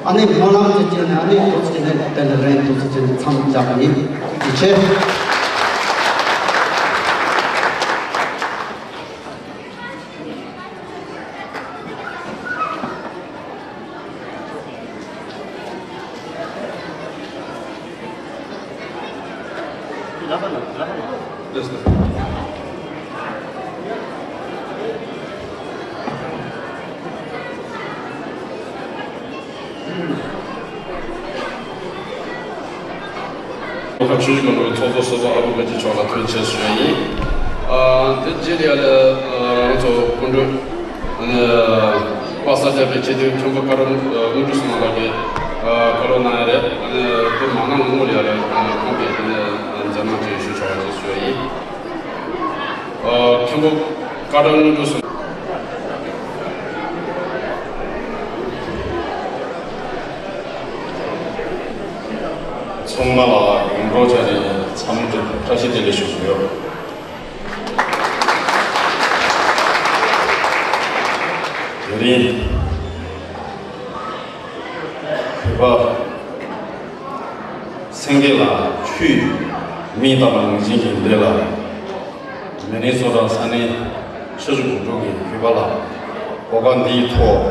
ཨ་ནི་སྨོན་ལམ་དུ་བྱས་ནས་ཨ་ནི་ཐུགས་རྗེ་ཆེ་ནས་དེ་ལ་རིང་ཐུགས་རྗེ་ཆེ་ནས་མཚམས་བཞག་གི་ཡིན། ཐུགས་རྗེ་ཆེ། ལྷོ་ཁ་ཆུ་བཞི་སྒང་དྲུག་ཚོགས་གཙོ་ཟུར་པ་ཨ་བུ་དགའ་སྐྱིད་མཆོག་ལ་ཐུགས་རྗེ་ཆེ་ཞུ་ཡ་ཡིན། ཨ། དེ་རྗེས་ལ་ཡ་ལ་ང་ཚོ་སྐུ་མགྲོན་པ་ས་སྐྱ་པའི་སྤྱི་འཐུས་མཁན་པོ་ཀ་རམ་དངོས་གྲུབ་ཟེར་མཁན་ལགས་ཀྱིས་བཀའ་སློབ་གནང་ཡ་རེད། དེ་མ་གནང་སྔོན་ལ་ཡ་ལ་ཁོང་གིས་དེ་ནས་མཛད་རྣམ་ཅིག་ཞུ་ཆོག་པ་ཅིག་ཞུ་ཡ་ཡིན། མཁན་པོ་ཀ་རམ་དངོས་གྲུབ་ཟེར། ཚང་མ་ལ་ཡོངས་གྲགས་ཅན་རེད། ཚང་མ་བཀྲ་ཤིས་བདེ་ལེགས་ཞུ་གི་ཡོད། དེ་རིང་བོད་པ་སེང་གེ་ལ་ཆུས་མིག་བཏང་བ་ནང་བཞིན་གྱི་འདི་ལ་མི་ནི་སོ་ཊ་ས་གནས་ཆུ་བཞི་སྒང་དྲུག་གི་བོད་པ་ལ་གོ་སྐབས་འདིའི་ཐོག་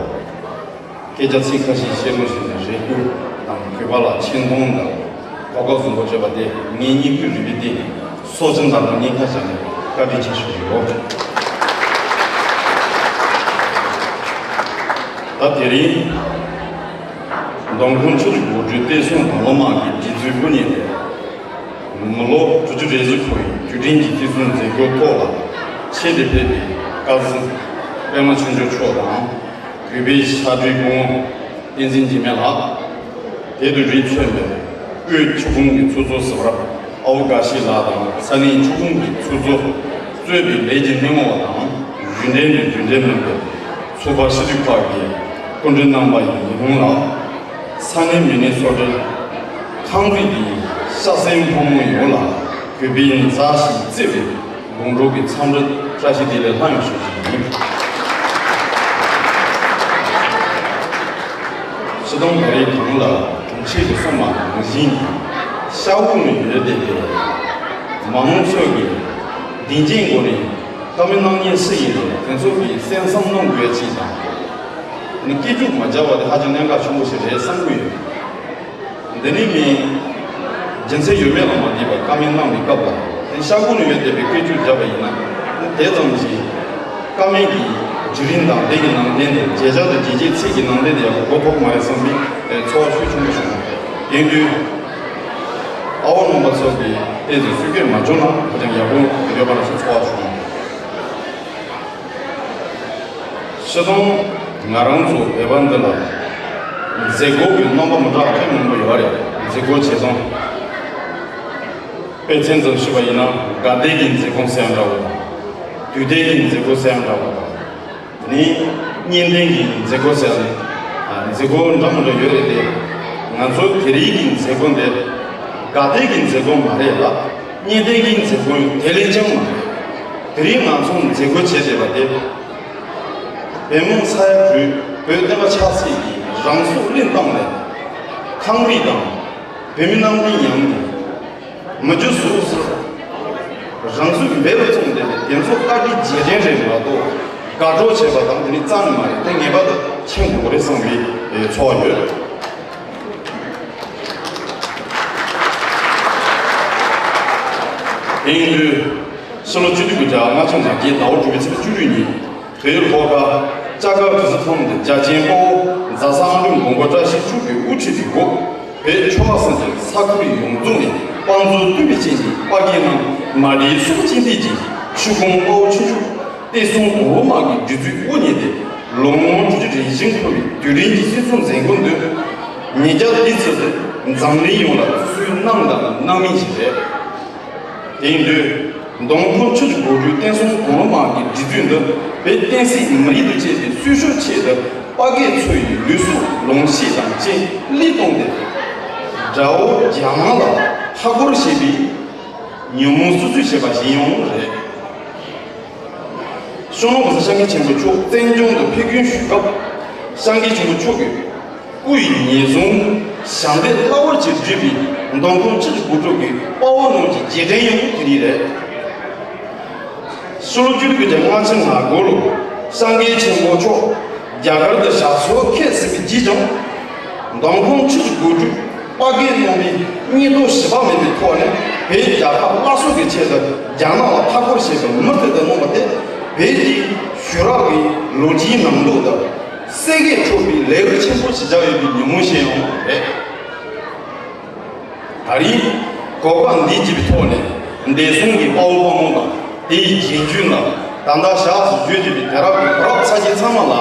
སྐད་ཆ་ཚིག་ཁ་ཤས་བཤད་རོགས་ཞུས་ནས་རེ་སྐུལ་དང་བོད་པ་ལ་ཆེ་མཐོང་དང་གོ་སྐབས་བཟང་པོ་སྤྲད་པ་དེ་ངས་སྙིང་ཁུང་རུས་པའི་གཏིང་ནས་སྲོག་ཅིང་དང་སྙིང་ཁ་བཞག་ནས་བཀའ་དྲིན་ཆེ་ཞུ་གི་ཡོད། ད་དེ་རིང་མདོ་ཁམས་ཆུ་བཞི་སྒང་དྲུག་བསྟན་སྲུང་དང་བླངས་དམག་གི་སྒྲིག་འཛུགས་དབུ་བརྙེས་ཏེ། མི་ལོ་དྲུག་ཅུ་རེ་བཞི་འཁོར་བའི་དུས་དྲན་གྱི་བརྩི་སྲུང་མཛད་སྒོའི་ཐོག་ལ་ཆེད་དུ་ཕེབས་པའི་བཀའ་ཟུར་པད་མ་ཆོས་འབྱོར་མཆོག་དང་། བོད་པའི་ཕྱག་སྦྲེལ་སྐུ་ངོ་བསྟན་འཛིན་འཇིགས་མེད་ལགས། དེ་དང་རིགས་མཚོན་པའི་དབུས་ཆུ་ཁོངས་ཀྱི་ཚོགས་གཙོ་ཟུར་པ་ཨ་བོ་དགའ་བཞད་ལགས་དང་། ས་གནས་ཆུ་ཁོངས་ཀྱི་ཚོགས་གཙོ་གཙོས་པའི་ལས་ཀྱི་སྣེ་མོ་བ་དང་། གཞུང་འབྲེལ་དང་གཞུང་འབྲེལ་མིན་པའི་ཚོགས་པ་སྤྱི་འཐུས་ཁག་གི་སྐུ་མགྲོན་རྣམ་པ་ཡི་ཉི་ཧོང་ལགས། ས་གནས་མི་ནི་སོ་ཊ་ཁང་རིགས་ཀྱི་ཤ་ཟན་ཕོ་མོ་ཡོངས་ལ་བོད་པའི་མཛའ་ཞིང་བརྩེ་བའི་དགོང་དྲོ་གི་འཚམས་འདྲི་བཀྲ་ཤིས་བདེ་ལེགས་ལྷང་ཡོང་ཞུ་རྒྱུ་ཡིན། སྤྱིར་བཏང་ད་རེས་གོང་ལ་དྲུང་ཆེ་གིས་གསུངས་པ་ནང་བཞིན་ཤར་ཁུག་ནས་ཡོད་བསྡད་པའི་མང་ཚོགས་ཀྱིས་བདེ་སྐྱིད་སྒོ་ནས་བཀའ་མོལ་གནང་མཁན་སུ་ཡིན་རུང་དེ་ཚོ་གིས་གསན་བསམ་གནང་དགོས་ཅིག་དང་། ནི་སྐད་སྒྱུར་མ་བྱས་པ་དེ་ཧ་ཅང་གནད་འགག་ཆེན་པོ་ཞིག་རེད་བསམ་གྱི་ཡོད། འདི་ནི་མིན། རྒྱུ་མཚན་ཡོད་མེད་ལ་མ་ལྟོས་པར་བཀའ་མོལ་གནང་བའི་སྐབས་ལ་དེ་ཤར་ཁུག་ནས་ཡོད་བསྡད་པའི་སྐད་སྒྱུར་བརྒྱབ་པ་ཡིན་ན་དེ་ཙམ་གྱིས་བཀའ་མོལ་གྱི་བརྒྱུད་རིམ་དང་དེ་གི་ནང་དོན་དེ་བརྗོད་བྱ་དང་རྗོད་བྱེད་ཚིག་གི་ནང་དོན་དེ་ཡག་པོ་གོ་ཐུབ་མ་རེད་བསམ་པའི་ཚོར་བ་ཤུགས་ཆེན་པོ་བྱུང་། དེང་དུས་ཨ་བོ་རྣམ་པ་ཚོ་གིས་ཏོག་ཙམ་སྲུང་སྐྱོབ་མ་བྱུང་ན་ཧ་ཅང་ཡག་པོ་ཡོད་པ་ལ་སོགས་ཚོར་བ་བྱུང་། སྤྱིར་བཏང་ང་རང་ཚོ་བོད་པ་འདི་ལ་མཛད་སྒོ་གི་རྣམ་པ་མི་འདྲ་བ་མང་པོ་ཡོད་རེད། མཛད་སྒོ་བྱེད་སྟངས་དཔེ་མཚོན་ཙམ་ཞུས་པ་ཡིན་ན་དགའ་ལྡན་གྱི་མཛད་སྒོ་ཟེར་ཡ་འདྲ་བོ་དང་། དུས་དྲན་གྱི་མཛད་སྒོ་ཟེར་ཡ་འདྲ་བོ་དང་། དེ་ནས་གཉེན་སྟོན་གྱི་མཛད་སྒོ་ཟེར་ཡ་ནི་མཛད་སྒོ་འདྲ་མི་འདྲ་ཡོད་རེད་དེ། ང་ཚོ་དེ་རིང་གི་མཛད་སྒོ་འདི་དགའ་ལྡན་གྱི་མཛད་སྒོ་མ་རེད་ལ་གཉེན་སྟོན་གྱི་མཛད་སྒོ་དེ་ལས་ཀྱང་མ་རེད། དེ་རིང་ང་ཚོ་མཛད་སྒོ་བྱེད་བསྡད་པ་དེ། བོད་མི་ས་ཡ་དྲུག་བོད་བསྟན་པ་ཆབ་སྲིད་ཀྱི་རང་སྲོག་བློས་བཏང་ནས་ཁང་རིགས་དང་བོད་མི་རྣམས་ཀྱི་ཡང་ནས་མི་རྒྱུ་ཟུག་སུ་རང་ཚུགས་འབེལ་བར་བཙོང་བསྡད་པའི་དེ་ཚོ་བཀའ་དྲིན་རྗེས་དྲན་རེད་མ་གཏོགས་དགའ་སྤྲོ་བྱེད་པ་དང་དེ་ནི་རྩ་ནས་མ་རེད། དེ་ངེས་པར་དུ་མཁྱེན་དགོས་རེད་བསམ་པའི་ཚོར་བ་ཡོད། དེ་ཡིན་དུས་ཕྱི་ལོ་ཆིག་སྟོང་དགུ་བརྒྱ་ལྔ་བཅུ་ང་བརྒྱད་ཟླ་བ་དྲུག་པའི་ཚེས་བཅུ་དྲུག་ཉིན། བོད་ལྷོ་ཁ་ལྕགས་མཁར་གྲུ་གཟིངས་ཁྲོམ་དུ་རྒྱལ་ཆེན་དཔའ་བོ་རྫ་གསང་སྒྲོལ་མགོན་པོ་བཀྲ་ཤིས་ཕྱུག་གི་དབུ་ཁྲིད་དུ་འགོ་བོད་ཆོལ་ཁ་གསུམ་གྱི་ས་ཁུལ་ཡོངས་རྫོགས་ནས་དཔའ་མཛངས་བསྟུན་པའི་ཅན་གྱི་དཔའ་རྒྱལ་རྣམས་མ་བསྒྲིགས་སྲོག་གཅིག་སྟེར་གྱིས་ཆུ་ཁོངས་དཔའ་བོ་ཆོས་འབྱོར་བསྟན་སྲུང་དང་བླངས་དམག་གི་སྒྲིག་འཛུགས་དབུ་བརྙེས་ཏེ་ལོ་ངོ་དྲུག་ཅུ་རེ་བཞི་འཁོར་བའི་དུས་དྲན་གྱི་བརྩི་སྲུང་མཛད་སྒོ་འདི་ཉིས་བརྒྱ་འདི་ཚོད་དུ་འཛམ་གླིང་ཡོངས་ལ་བརྩི་སྲུང་གནང་དང་གནང་མུས་ཤིག་རེད། དེ་ཡིན་དུས། མདོ་ཁམས་ཆུ་བཞི་སྒང་དྲུག་བསྟན་སྲུང་དང་བླངས་དམག་གི་སྒྲིག་འཛུགས་འདི་བོད་བསྟན་སྲིད་མི་རིགས་དང་བཅས་པའི་སྲུང་སྐྱོབ་ཆེད་དུ་དཔའ་རྒོད་ཚོ་ཡི་ལུས་སྲོག་ལོངས་སྤྱོད་དང་བཅས་བློས་བཏང་སྟེ། དགྲ་བོ་རྒྱ་ནག་ལ་མཐའ་སྐོར་བྱེད་པའི་ཉོན་མོངས་སྲུང་བརྩི་བྱས་པ་ཞིག་ཡང་རེད། སྤྱི་ནོར་གོང་ས་སྐྱབས་མགོན་ཆེན་པོ་མཆོག་བཙན་བྱོལ་དུ་ཕེབས་སྐྱོད་ཞུས་སྐབས་སྐྱབས་མགོན་ཆེན་པོ་མཆོག་གིས། སྐུ་ཡི་ཉེན་སྲུང་ཞབས་འདེགས་རླབས་པོ་ཆེ་བསྒྲུབས་པའི་མདོ་ཁམས་ཆུ་བཞི་སྒང་དྲུག་གི་དཔའ་བོ་རྣམས་ཀྱི་རྗེས་དྲན་ཡང་དེ་རིང་རེད། ཕྱི་ལོ་ཆིག་སྟོང་དགུ་བརྒྱ་ལྔ་བཅུ་ང་དགུ་ལོར་སྐྱབས་མགོན་ཆེན་པོ་མཆོག་རྒྱ་གར་དུ་ཞབས་སོར་ཁད་ཟིན་པའི་རྗེས་ཀྱང་། མདོ་ཁམས་ཆུ་བཞི་སྒང་དྲུག་དཔའ་རྒོད་རྣམ་པའི་སྙིང་སྟོབས་ཞི་བ་མེད་པའི་ཐོག་ནས་བོད་རྒྱལ་ཁབ་སླར་གསོ་གི་ཆེད་དུ་རྒྱ་ནག་ལ་མཐའ་སྐོར་བྱེད་པའི་མུ་མཐུད་དུ་གནང་བ་དེ་བོད་ཀྱི་ཞུ་རག་གི་ལོ་རྒྱུས་ནང་དུ་དང་། སེ་གོལ་འཕྲོག་པའི་ལས་འགུལ་ཆེན་པོ་ཞིག་བྱ་ཡོད་པའི་ཉིན་མོ་ཞིག་ཡང་རེད། ད་རེས་གོ་སྐབས་འདི་བརྒྱུད་པའི་ཐོག་ནས་འདས་སོང་གི་དཔའ་བོ་དཔའ་མོ་དང་དེའི་རྗེས་འཇུག་རྣམས་ད་ལྟ་ཞག་སུ་བཞུགས་བསྡད་པའི་དུས་རབས་ཀྱི་བུ་རབས་ཚ་རྒྱུད་ཚང་མ་ལ་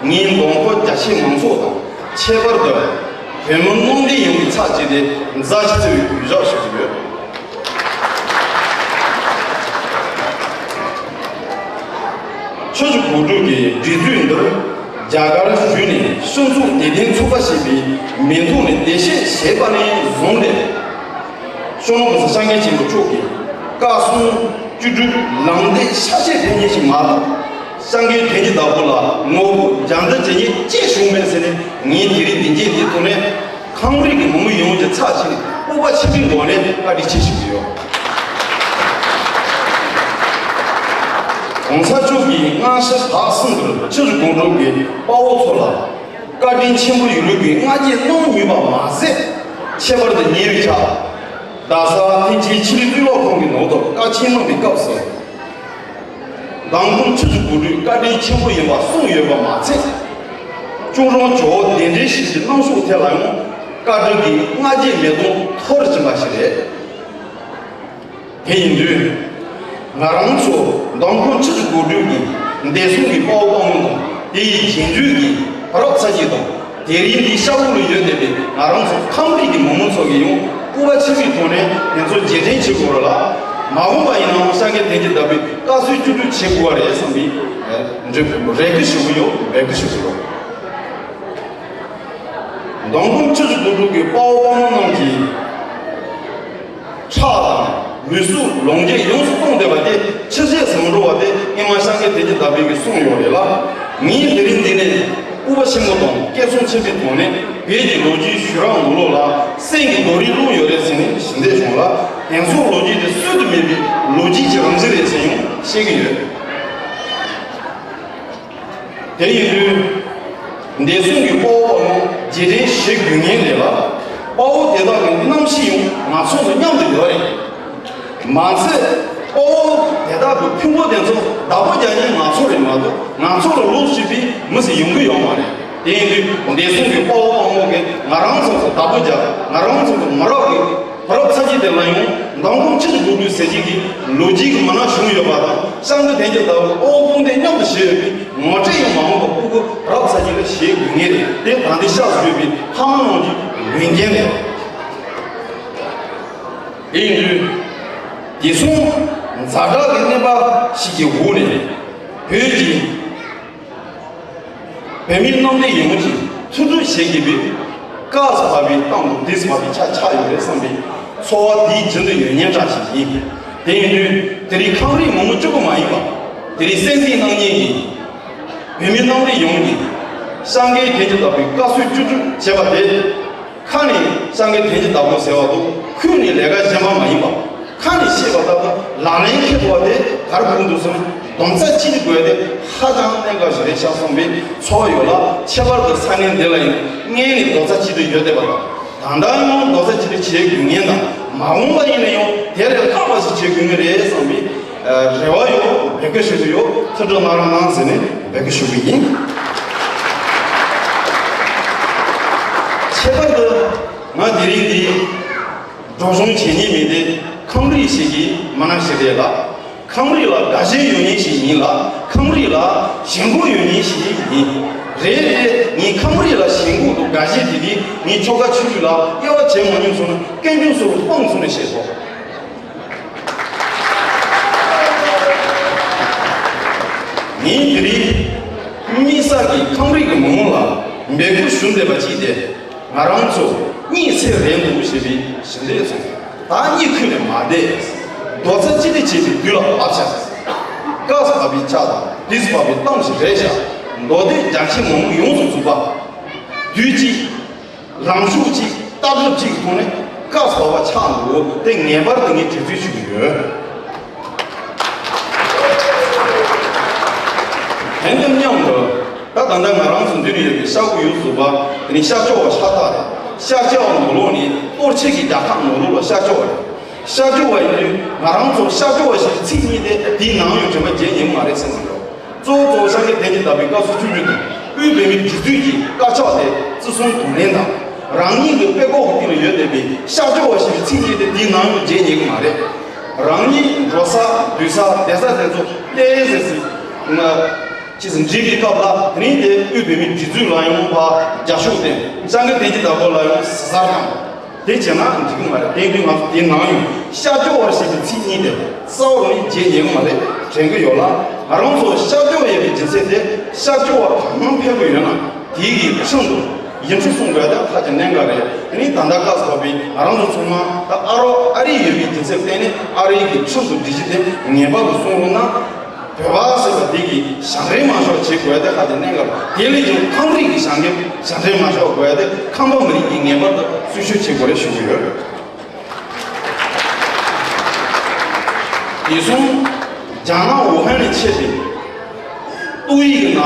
ངའི་མདོ་ཁམས་རྒྱ་ཆེའི་མང་ཚོགས་དང་ཁྱད་པར་དུ་བོད་མི་དམངས་སྡེ་ཡོངས་ཀྱི་ཚབ་བྱས་ཏེ་མཛའ་ཞིང་བརྩེ་བའི་གུས་ཞབས་ཞུ་གི་ཡོད། ཆུ་བཞི་སྒང་དྲུག་གི་སྒྲིག་འཛུགས་འདིར་རྒྱ་གར་བཞུགས་ནས་སྤྱི་ཚོགས་བདེ་ལྡན་ཚོགས་པ་ཞེས་པའི་མིང་ཐོག་ནས་འདེད་བཤད་བྱས་པ་ནས་བཟུང་སྟེ། སྤྱི་ནོར་གོང་ས་སྐྱབས་མགོན་ཆེན་པོ་མཆོག་གིས་བཀའ་གསུང་བཅུ་དྲུག་ལམ་སྟོན་ཕྱག་བཞེས་ཕེབས་མཁན་ཞིག་མ་གཏོགས། སྐྱབས་མགོན་བདེ་སྐྱིད་བདག་པོ་ལ་ངོ་རྒོལ་རྒྱབ་འདེགས་བྱེད་མཁན་ཅི་བྱུང་མེད་ཟེར་ནས། ངས་དེ་རིང་འདི་འགྱེད་འདིའི་ཐོག་ནས་ཁམས་རིགས་ཀྱི་མི་མང་ཡོངས་ཀྱི་ཚབ་བྱས་ནས་སྤོབས་པ་ཆེན་པོའི་སྒོ་ནས་བཀའ་དྲིན་ཆེ་ཞུ་གི་ཡོད། གོང་ས་མཆོག་གིས་སྔ་ཕྱི་དག་གསུམ་དུ་ཆུ་བཞི་སྒང་དྲུག་གི་དཔའ་བོ་ཚོ་ལ་བཀའ་དྲིན་ཆེན་པོ་ཡོད་ལུགས་ཀྱི་སྔ་རྗེས་གནང་མྱོང་བ་མ་ཟད། ཁྱད་པར་དུ་ཉེ་བའི་ཆར་རྡ་ས་མཐིང་ཆེན་ཆོས་གླིང་གཙུག་ལག་ཁང་གི་ནང་དུ་བཀའ་ཆེན་གནང་བའི་སྐབས་སུ། མདང་དགོང་ཆུ་བཞི་སྒང་དྲུག་བཀའ་དྲིན་ཆེན་པོ་ཡིན་པ་གསུངས་ཡོད་པ་མ་ཚད། ཅོང་རོང་ཇོ་བོ་གདན་འདྲེན་ཞིག་གི་གནང་ཕྱོགས་ཐད་ལ་ཡང་བཀའ་དྲིན་གྱི་སྔ་རྗེས་མེད་དུ་མཐོ་རུ་ཕྱིན་པ་ཞིག་རེད། དེ་ཡིན་དུས། ང་རང་ཚོ་མདང་དགོང་ཆུ་བཞི་སྒང་དྲུག་གི་འདས་སོང་གི་དཔའ་བོ་དཔའ་མོ་དང་། དེ་ཡི་རྗེས་འཇུག་གི་བུ་རབས་ཚ་རྒྱུད་དང་། དེ་རིང་འདིའི་ཤར་ཁུག་ལ་ཡོད་བསྡད་པའི་ང་རང་ཚོ་ཁམས་རིགས་ཀྱི་མི་མང་ཚོ་གིས་ཡང་སྤོབས་པ་ཆེན་པོའི་ཐོག་ནས་དེ་ཚོ་རྗེས་དྲན་བྱེད་དགོས་རེད་ལ། མ་འོངས་པ་ཡིན་ནའང་སྐྱབས་མགོན་བདེ་སྐྱིད་ཟླ་བའི་བཀའ་སྲོལ་བཅུ་དྲུག་བྱེད་དགོས་པ་རེད་བསམ་པའི་འདྲི་རེ་སྐུལ་ཞུ་གི་ཡོད། རེ་སྐུལ་ཞུ་གི་ཡོད། མདང་དགོང་ཆུ་བཞི་སྒང་དྲུག་གི་དཔའ་བོ་དཔའ་མོ་རྣམས་ཀྱིས། ཁྲག་དང་ལུས་གཟུགས་ལོངས་སྤྱོད་ཡོངས་སུ་བཏང་བསྡད་པ་དེ་ཕྱི་བཤད་ཟིན་འགྲོ་བ་དེ་སྔོན་མ་སྐྱབས་མགོན་བདེ་སྐྱིད་ཟླ་བའི་གིས་གསུངས་ཡོད་རེད་ལ། ངས་དེ་རིང་འདི་ནས་སྤོབས་པ་ཆེན་པོ་དང་སྐད་གསང་ཆེན་པོའི་ཐོག་ནས་བོད་ཀྱི་ལོ་རྒྱུས་ཤུལ་རགས་ནང་ལོགས་ལ་སེམས་ཀྱི་རྡོ་རིང་བླུགས་ཡོད་རེད་ཟེར་ནས་ཞུ་འདོད་བྱུང་ལ། དེང་སང་ལོ་རྒྱུས་དེ་སྲོལ་དུ་མེད་པའི་ལོ་རྒྱུས་ཀྱི་རང་བཞིན་རེད་ཟེར་ཡང་བཤད་ཀྱི་ཡོད། དེ་ཡིན་དུས། འདས་སོང་གི་དཔའ་བོ་དཔའ་མོ་རྗེས་དྲན་བྱེད་དགོས་ངེས་རེད་ལ། དཔའ་བོ་དེ་དག་གི་རྣམ་ཤེས་ཡང་ང་ཚོ་དང་མཉམ་དུ་ཡོད་རེད། མ་ཚད། དཔའ་བོ་དེ་དག་གི་ཕུང་པོ་དེ་ཚོ་བདག་པོ་རྒྱག་མཁན་ང་ཚོ་རེད་མ་གཏོགས། ང་ཚོ་ལ་ལོག་བྱེད་པའི་མི་ཞིག་ཡོང་གི་ཡོད་མ་རེད། དེ་ཡིན་དུས་འདས་སོང་གི་དཔའ་བོ་དཔའ་མོ་གིས་ང་རང་ཚོ་ལ་བདག་པོ་རྒྱག་ང་རང་ཚོ་གི་མི་རབས་ཀྱི་བུ་རབས་ཚ་རྒྱུད་དེ་ལ་ཡང་མདང་དགོང་ཆུ་བཞི་སྒང་དྲུག་ཟེར་རྒྱུ་གི་ལོ་རྒྱུས་ཀྱི་མི་སྣ་བྱུང་ཡོད་པ་དང་། སྐྱབས་མགོན་བདེ་སྐྱིད་ཟླ་བ་དབུ་དཔུང་སྡེ་མཉམ་དུ་བྱས་ཡོད་པའི་ངོ་སྤྲོད་ཡང་མ་འོངས་པ་སྤུ་གུ་བུ་རབས་ཚ་རྒྱུད་ལ་བྱེད་དགོས་ངེས་རེད། དེ་ད་ལྟའི་ཤག་ཏུ་ཡོད་པའི་ཕ་མ་རྣམས་ཀྱི་འོས་འགན་རེད། དེ་ཡིན་དུས། དེང་སང་ཛ་དྲག་གི་གནས་བབ་ཞིག་གི་འོག་ནས་བོད་ཀྱི་བོད་མི་རྣམས་དེ་ཡོངས་ཀྱིས་ཐུགས་སྤྲོ་བྱེད་དགོས་པའི་སྐབས་སུ་བབས་པའི་གཏམ་དང་དུས་སུ་བབས་པའི་ཆ་ཆགས་ཡོད་རེད་བསམ་པའི་ཚོར་བ་དེའི་རྒྱུན་དུ་ཡོད་མཁན་འདྲ་ཞིག་ཡིན། དེ་ཡིན་དུས་དེ་རིང་ཁམས་རིགས་མང་པོ་གཅིག་པུ་མ་ཡིན་པ། དེ་རིང་གསན་གཟིགས་གནང་མཁན་གྱི་བོད་མི་རྣམས་དེ་ཡོངས་ཀྱིས་སྐྱབས་མགོན་བདེ་སྐྱིད་ཟླ་བའི་བཀའ་སྲོལ་བཅུ་དྲུག་བྱས་པ་དེ། ཁ་ནས་སྐྱབས་མགོན་བདེ་སྐྱིད་ཟླ་བ་ཟེར་བ་དང་ཁུངས་ནས་ལས་ཀ་གཞན་པ་མ་ཡིན་པ། ཁ་ནས་བཤད་པ་ལྟར་དུ་ལག་ལེན་འཁེལ་དགོས་པ་དེ་ག་རེ་དགོས་འདུག་ཟེར་ན། རྡོག་རྩ་གཅིག་ཏུ་དགོས་དེ་ཧ་ཅང་གནད་འགག་ཞིག་རེད་ཤག་བསམ་པའི་ཚོར་བ་ཡོད་ལ། ཁྱད་པར་དུ་ས་གནས་འདི་ལ་ཡང་སྔོན་ནས་རྡོག་རྩ་གཅིག་ཏུ་ཡོད་བསྡད་པ་དང་། ད་ལྟ་ཡང་རྡོག་རྩ་གཅིག་ཏུ་བྱེད་དགོས་ངེས་དང་། མ་འོངས་པ་ཡིན་ན་ཡང་དེ་ལས་ལྷག་པ་ཞིག་བྱེད་དགོས་ངེས་རེད་བསམ་པའི་རེ་བ་ཡོད། འབོད་སྐུལ་ཞུ་གི་ཡོད། ཐུགས་སྤྲོ་གནང་རོགས་གནང་ཟེར་ནས་འབོད་སྐུལ་ཞུ་གི་ཡིན། ཁྱད་པར་དུ་ང་དེ་རིང་འདི་སྒྲོག་སྦྱང་བྱེད་མཁན་མི་དེ་ཁམས་རིགས་ཤིག་གི་མི་སྣ་ཞིག་རེད་ལ། ཁམས་རིགས་ལ་དགའ་ཞེན་ཡོད་མཁན་ཞིག་ཡིན་ལ། ཁམས་རིགས་ལ་ཞེན་ཁོག་ཡོད་མཁན་ཞིག་ཡིན། རེད་རེད། ངས་ཁམས་རིགས་ལ་ཞེན་ཁོག་དང་དགའ་ཞེན་དེ་གིས་ངས་ཆོལ་ཁ་ཆོས་ལུགས་ལ་དབྱེ་བ་བྱེད་མ་མྱོང་སོང་ན། སྐད་འབྱུང་སོགས་སྤངས་སོང་ནས་བཤད་སོང་། ངས་དེ་རིང་དམིགས་བསལ་གྱིས་ཁམས་རིགས་ཀྱི་མི་མང་ལ་འབོད་སྐུལ་ཞུ་འདོད་པ་གཅིག་དེ། ང་རང་ཚོ་གཉིད་སད་རན་འདུག་ཞེས་པའི་ཞི་བདེ་སོང་། ད་གཉིད་ཁུག་ནས་མ་བསྡད། རྡོག་རྩ་གཅིག་སྒྲིལ་བྱེད་པའི་དུས་ལ་བབ་ཤག། སྐབས་སུ་བབས་པའི་ཆ་དང་དུས་སུ་བབས་པའི་གཏམ་ཞིག་རེད་ཤག། མདོ་སྡེ་རྒྱ་ཆེ་མང་པོ་ཡོངས་སུ་རྫོགས་པ། དུས་གཅིག། ལངས་ཕྱོགས་གཅིག། ལྟ་གྲུབ་གཅིག་གི་ཐོག་ནས་སྐབས་སུ་བབས་པ་ཆགས་འདུག། དེ་ངེས་པར་དུ་ངས་དྲི་རྩད་ཞུ་གི་ཡོད། དེ་དང་མཉམ་དུ། ད་ད་ལྟ་ང་རང་ཚོ་འདིར་ཡོད་པའི་ཤར་ཁུག་ཡོངས་སུ་རྫོགས་པ་དེ་ནི་ཤར་ཕྱོགས་པ་ཤ་སྟག་རེད། ཤར་ཕྱོགས་པ་ནང་ལོགས་ནི་གཏོར་བྱེད་ཀྱི་རྒྱལ་ཁབ་ནང་ལོགས་ལ་ཤར་ཕྱོགས་པ་རེད། ཤར་ཕྱོགས་པ་ཡིན་དུས་ང་རང་ཚོ་ཤར་ཕྱོགས་པ་ཞེས་པའི་ཚིག་གཉིས་དེ་དེའི་ནང་ཡང་དྲན་པ་བརྗེད་ཉན་གྱི་མ་རེད་བསམ་གྱི་འདུག། གཙོ་བོ་གཙོ་བོ་སྐྱབས་མགོན་བདེ་སྐྱིད་ཟླ་བའི་བཀའ་སྲོལ་བཅུ་དྲུག་དང་དབུས་བོད་མིའི་སྒྲིག་འཛུགས་ཀྱི་དཀར་ཆག་དེ་བརྩི་སྲུང་དང་ལེན་དང་། རང་ཉིད་ཀྱི་དཔྲལ་ཁོག་གི་སྟེང་ལ་ཡོད་བསྡད་པའི་ཤར་ཕྱོགས་པ་ཞེས་པའི་ཚིག་གཉིས་དེ་དེའི་ནང་ཡང་བརྗེད་ཉན་གྱི་མ་རེད། རང་ཉིད་འགྲོ་ས་སྡོད་ས་བསྡད་ས་དེ་ཚོ་ཏོག་ཙམ་ཙམ་ང་ཅིག་འགྲིག་པའི་སྐབས་ལ། དེ་རིང་དེ་དབུས་བོད་མིའི་སྒྲིག་འཛུགས་ལ་ཡང་ཕར་རྒྱབ་སྐྱོར་དང་། སྐྱབས་མགོན་བདེ་སྐྱིད་ཟླ་བ་ལ་ཡང་གཟབ་གཟབ་དང་། དེ་བྱས་ན་འགྲིག་གི་མ་རེད། དེ་དུས་ང་ཚོ་དེའི་ནང་ཡང་ཤར་ཕྱོགས་པ་ཞེས་པའི་ཚིག་གཉིས་དེ་རྩ་བ་ནས་བརྗེད་ཉན་གྱི་མ་རེད་དྲན་གྱི་ཡོད་ལ། ང་རང་ཚོ་ཤར་ཕྱོགས་པ་ཡིན་པའི་རྒྱུ་མཚན་དེ་ཤར་ཕྱོགས་པ་གང་ཕེབས་ཀྱི་ཡོད་ན་དེའི་གི་ཁྲིམས་དང་ ཡིན་ཁྲི་གསུང་དགོས་ད་ཁ་ཅིག་གནད་འགག་རེད། དེ་ནི་ད་ལྟ་སྐབས་ཐོག་པའི་ང་རང་ཚོ་ཚང་མ་ད་ཨ་རོགས་ཨ་རི་ཡོད་པའི་དུས་ཚོད་བརྟེན་ནས་ཨ་རི་གི་ཁྲིམས་དང་སྒྲིག་གཞི་དེ་ངེས་པར་དུ་སྲུང་རོགས་གནང་། བོད་པ་ཟེར་བ་དེ་གི་ཞབས་འདྲེན་མ་ཤོག་བྱེད་དགོས་ད་ཁ་ཅིག་གནད་འགག་དེ་ལས་ཀྱང་ཁམས་རིགས་ཀྱི་ཞབས་འདྲེན་ཞབས་འདྲེན་མ་ཤོག་དགོས་ད་ཁམས་པ་མི་རིགས་ཀྱི་ངེས་པར་དུ་རྩོད་ཞིབ་བྱེད་དགོས་རེད་ཞུ་གི་ཡོད། དེ་སོང་རྒྱ་ནག་ཝུ་ཧན་ནས་མཆེད་པའི་ཏོག་དབྱིབས་ཀྱི་ན་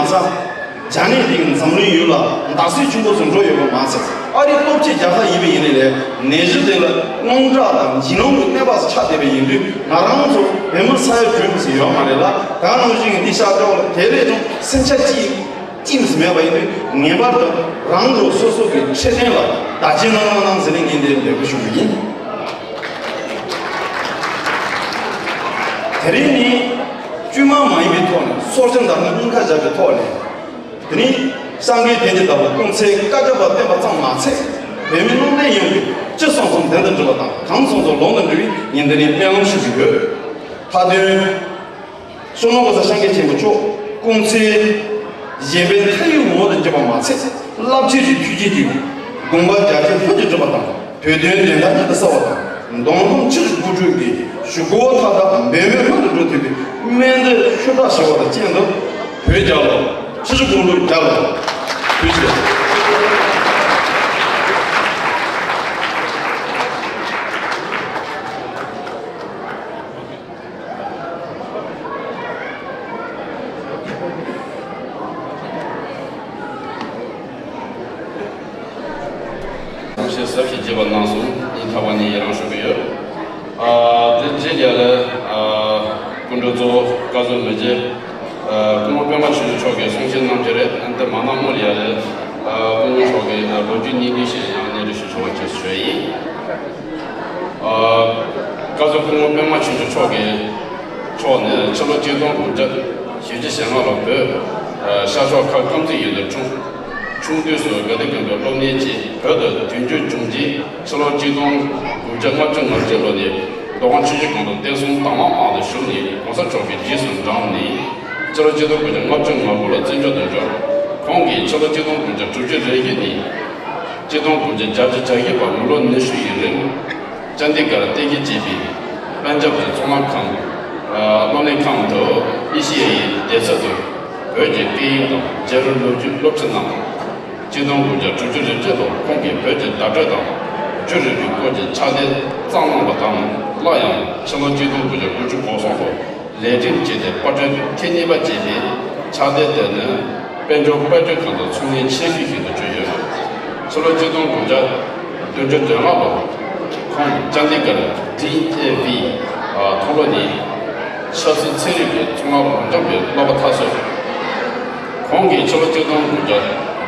ཚ་རྒྱ་ནད་དེ་གིས་འཛམ་གླིང་ཡུལ་ལ་འདག་སེལ་ཆེན་པོ་ཟིན་འགྲོ་ཡོད་པ་མ་ཟད། ཨ་རི་སྟོབས་ཆེ་རྒྱལ་ཁབ་ཡིན་པའི་ཡིན་ནའི་ལས་ནད་གཞི་དེ་ལ་དངངས་སྐྲག་དང་འཇིགས་སྣང་གི་གནས་བབ་ཆགས་བསྡད་པ་ཡིན་དུས་ང་རང་ཚོ་བོད་མི་ས་ཡ་དྲུག་ཙམ་ཡོད་མ་རེད་ལ། ད་ནང་བཞིན་གྱི་འདི་ཤར་ཕྱོགས་ལ་དེ་ལས་ཀྱང་སེམས་ཆ་གཅིག་ཅིམས་མེད་པ་ཡིན་དུས་ངེས་པར་དུ་རང་གི་སོ་སོ་གི་འཕྲོད་བསྟེན་ལ་བདག་གཅེས་གནང་རོགས་གནང་ཟེར་ནས་ངས་འདིར་འབོད་སྐུལ་ཞུ་གི་ཡིན། དེ་རིང་ནི་དཀྱུས་མ་མ་ཡིན་པའི་ཐོག་ནས་སྲོག་ཆགས་འདར་ན་སྙིང་ཁ་བཞག་པའི་ཐོག་ནས་དེ་ནི་སངས་རྒྱས་བསྟན་འཛིན་ལྟ་བུ་སྐུ་ཚེ་བསྐལ་བརྒྱར་བརྟན་པ་ཙམ་མ་ཚད་བོད་མི་སྣུམ་ལྡན་ཡོངས་ཀྱི་ཅི་བསམ་བསམ་དོན་དུ་འགྲུབ་པ་དང་གང་བསམ་བསམ་ལམ་དུ་འགྲོ་བའི་ཉིན་འདི་ནི་སྨོན་ལམ་ཞུ་གི་ཡོད། མཐའ་དོན། ཤོ་ལོ་ཀ་ས་སངས་རྒྱས་ཆེན་པོ་མཆོག་སྐུ་ཚེ་གཞན་ཕན་མཐའ་ཡས་ངོ་བོ་དུ་འགྱུར་བ་མ་ཚད་རླབས་ཆེན་གྱི་ཐུགས་རྗེ་གིས་དགོངས་པ་རྒྱ་ཆེན་ལྷུན་གྱིས་གྲུབ་པ་དང་བོད་དོན་བདེན་མཐའ་གཉིས་སུ་གསལ་བ་དང་མདུན་ལམ་ཕྱིར་དགུ་ཕྲུག་གི་ཞུ་སྒོ་མཐའ་དག་འབད་མེད་ལྷུན་དུ་འགྲོ་ཐུབ་པའི་སྨོན་འདུན་ཤུགས་དྲག་ཞུ་བ་དང་རྐྱེན་དུ་བོད་རྒྱལ་ལོ། ཕྱི་ཕྱོགས་གོང་བུ་རྒྱལ་ལོ། ཐུགས་རྗེ་ཆེ། གསུང་བཤད་ཟབ་ཞིང་རྒྱས་པ་གནང་སོང་། སྙིང་ཐག་པ་ནས་ཡི་རང་ཞུ་གི་ཡོད། ཨ། དེ་རྗེས་ལ་ཨ། སྐུ་མགྲོན་གཙོ་བོ་བཀའ་ཟུར་མི་རྗེ་ཨ། སྐུ་ངོ་པད་མ་ཆོས་འབྱོར་མཆོག་གིས་གསུང་བཤད་གནང་རྒྱུ་རེད། ཨ་ནི་དེ་མ་གནང་སྔོན་ལ་ཡ་ལ་ཨ། སྐུ་ངོ་མཆོག་གི་ཨ། ལོ་རྒྱུས་སྙིང་བསྡུས་ཤིག་ཡང་སྙན་སྒྲོན་ཞུ་ཆོག་པ་བཅས་སུ་ཞུ་ཡ་ཡིན། ཨ། བཀའ་ཟུར་སྐུ་ངོ་པད་མ་ཆོས་འབྱོར་མཆོག་གིས་མཆོག་ནས་ཕྱི་ལོ་གཅིག་སྟོང་དགུ་བརྒྱ་བཞི་བཅུ་ཞེ་ལྔ་ལོར་བོད་ཤར་ཕྱོགས་ཁ་དཀར་མཛེས་ཡུལ་དུ་འཁྲུངས། ཆུང་དུས་སུ་དགའ་ལྡན་དགོན་པའི་སློབ་གཉེར་གྱིས་བོད་དུ་དུས་འགྱུར་བྱུང་རྗེས་ཕྱི་ལོ་གཅིག་སྟོང་དགུ་བརྒྱ་ལྔ་བཅུ་ང་གཅིག་ལོ་ནས་མདོ་ཁམས་ཆུ་བཞི་སྒང་དྲུག་བསྟན་སྲུང་དྭངས་མ་དམག་ཏུ་ཞུགས་ནས་གོང་ས་མཆོག་གི་རྗེས་སུ་འབྲངས་ནས་ཕྱི་ལོ་གཅིག་སྟོང་དགུ་བརྒྱ་ལྔ་བཅུ་ང་དགུ་ལོར་བཙན་བྱོལ་དུ་འབྱོར། ཁོང་གིས་ཕྱི་ལོ་གཅིག་སྟོང་དགུ་བརྒྱ་དྲུག་ཅུ་རེ་བཞི་ནས་གཅིག་སྟོང་དགུ་བརྒྱ་བརྒྱད་ཅུ་གྱ་བཞི་བར་མི་ལོ་ཉི་ཤུ་ཡི་རིང་ཅན་ཌི་གར་གཏན་འཁེལ་བྱས་པའི་པན་ཇབ་ཀྱི་ཚོང་ལམ་ཁང་། ཨ། སློབ་གཉེར་ཁང་དུ་ཨེ་ཤེ་ཡའི་སྡེ་ཚན་དུ་བོད་ཀྱི་སྐད་ཡིག་དང་རྒྱལ་རབས་སློབ་ཆེན་སློབ་ཁྲིད་གནང་། གཅིག་སྟོང་དགུ་བརྒྱ་དྲུག་ཅུ་རེ་བརྒྱད་ལོར་ཁོང་གིས་བོད་ཀྱི་བརྡ་སྤྲོད་དང་རྒྱུད་རིང་པོའི་སྐོར་གྱི་ཕྱག་དེབ་བརྩམས་གནང་བ་དང་། སླར་ཡང་ཕྱི་ལོ་གཅིག་སྟོང་དགུ་བརྒྱ་དགུ་བཅུ་གོ་གསུམ་ལོར་ལེགས་སྒྲིག་བྱས་ཏེ་པར་སྐྲུན་ཐེངས་གཉིས་པ་བྱས་པའི་ཕྱག་དེབ་དེ་ནི་དཔལ་འབྱོར་དཔལ་སྒྲོན་ཁང་དུ་ཚོང་ལས་ཆེ་ཤོས་ཤིག་ཏུ་གྱུར་ཡོད། ཕྱི་ལོ་གཅིག་སྟོང་དགུ་བརྒྱ་བདུན་ཅུ་དོན་ལྔ་ལོར་ཁོང་ཅན་ཌི་གར་ཌི་ཨེ་བི་མཐོ་སློབ་ནས་ཆབ་སྲིད་ཚན་རིག་པའི་ཚོང་ལམ་རབ་འབྱམས་པའི་སློབ་པ་མཐར་སོན། ཁོང་གིས་ཕྱི་ལོ་གཅིག་སྟོང་དགུ་བརྒྱ་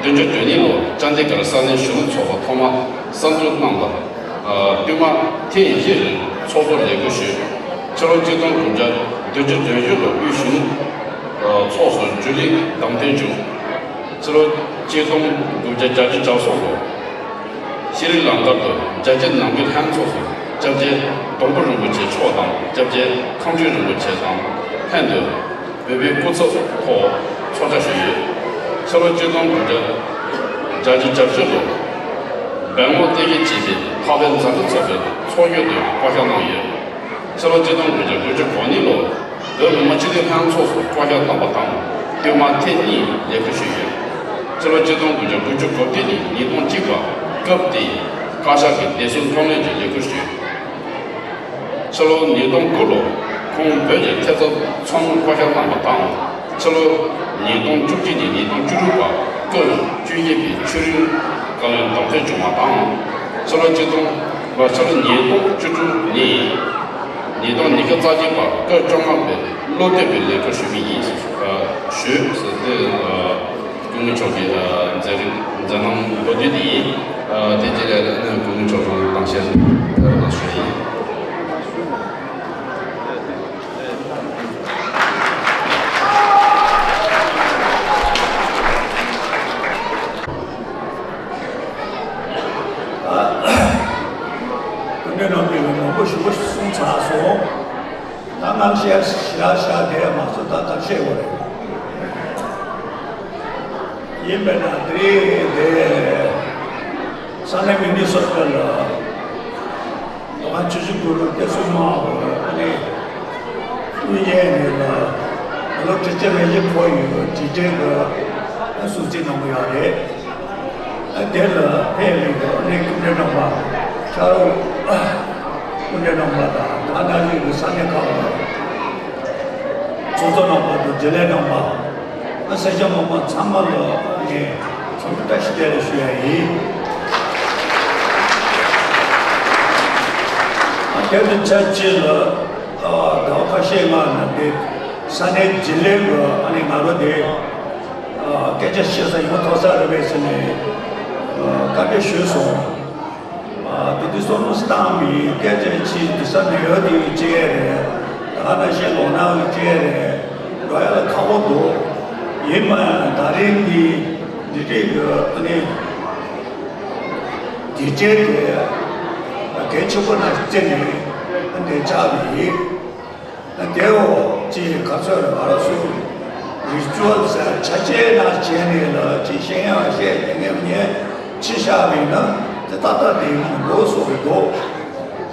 བདུན་ཅུ་དོན་གཉིས་ལོར་ཅན་ཌི་གར་ས་གནས་གཞོན་ནུ་ཚོགས་པ་ཐོག་མ་གསར་འཛུགས་གནང་ལ། ཨ། བསྟུད་མར་ཐེངས་བཞིར་ཚོགས་གཙོར་ལས་འཁུར་ཞུས། ཕྱི་ལོ་གཅིག་སྟོང་དགུ་བརྒྱ་བདུན་ཅུ་དོན་བཞི་ལོར་དབུས་གཞོན་ནུ་ཚོགས་སུ་ཇུ་ལེ་བདམས་ཐོན་བྱུང་། ཕྱི་ལོ་གཅིག་སྟོང་དགུ་བརྒྱ་བརྒྱད་ཅུ་གྱ་གསུམ་ལོར་ཤྲི་ལང་ཀར་དུ་རྒྱལ་སྤྱིའི་ནང་ཁུལ་ལྷན་ཚོགས་སུ་སྐྱབས་རྗེ་སྡོང་པོ་རིན་པོ་ཆེ་མཆོག་དང་སྐྱབས་རྗེ་ཁང་ཆུང་རིན་པོ་ཆེ་དང་ལྷན་དུ་བོད་པའི་སྐུ་ཚབ་ཐོག་ཚོགས་བཅར་ཞུས་ཡོད། ཕྱི་ལོ་གཅིག་སྟོང་དགུ་བརྒྱ་བརྒྱད་ཅུ་གྱ་བཞི་ལོར་སྦེལ་མོར་གཏན་འཁེལ་བྱས་པའི་འཕགས་པའི་མཛའ་འབྲེལ་ཚོགས་པའི་ཚོགས་ཆུང་དུ་བསྐོ་གཞག་གནང་ཡོད། ཕྱི་ལོ་གཅིག་སྟོང་དགུ་བརྒྱ་དགུ་བཅུ་གོ་གཉིས་ལོར་བོད་མི་མང་སྤྱི་འཐུས་ལྷན་ཚོགས་སུ་བསྐོ་གཞག་གནང་བ་དང་བསྟུད་མར་ཐེངས་གཉིས་ལས་འཁུར་ཞུས་ཡོད། ཕྱི་ལོ་གཅིག་སྟོང་དགུ་བརྒྱ་དགུ་བཅུ་གོ་བདུན་ནས་ཉིས་སྟོང་གཅིག་བར་སྐབས་དེའི་བཀའ་ཤག་གི་བདེ་སྲུང་ལྷན་ཚོགས་ཀྱི་ལས་འཁུར་ཞུས། ཕྱི་ལོ་ཉིས་སྟོང་དགུ་ལོར་ཁོང་བོད་ཀྱི་ཐེབས་རྩ་ཚོང་བསྐོ་གཞག་གནང་བ་དང་། ཕྱི་ལོ་ཉིས་སྟོང་བཅུ་གཅིག་ནས་ཉིས་སྟོང་བཅུ་དྲུག་བར་སྐབས་བཅུ་བཞི་པའི་ཆོས་རིག་བཀའ་བློན་བདམས་ཐོན་བྱུང་བ་དང་། ཕྱི་ལོ་གཅིག་སྟོང་ཕྱི་ལོ་ཉིས་སྟོང་བཅུ་དྲུག་ནས་ཉིས་སྟོང་ཉི་ཤུ་རྩ་གཅིག་བར་སྐབས་བཅོ་ལྔ་པའི་བློ་གཏད་པའི་ལས་འཁུར་ཞུ་མི་ཡིན་ཞུས་ཟེར་ཏེ། སྐུ་ངོ་མཆོག་གི་མཛད་རིམ་མཛད་གནང་ལོ་རྒྱུས་འདི་ཡིན། དེ་རྗེས་ལ་སྐུ་ངོ་མཆོག་གི་གཏམ་བཤད་ཕེབས་གནང་ཞུ་ཡིན། སྐུ་མགྲོན་རྣམ་པས་མང་པོ་ཞུ་བ་གསུངས་ཚར་སོང་། ད་ངས་བཤད་བཤད་བཤད་དེ་མ་གཏོགས་ད་ལྟ་བཤད་དགོས་རེད། ཡིན་པས་ན་དེ་རིང་དེ། ས་གནས་མི་ནི་སོ་ཊ་ལ་མདོ་ཁམས་ཆུ་བཞི་སྒང་དྲུག་བསྟན་སྲུང་དམག་གི་ཨ་ནི་དབུ་བརྙེས་ནས་ལ་ལོ་དྲུག་ཅུ་རེ་བཞི་འཁོར་ཡོད་པའི་དྲིན་ཆེན་གྱི་སྲུང་བརྩི་གནང་གི་ཡོད་རེད། ཨ་དེ་ལ་ཕེབས་པའི་གི་ཨ་ནི་སྐུ་མགྲོན་རྣམ་པ། ཕྱག་རོགས་སྐུ་མགྲོན་རྣམ་པ་དང་ད་ནང་བཞིན་གྱི་ས་གནས་ཁག་ལ་ཚོགས་གཙོ་རྣམ་པ་དང་རྒྱུན་ལས་རྣམ་པ། ཨ་ས་ཆ་མང་པོ་ཚང་མ་ལ་ངས་འཚམས་འདྲི་བཀྲ་ཤིས་བདེ་ལེགས་ཞུ་ཡ་ཡིན། ཨ་དེ་དང་ཆབས་ཅིག་ལ་ཨ་ཟླ་བ་ཁ་ཤས་སྔ་ནས་དེ་ས་གནས་རྒྱུན་ལས་ཀྱི་ཨ་ནི་ང་རང་དེ་ཨ་སྐད་ཆ་བཤད་ས་ཡོང་ཐུབ་ས་རེད་པས་ཟེར་ནས་ཨ་བཀའ་འདྲི་ཞུས་སོང་། ཨ་དེ་དུས་བསམ་བློ་བཏང་མི་སྐད་ཆ་ཅིག་དེ་ས་མི་ཡོད་དེ་ཅི་རེད། ད་ནང་བཞིན་ལོ་ན་ཅི་རེད། འགྲོ་ཡ་ལ་ཁག་པོ་འདུག་ཡིན་པ་ཡང་ད་རིང་འདི་འདི་འདྲའི་གི་ཨ་ནི་དེ་འདྲའི་གི་གལ་ཆེན་པོ་ན་བརྩིས་ནས་འདི་བཅར་བ་ཡིན། དེའོ་ཅི་ག་ཚོད་ང་རང་ཚོ་རི་ཅུ་ཨལ་ཟེར་ཆ་ཆེ་ན་བྱས་ནས་ལ་ཅི་བཤད་ཡང་བཤད་ཉན་ངན་ཉན་ཅི་བཞག་པ་ཡིན་ན་དེ་ཏག་ཏག་དེ་ཡིན་འགྲོ་སོང་གི་འདུག་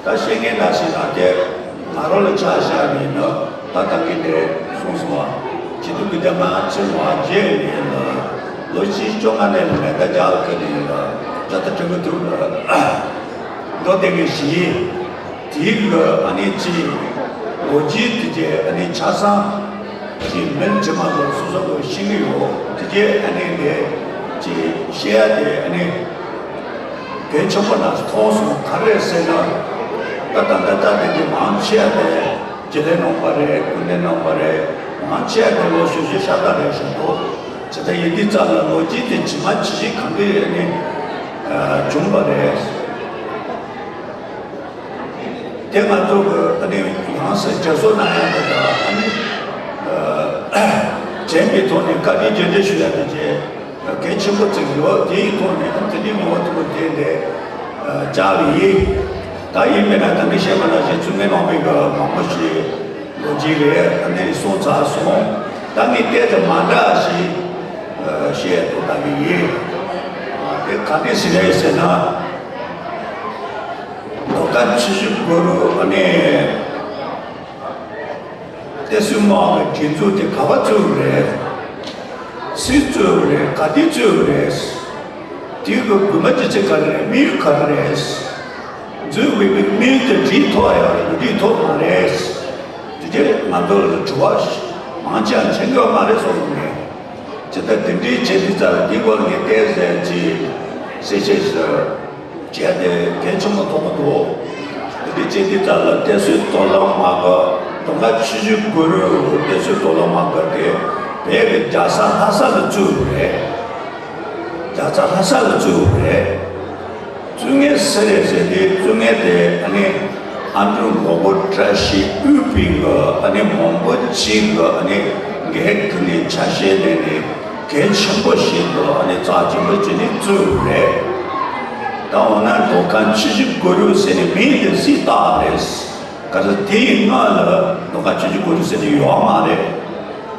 ད་བཤད་མཁན་ན་ཞིག་ན་དེ་ང་རང་ལ་ཆ་བཞག་པ་ཡིན་ན་ད་ལྟ་གི་དེ་གསུངས་སོང་བ། སྤྱི་འཐུས་ཀྱི་དེ་ང་ཕྱིར་མ་བརྗེད་ནས་ལ་ལོ་བཞི་བཅོ་ལྔ་ནས་ལ་མེ་མདའ་རྒྱག་གི་ནས་ལ་རྒྱ་ཐག་དྲན་གི་འདུག་ལ་འགྲོ་བསྡད་མཁན་ཞིག་ཡིན། དེའི་གི་ཨ་ནི་ཅི་ལོ་རྒྱུས་དེ་གའི་ཨ་ནི་ཆ་ཚང་གི་མིང་ཇི་མ་ལོ་སོ་སོ་གི་ཤེས་ཀྱི་ཡོད། དེ་གའི་ཨ་ནི་ལས་ཅི་བཤད་ཡ་དེ་ཨ་ནི་གལ་ཆེན་པོ་ན་མཐོང་སོང་། ག་རེ་ཟེར་ན་ད་ད་ད་ད་དེ་གའི་མང་ཆེ་བ་དེ་རྒྱུན་ལས་རྣམ་པ་རེད། སྐུ་མགྲོན་རྣམ་པ་རེད། མང་ཆེ་བ་དེ་ལོ་ཞེ་ཤོས་ཤ་སྟག་རེད་བཞིན་དུ་ཇི་ལྟར་ཡིན་དུས་ཙམ་ལ་ལོ་རྒྱུས་དེ་ཇི་མ་ཇི་བཞིན་གང་གི་ཨ་ནི་བྱུང་བ་རེད། དེ་ང་ཚོ་གི་ཨ་ནི་ཡང་སེ་དྲན་གསོ་གནང་ཡ་དེ་དང་ཨ་ནི་ཨ་དྲན་པའི་ཐོག་ནས་བཀའ་དྲིན་རྗེས་དྲན་ཞུ་ཡ་དེ་བཅས་གལ་ཆེན་པོ་བརྩི་གི་ཡོད། དེ་ཡི་ཐོག་ནས་ཨ་ནི་དེ་འདྲའི་ངོ་བོ་དེ་ཚོ་དེ་འདྲ་བཅར་བ་ཡིན། ད་ཡིན་མིན་ན་ད་གིན་བཤད་པ་ནང་བཞིན་ཚུལ་ངན་གནང་བའི་གི་མང་པོ་ཞིག་ལོ་རྒྱུས་རེད། ཨ་ནི་གསུངས་ཚར་སོང་། ད་ངས་ཏོག་ཙམ་མ་འདྲ་ཞིག་བཤད་ཐུབ་ད་གི་ཡིན། དེ་ག་འདྲ་ཞིག་རེད་ཟེར་ན། མདོ་ཁམས་ཆུ་བཞི་སྒང་དྲུག་ཨ་ནི་བསྟན་སྲུང་དམག་གི་སྒྲིག་འཛུགས་དེ་ག་པར་བཙུགས་རེད། སུས་བཙུགས་རེད། ག་དུས་བཙུགས་རེད། དེའི་དགོས་དགོས་པ་ཅི་ཆེ་ག་རེ་རེད། དམིགས་ཡུལ་ག་རེ་རེད། འཛུགས་དགོས་པའི་དམིགས་ཡུལ་དེ་འགྲིག་ཐུབ་ཡོད་རེད། འགྲིག་ཐུབ་མ་རེད། དེ་དེ་ང་ཚོ་ལ་དྲི་བ་མང་ཆེ་བ་འཕྱན་ཡོད་མ་རེད་བསམ་གི་ཡོད། ཇི་ལྟར་དེ་འདྲའི་བྱེད་དུས་ཙམ་ལ་དེའི་སྐོར་ངས་ཏོག་ཙམ་ཅིག་གསལ་བཤད་ཞུ་བྱས་ཏེ་གལ་ཆེན་པོ་མཐོང་གི་འདུག་དེ་འདྲའི་བྱེད་དུས་ཙམ་ལ་བསྟན་སྲུང་གཏོར་བརླག་དམག་གི་མདོ་ཁམས་ཆུ་བཞི་སྒང་དྲུག་བསྟན་སྲུང་གཏོར་བརླག་དམག་གི་དེ་བོད་ཀྱི་རྒྱལ་ས་ལྷ་ས་ལ་བཙུགས་པ་རེད། རྒྱལ་ས་ལྷ་ས་ལ་བཙུགས་པ་རེད། བཙུགས་མཁན་སུ་རེད་ཟེར་དུས་བཙུགས་མཁན་དེ་ཨ་ནི་ཨ་འབྲུག་མགོན་པོ་བཀྲ་ཤིས་དབུས་པའི་གི་ཨ་ནི་མང་པོ་ཅིག་གི་ཨ་ནི་འགན་ཁུར་ནས་ཆ་ཤས་ལེན་ནས་གལ་ཆེན་པོ་ཞིག་གི་ཨ་ནི་རྩ་ཆེན་པོ་བྱས་ནས་བཙུགས་པ་རེད། ད་འོ་ན་མདོ་ཁམས་ཆུ་བཞི་སྒང་དྲུག་ཟེར་ནས་མིང་དེ་སུས་བཏགས་པ་རེད། ག་ཚོད་དེ་ཡི་སྔོན་ལ་མདོ་ཁམས་ཆུ་བཞི་སྒང་དྲུག་ཟེར་ནས་ཡོད་མ་རེད།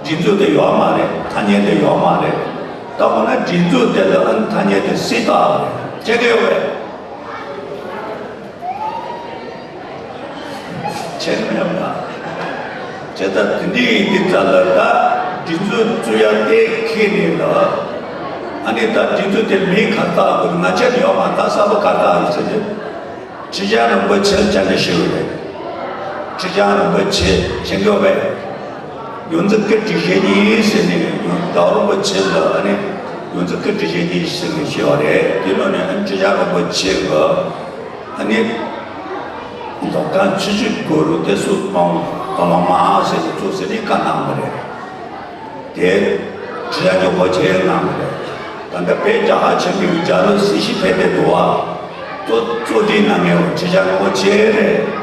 སྒྲིག་འཛུགས་དེ་ཡོད་མ་རེད། ཐ་སྙད་དེ་ཡོད་མ་རེད། ད་འོ་ན་སྒྲིག་འཛུགས་དེ་ལ་ཨ་ནི་ཐ་སྙད་དེ་སུས་བཏགས་པ་རེད། ཁྱེད་ཀྱི་ཡོད་པས། ཁྱེད་མི་ཡོང་ན། ཇི་ལྟར་དེ་འདྲའི་ཡིན་དུས་ཙམ་ལ་ད་སྒྲིག་འཛུགས་བཙུགས་ཡ་དེ་ཁེལ་ནས་ལ། ཨ་ནི་ད་སྒྲིག་འཛུགས་དེ་མིང་ག་རེ་བཏགས་དགོས་ང་ཆ་ནས་ཡོད་མ་ད་གསར་པ་ག་རེ་བཏགས་ཡོད་ཟེར་ནས། ཁྲི་བྱང་རིན་པོ་ཆེ་ལ་བཅར་འདྲི་ཞུས་པ་རེད། ཁྲི་བྱང་རིན་པོ་ཆེ་ཞེན་གྱི་ཡོད་པས། ཡོངས་འཛིན་སྐུ་དྲིན་ཅན་ཡིན་ཟེར་ནས་ཡོངས་ཟླ་བ་རིན་པོ་ཆེ་ལ་ཨ་ནི་ཡོངས་འཛིན་སྐུ་དྲིན་ཅན་ཡིན་ཟེར་ནས་ཞུས་པ་རེད། དེ་ནང་ནས་ཨ་ནི་ཁྲི་བྱང་རིན་པོ་ཆེ་གི་ཨ་ནི་མདོ་ཁམས་ཆུ་བཞི་སྒང་དྲུག་བསྟན་སྲུང་དམག་དམག་དམག་ཟེར་ནས་བཙུགས་ཟེར་ནས་བཀའ་གནང་བ་རེད། དེ་ཁྲི་བྱང་སྐྱོབ་པོ་ཆེ་གནང་བ་རེད། ད་ལྟ་བོད་རྒྱལ་ཁབ་ཆེན་པོའི་རྒྱལ་ལོ་སྲིད་ཞི་ཕེབས་ཏེ་འདུག་བ། གཙོ་གཙོ་སྒྲིག་གནང་མཁན་ཁྲི་བྱང་རིན་པོ་ཆེ་རེད།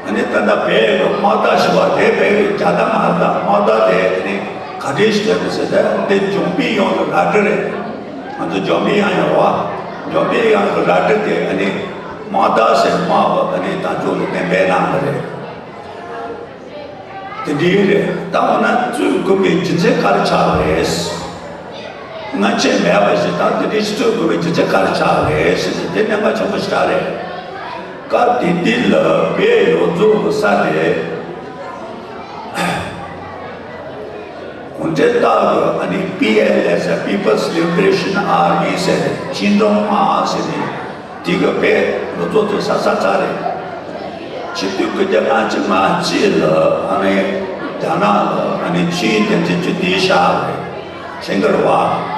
ཨ་ནི་ད་ལྟ་བོད་ཀྱི་དམག་རྟགས་ཞུ་བ་དེ་བོད་ཀྱི་རྒྱལ་རྟགས་མ་རེད། ད་དམག་རྟགས་དེ་ཨ་ནི་ག་འདྲས་ཞིག་བྱས་པ་ཟེར་ད་འདི་འཇོན་པའི་གཡང་གི་རལ་གྲི་རེད། ང་ཚོ་འཇོན་པའི་གཡང་ཡོད་བ། འཇོན་པའི་གཡང་གི་རལ་གྲི་དེ་ཨ་ནི་དམག་རྟགས་ཟེར་དམག་གི་ཨ་ནི་ད་ཅོག་ལ་གཏན་འབེབས་གནང་བ་རེད། དེ་འདྲའི་རེད། ད་འོ་ན་བཙུགས་དགོས་པའི་རྒྱུ་མཚན་ག་རེ་ཆགས་པ་རེད། ང་ཆེ་མེད་པ་ཞིག་དང་དེ་འདྲའི་ཞིག་བཙུགས་དགོས་པའི་རྒྱུ་ཆ་ག་རེ་ཆགས་རེད་ཟེར་ཏེ་དེ་གནད་འགག་ཆེན་པོ་ཞིག་རེད། སྐབས་དེ་དུས་ལ་བོད་ཡོངས་རྫོགས་ཀྱི་ས་དེ་གུང་ཁྲན་ཏང་གི་ཨ་ནི་པི་ཨེལ་ཨེ་ཟེར། People's Liberation Army ཟེར། བཅིངས་འགྲོལ་དམག་ཟེར་ནས་དེ་གི་བོད་ལོ་ཚོད་དེ་ས་ས་ཚ་རེད། ཆིག་སྟོང་དགུ་བརྒྱ་ལྔ་བཅུ་ང་གཅིག་ལ་ཨ་ནི་རྒྱ་ནག་ལ་ཨ་ནི་ཆིངས་ཡིག་དེ་མཛད་རྒྱུ་དེ་བཞག་རེད། ཁྲེང་ཀར་བ།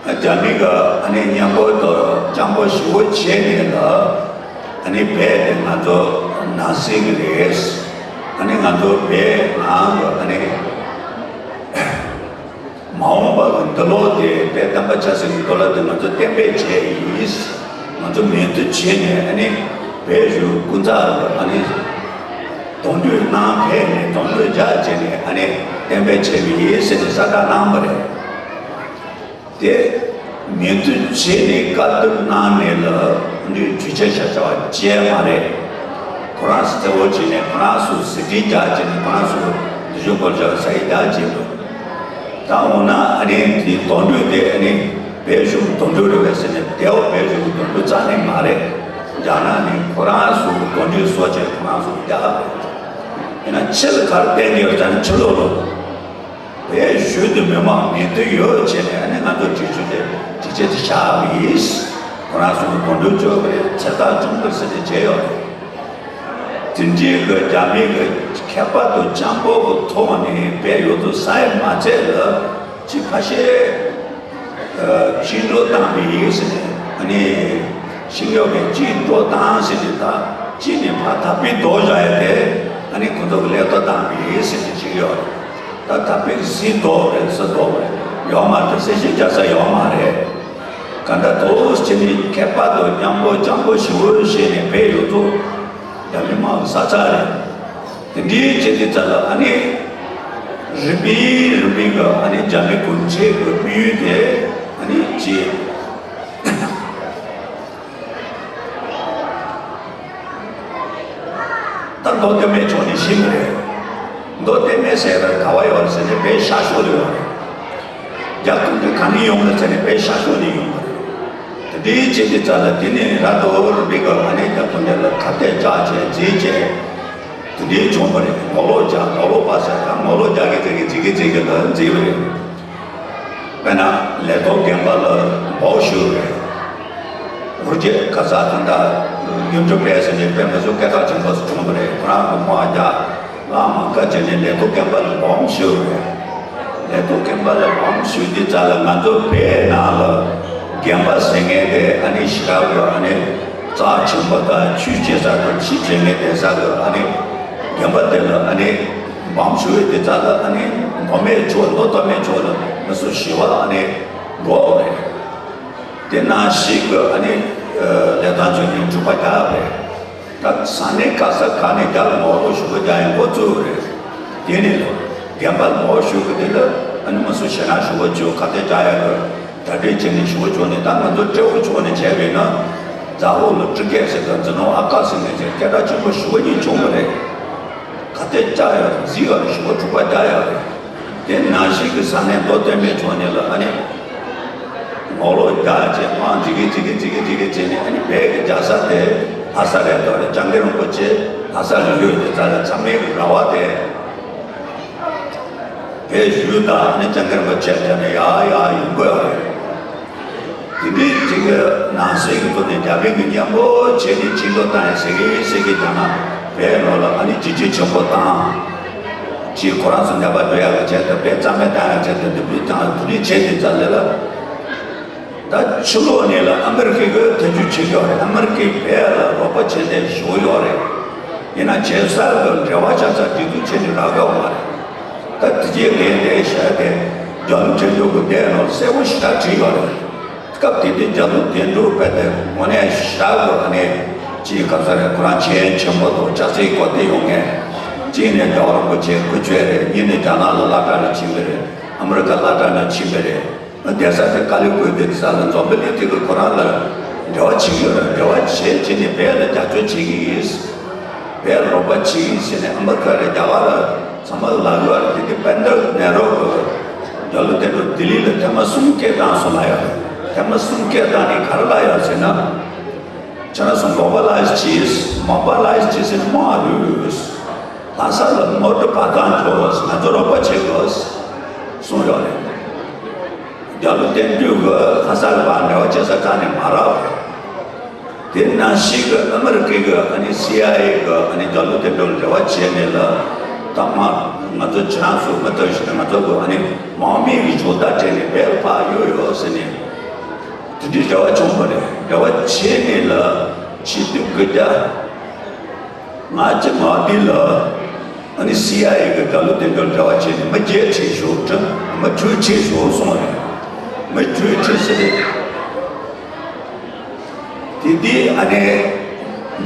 རྒྱ་མི་གི་ཨ་ནི་མཉམ་པོ་དང་སྤྱང་པོ་ཞེ་པོ་བྱས་ནས་ལ། ཨ་ནི་བོད་དེ་ང་ཚོ་ནང་སྲིད་ཀྱི་རེད། ཨ་ནི་ང་ཚོ་བོད་ནང་གི་ཨ་ནི་མ་འོངས་པ་གི་འདི་ལོ་དེ་བོད་བསྟན་པ་ཆབ་སྲིད་ཀྱི་ཐོག་ལ་དེ་ང་ཚོ་གཏན་འབེབས་བྱས་ཡིན། ང་ཚོ་མོས་མཐུན་བྱས་ནས་ཨ་ནི་བོད་གཞུང་ཀུན་བརྟག་གི་ཨ་ནི་གདོང་གྲོགས་གནང་ཕེབས་ནས་གདོང་གྲོགས་རྒྱག་བྱས་ནས་ཨ་ནི་གཏན་འབེབས་བྱས་པ་ཡིན་ཟེར་ནས་གསལ་བསྒྲགས་གནང་བ་རེད། དེ་མོས་མཐུན་བྱས་ནས་བཀའ་བསྡུར་གནང་ནས་ལ་འདི་ཇུས་ཆེ་ཤ་ཆ་བ་བཅས་མ་རེད། ཁོ་རང་གཙོ་བོ་བྱས་ནས་ཁོ་རང་ཚོ་ཟིན་བྲིས་རྒྱག་བྱས་ནས་ཁོ་རང་ཚོ་འདི་ཞོག་སྐོར་བྱ་ས་ཡི་རྒྱག་བྱས་འདུག་ད་འོ་ན་ཨ་ནི་དེ་གདོང་གྲོགས་དེ་ཨ་ནི་བོད་གཞུང་གདོང་གྲོགས་རེད་པས་ཟེར་ནས་དེའོ་བོད་གཞུང་གདོང་གྲོགས་རྩ་ནས་མ་རེད། རྒྱ་ནག་ནི་ཁོ་རང་ཚོ་གདོང་གྲོགས་བཟོ་བྱས་ཁོ་རང་ཚོ་རྒྱག་རེད། ཡིན་ན་ཕྱི་ལ་གར་བསྟན་གྱི་ཡོད་ཙང་ཕྱི་ལོགས་ལ། བོད་གཞུང་དུ་མི་མང་མོས་མཐུན་ཡོད་བྱས་ནས་ཨ་ནི་ང་ཚོ་གྲོས་ཆོད་དེ་གྲོས་ཆོད་དེ་བཞག་པ་ཡིན། ཁོ་རང་ཚོ་གི་གདོང་གྲོགས་བྱོས་པ་རེད། ཚེ་ཐག་བཅད་པ་ཟེར་ནས་བྱས་ཡོད་རེད། དེ་འདྲའི་གི་རྒྱ་མི་གི་མཁས་པ་དང་སྤྱང་པོ་གི་ཐོག་ནས་བོད་ཡོངས་རྫོགས་ས་ཡ་མ་ཚད་ལ་ཅིག་ཁ་ཤས་བཅིངས་འགྲོལ་བཏང་བ་ཡིན་ཟེར་ནས་ཨ་ནི་ཤིང་ཡོག་གི་བཅིངས་འགྲོལ་བཏང་ཟེར་ནས་ད་གཅིག་ནས་ཕར་ཐག་པའི་རྡོ་བཞག་ཡ་དེ་ཨ་ནི་ཁོ་ཚོ་གི་ལས་ཐོག་བཏང་བ་ཡིན་ཟེར་ནས་ཤིང་ཡོག་རེད། ད་ད་ཕན་སྲིད་ལྡོག་རེད་ས་ལྡོག་རེད་ཡོག་མ་རེད་ཟེར་ཤེས་བྱ་ས་ཡོག་མ་རེད། ག་འདྲ་དོ་ཟེར་ནས་མཁས་པ་དང་མཉམ་པོ་སྤྱང་པོ་ཞེ་པོ་བྱས་ནས་བོད་ཡོངས་རྫོགས་རྒྱ་མི་དམག་གི་ས་ཆ་རེད། དེ་འདྲའི་བྱས་དེ་ཚ་ལ་ཨ་ནི་རིམ་པས་རིམ་པས་གི་ཨ་ནི་རྒྱ་མི་གུང་ཁྲན་གི་དམིགས་ཡུལ་དེ་ཨ་ནི་ཅི། ད་མདོ་སྟོད་སྨད་ཕྱོགས་ནས་ཤེས་ཀྱི་རེད། མདོ་སྟོད་སྨད་ཟེར་བར་ག་བ་ཡོད་རེད་ཟེར་ན་བོད་ཤར་ཕྱོགས་ལ་ཡོད་རེད། རྒྱ་གུང་ཁྲན་ག་ནས་ཡོང་གི་ཟེར་ན་བོད་ཤར་ཕྱོགས་ནས་ཡོང་གི་རེད། དེ་འདྲའི་བྱས་དེ་ཚ་ལ་དེ་ནས་ར་དོ་རུ་འབིག་ག་ང་ནས་རྒྱ་གུང་ཁྲན་ལ་ཁ་གཏད་བཅག་བྱས་རྫིས་བྱས། དེ་འདྲའི་བྱུང་བ་རེད། ངོ་ལོག་རྒྱག་ངོ་ལོག་པ་ཟེར་ད་ངོ་ལོག་རྒྱག་གི་རྫིས་གི་རྫིས་གི་རྫིས་གི་ལ་རྫིས་པ་རེད། དཔེར་ན་ལས་ཐོག་དགོན་པ་ལ་འབོག་ཞུ་རེད། ཨོ་རྒྱན་ག་ས་ད་ལྟ་ཡུམ་ཆུ་བེ་ཟེར་ནས་དཔེ་མི་སྲིད་སྐད་གྲགས་ཆེན་པོ་ཞིག་བྱུང་བ་རེད། ཁོ་རང་གི་མོ་ཨ་རྒྱ་བླ་མ་བཀའ་བྱས་ནས་ལས་ཐོག་དགོན་པ་ལ་འབོག་ཞུ་རེད། ལས་ཐོག་དགོན་པ་ལ་འབོག་ཞུ་དུས་ཙ་ལ་ང་ཚོ་བོད་ནང་ལ་དགོན་པ་ཟེར་མཁན་དེ་ཨ་ནི་ཞེ་དྲག་གི་ཨ་ནི་རྩ་ཆེན་པོ་དང་ཆོས་བྱེད་ས་དང་ཆོས་བྱེད་མཁན་བསྡད་ས་གི་ཨ་ནི་དགོན་པ་དེ་ལ་ཨ་ནི་འབོག་ཞུ་བའི་དུས་ཙ་ལ་ཨ་ནི་མདོ་སྨད་ཕྱོགས་མདོ་སྟོད་སྨད་ཕྱོགས་ལ་མི་སུ་ཞི་བ་ཨ་ནི་འགྲོ་བ་རེད། དེ་ནང་བཞིན་གྱི་ཨ་ནི་ལས་དང་ཆོས་ཉིད་གྲུབ་པ་རྒྱག་རེད། ད་ས་གནས་ག་ས་ག་ནས་རྒྱ་ལ་ངོ་ལོག་ཞུ་བ་རྒྱག་ཡང་འགོ་བཙུགས་རེད། དེ་ནས་དགོན་པ་ངོ་ལོག་ཞུ་གི་དེ་ལ་ཨ་ནི་མ་སུ་ཞེ་ན་ཞུ་བ་བཅོས་ཁ་གཏད་བཅག་ཡ་གི་གྲ་སྒྲིག་བྱས་ནས་ཞུ་བ་བཅོས་ནས་ད་ང་ཚོ་སྤྲེའུ་ཕྱོགས་ནས་བྱས་པས་ན་རྫ་ཧོ་ལ་ཀྲི་ཀེ་ཟེར་དང་འཛིན་ནོ་ཨ་ཀ་ཟེར་ནས་བྱས་སྐད་གྲགས་ཆེན་པོ་ཞུ་བ་གཉིས་བྱུང་བ་རེད། ཁ་གཏད་བཅག་ཡ་རེད། རྫིས་ཡ་རེད། ཞུ་བ་འཁྲུག་པ་རྒྱག་ཡ་རེད། དེ་ནང་བཞིན་གྱི་ས་གནས་མདོ་སྟོད་སྨད་ཕྱོགས་ནས་ལ་ཨ་ནི་ངོ་ལོག་རྒྱག་བྱས་དམག་འཛིང་གི་འཛིང་གི་འཛིང་གི་འཛིང་གི་བྱས་ནས་ཨ་ནི་བོད་ཀྱི་རྒྱལ་ས་དེ་ལྷ་ས་རེད་དོ་རེད། སྐྱབས་མགོན་རིན་པོ་ཆེ་ལྷ་ས་ལ་ཡོད་དེ་ཙ་ལ་ཚང་མའི་རེ་བ་དེ་བོད་གཞུང་དང་ཨ་ནི་སྐྱབས་མགོན་རིན་པོ་ཆེ་བྱས་ནས་ཡར་ཡར་ཡོང་དགོས་རེད། དེ་འདྲའི་དེ་གའི་ནང་སྲིད་ཀྱི་ཐོག་ནས་རྒྱ་བོད་ཀྱི་མཉམ་པོ་བྱས་ནས་བཅིངས་འགྲོལ་བཏང་ཡ་ཟེར་གི་ཟེར་གི་ཀྱང་ན་བོད་ནང་ལ་ཨ་ནི་བཅོས་སྒྱུར་ཆེན་པོ་བཏང་། ཅིག་ཁོ་རང་ཚོ་ནད་པ་སྡོད་ཡག་གི་ཆེད་དུ་བོད་རྩ་མེད་བཏང་ཡག་ཆེད་དུ་འདི་འདྲའི་བཏང་དེ་འདྲའི་བྱས་ཏེ་ཙ་ལེ་ལ། ད་ཕྱི་ལོགས་ནས་ལ་ཨ་མེ་རི་ཁའི་གི་ཐེ་ཇུས་བྱེད་ཀྱི་ཡོད་རེད། ཨ་མེ་རི་ཁའི་བོད་ལ་རོགས་པ་བྱེད་བསྡད་ཞུ་གི་ཡོད་རེད། ཡིན་ན་བྱེད་ས་གི་འབྲེལ་བ་ཆགས་ས་སྒྲིག་འཛུགས་བྱས་ནས་རག་གི་ཡོད་མ་རེད། ད་དེ་རྗེས་ལས་དེ་བཤད་དེ་རྒྱ་ནག་ཁྲིམས་ལུགས་ཀྱི་དེ་ནང་གསལ་པོ་ཞེ་དྲག་བྲིས་ཡོད་རེད། སྐབས་དེ་དུས་རྒྱ་ནག་དོན་གྲུབ་དཔལ་དེ་དངོས་གནས་ཞེ་དྲག་གི་ཨ་ནི་ཅིག་ག་ཚོད་རེད། ཁོ་རང་མཁྱེན་ཆེན་པོ་དང་ལྕགས་རྩེའི་སྐོར་དེ་ཡོང་མཁན། གཅིག་ནས་རྒྱལ་བ་རིན་པོ་ཆེ་སྐུ་མཆེད་རེད། གཉིས་ནས་རྒྱ་ནག་ལ་སློབ་གྲྭ་ནས་ཕྱིན་པ་རེད། ཨ་མི་རི་ཀ་སློབ་གྲྭ་ནས་ཕྱིན་པ་རེད། བསྡད་ས་དེ་ཀ་ལི་ཀུ་དེ་ས་ལ་འཛོམས་པའི་གླིང་དེ་གི་ཁོ་རང་ལ་འབྲེལ་བ་བྱེད་ཀྱི་ཡོད་རེད། འབྲེལ་བ་བྱེད་བྱེད་ནས་བོད་ལ་རྒྱབ་སྐྱོར་བྱེད་ཀྱི་ཡིན། བོད་ལ་རོགས་པ་བྱེད་ཀྱི་ཡིན་ཟེར་ནས་ཨ་མི་རི་ཀ་རེད། རྒྱ་གར་རེད། ཚང་མ་ལ་ལབ་ཡོད་རེད། དེ་དུས་པན་ཌ་ནེ་རོ་གི་ རྒྱ་ལོ་དོན་གྲུབ་ལྡི་ལི་ལ་ཐེངས་མ་གསུམ་སྐད་བཏང་སོང་ལ་ཡ། ཐེངས་མ་གསུམ་སྐད་བཏང་ནས་ག་རེ་ལབ་ཡོད་ཟེར་ན། ཁྱེད་རང་ཚོ་མོ་བ་ལ་ཡིས་བྱས། མོ་བ་ལ་ཡིས་བྱས་ཟེར་ནས་མོ་ཨ་རུས། ལྷ་ས་ལ་མོ་ཊ་འབབ་སྟངས་འགྱོ་ཟེར། ང་ཚོ་རོགས་པ་བྱེད་དགོས་གསུངས་ཡོད་རེད། རྒྱ་ལོ་དོན་གྲུབ་ཀྱིས་ལྷ་ས་ལ་ཕར་འབྲེལ་བ་བྱེད་ས་གང་ནས་མ་རག་པས། དེ་ནང་བཞིན་གྱི་ཨ་མི་རི་ཀའི་གི་ཨ་ནི་སི་ཨའི་ཨེ་གི་ཨ་ནི་རྒྱ་ལོ་དོན་གྲུབ་ལ་འབྲེལ་བ་བྱས་ནས་ལ། ད་མ་ང་ཚོ་ཁྱེད་རང་ཚོ་མི་ལྟ་ཞིག་ང་ཚོ་གི་ཨ་ནི་དམག་མི་གི་ཇོ་བདག་སྤྲད་ནས་བལ་ཕར་གཡུགས་ཡོད་ཟེར་ནས། དེ་འདྲའི་འབྲེལ་བ་བྱུང་བ་རེད། འབྲེལ་བ་བྱས་ནས་ལ་ཕྱི་དུས་དགུ་བརྒྱ་ང་ཅི་མ་དེ་ལ་ཨ་ནི་སི་ཨའི་ཨེ་གི་རྒྱ་ལོ་དོན་གྲུབ་འབྲེལ་བ་བྱས་ནས་མི་བརྒྱད་ཁྲིད་ཤོག་དྲི། མི་དྲུག་ཁྲིད་ཤོག་གསུངས་པ་རེད། མི་དྲུག་ཁྲིད་ཟེར་རེད། དེ་དུས་ཨ་ནི་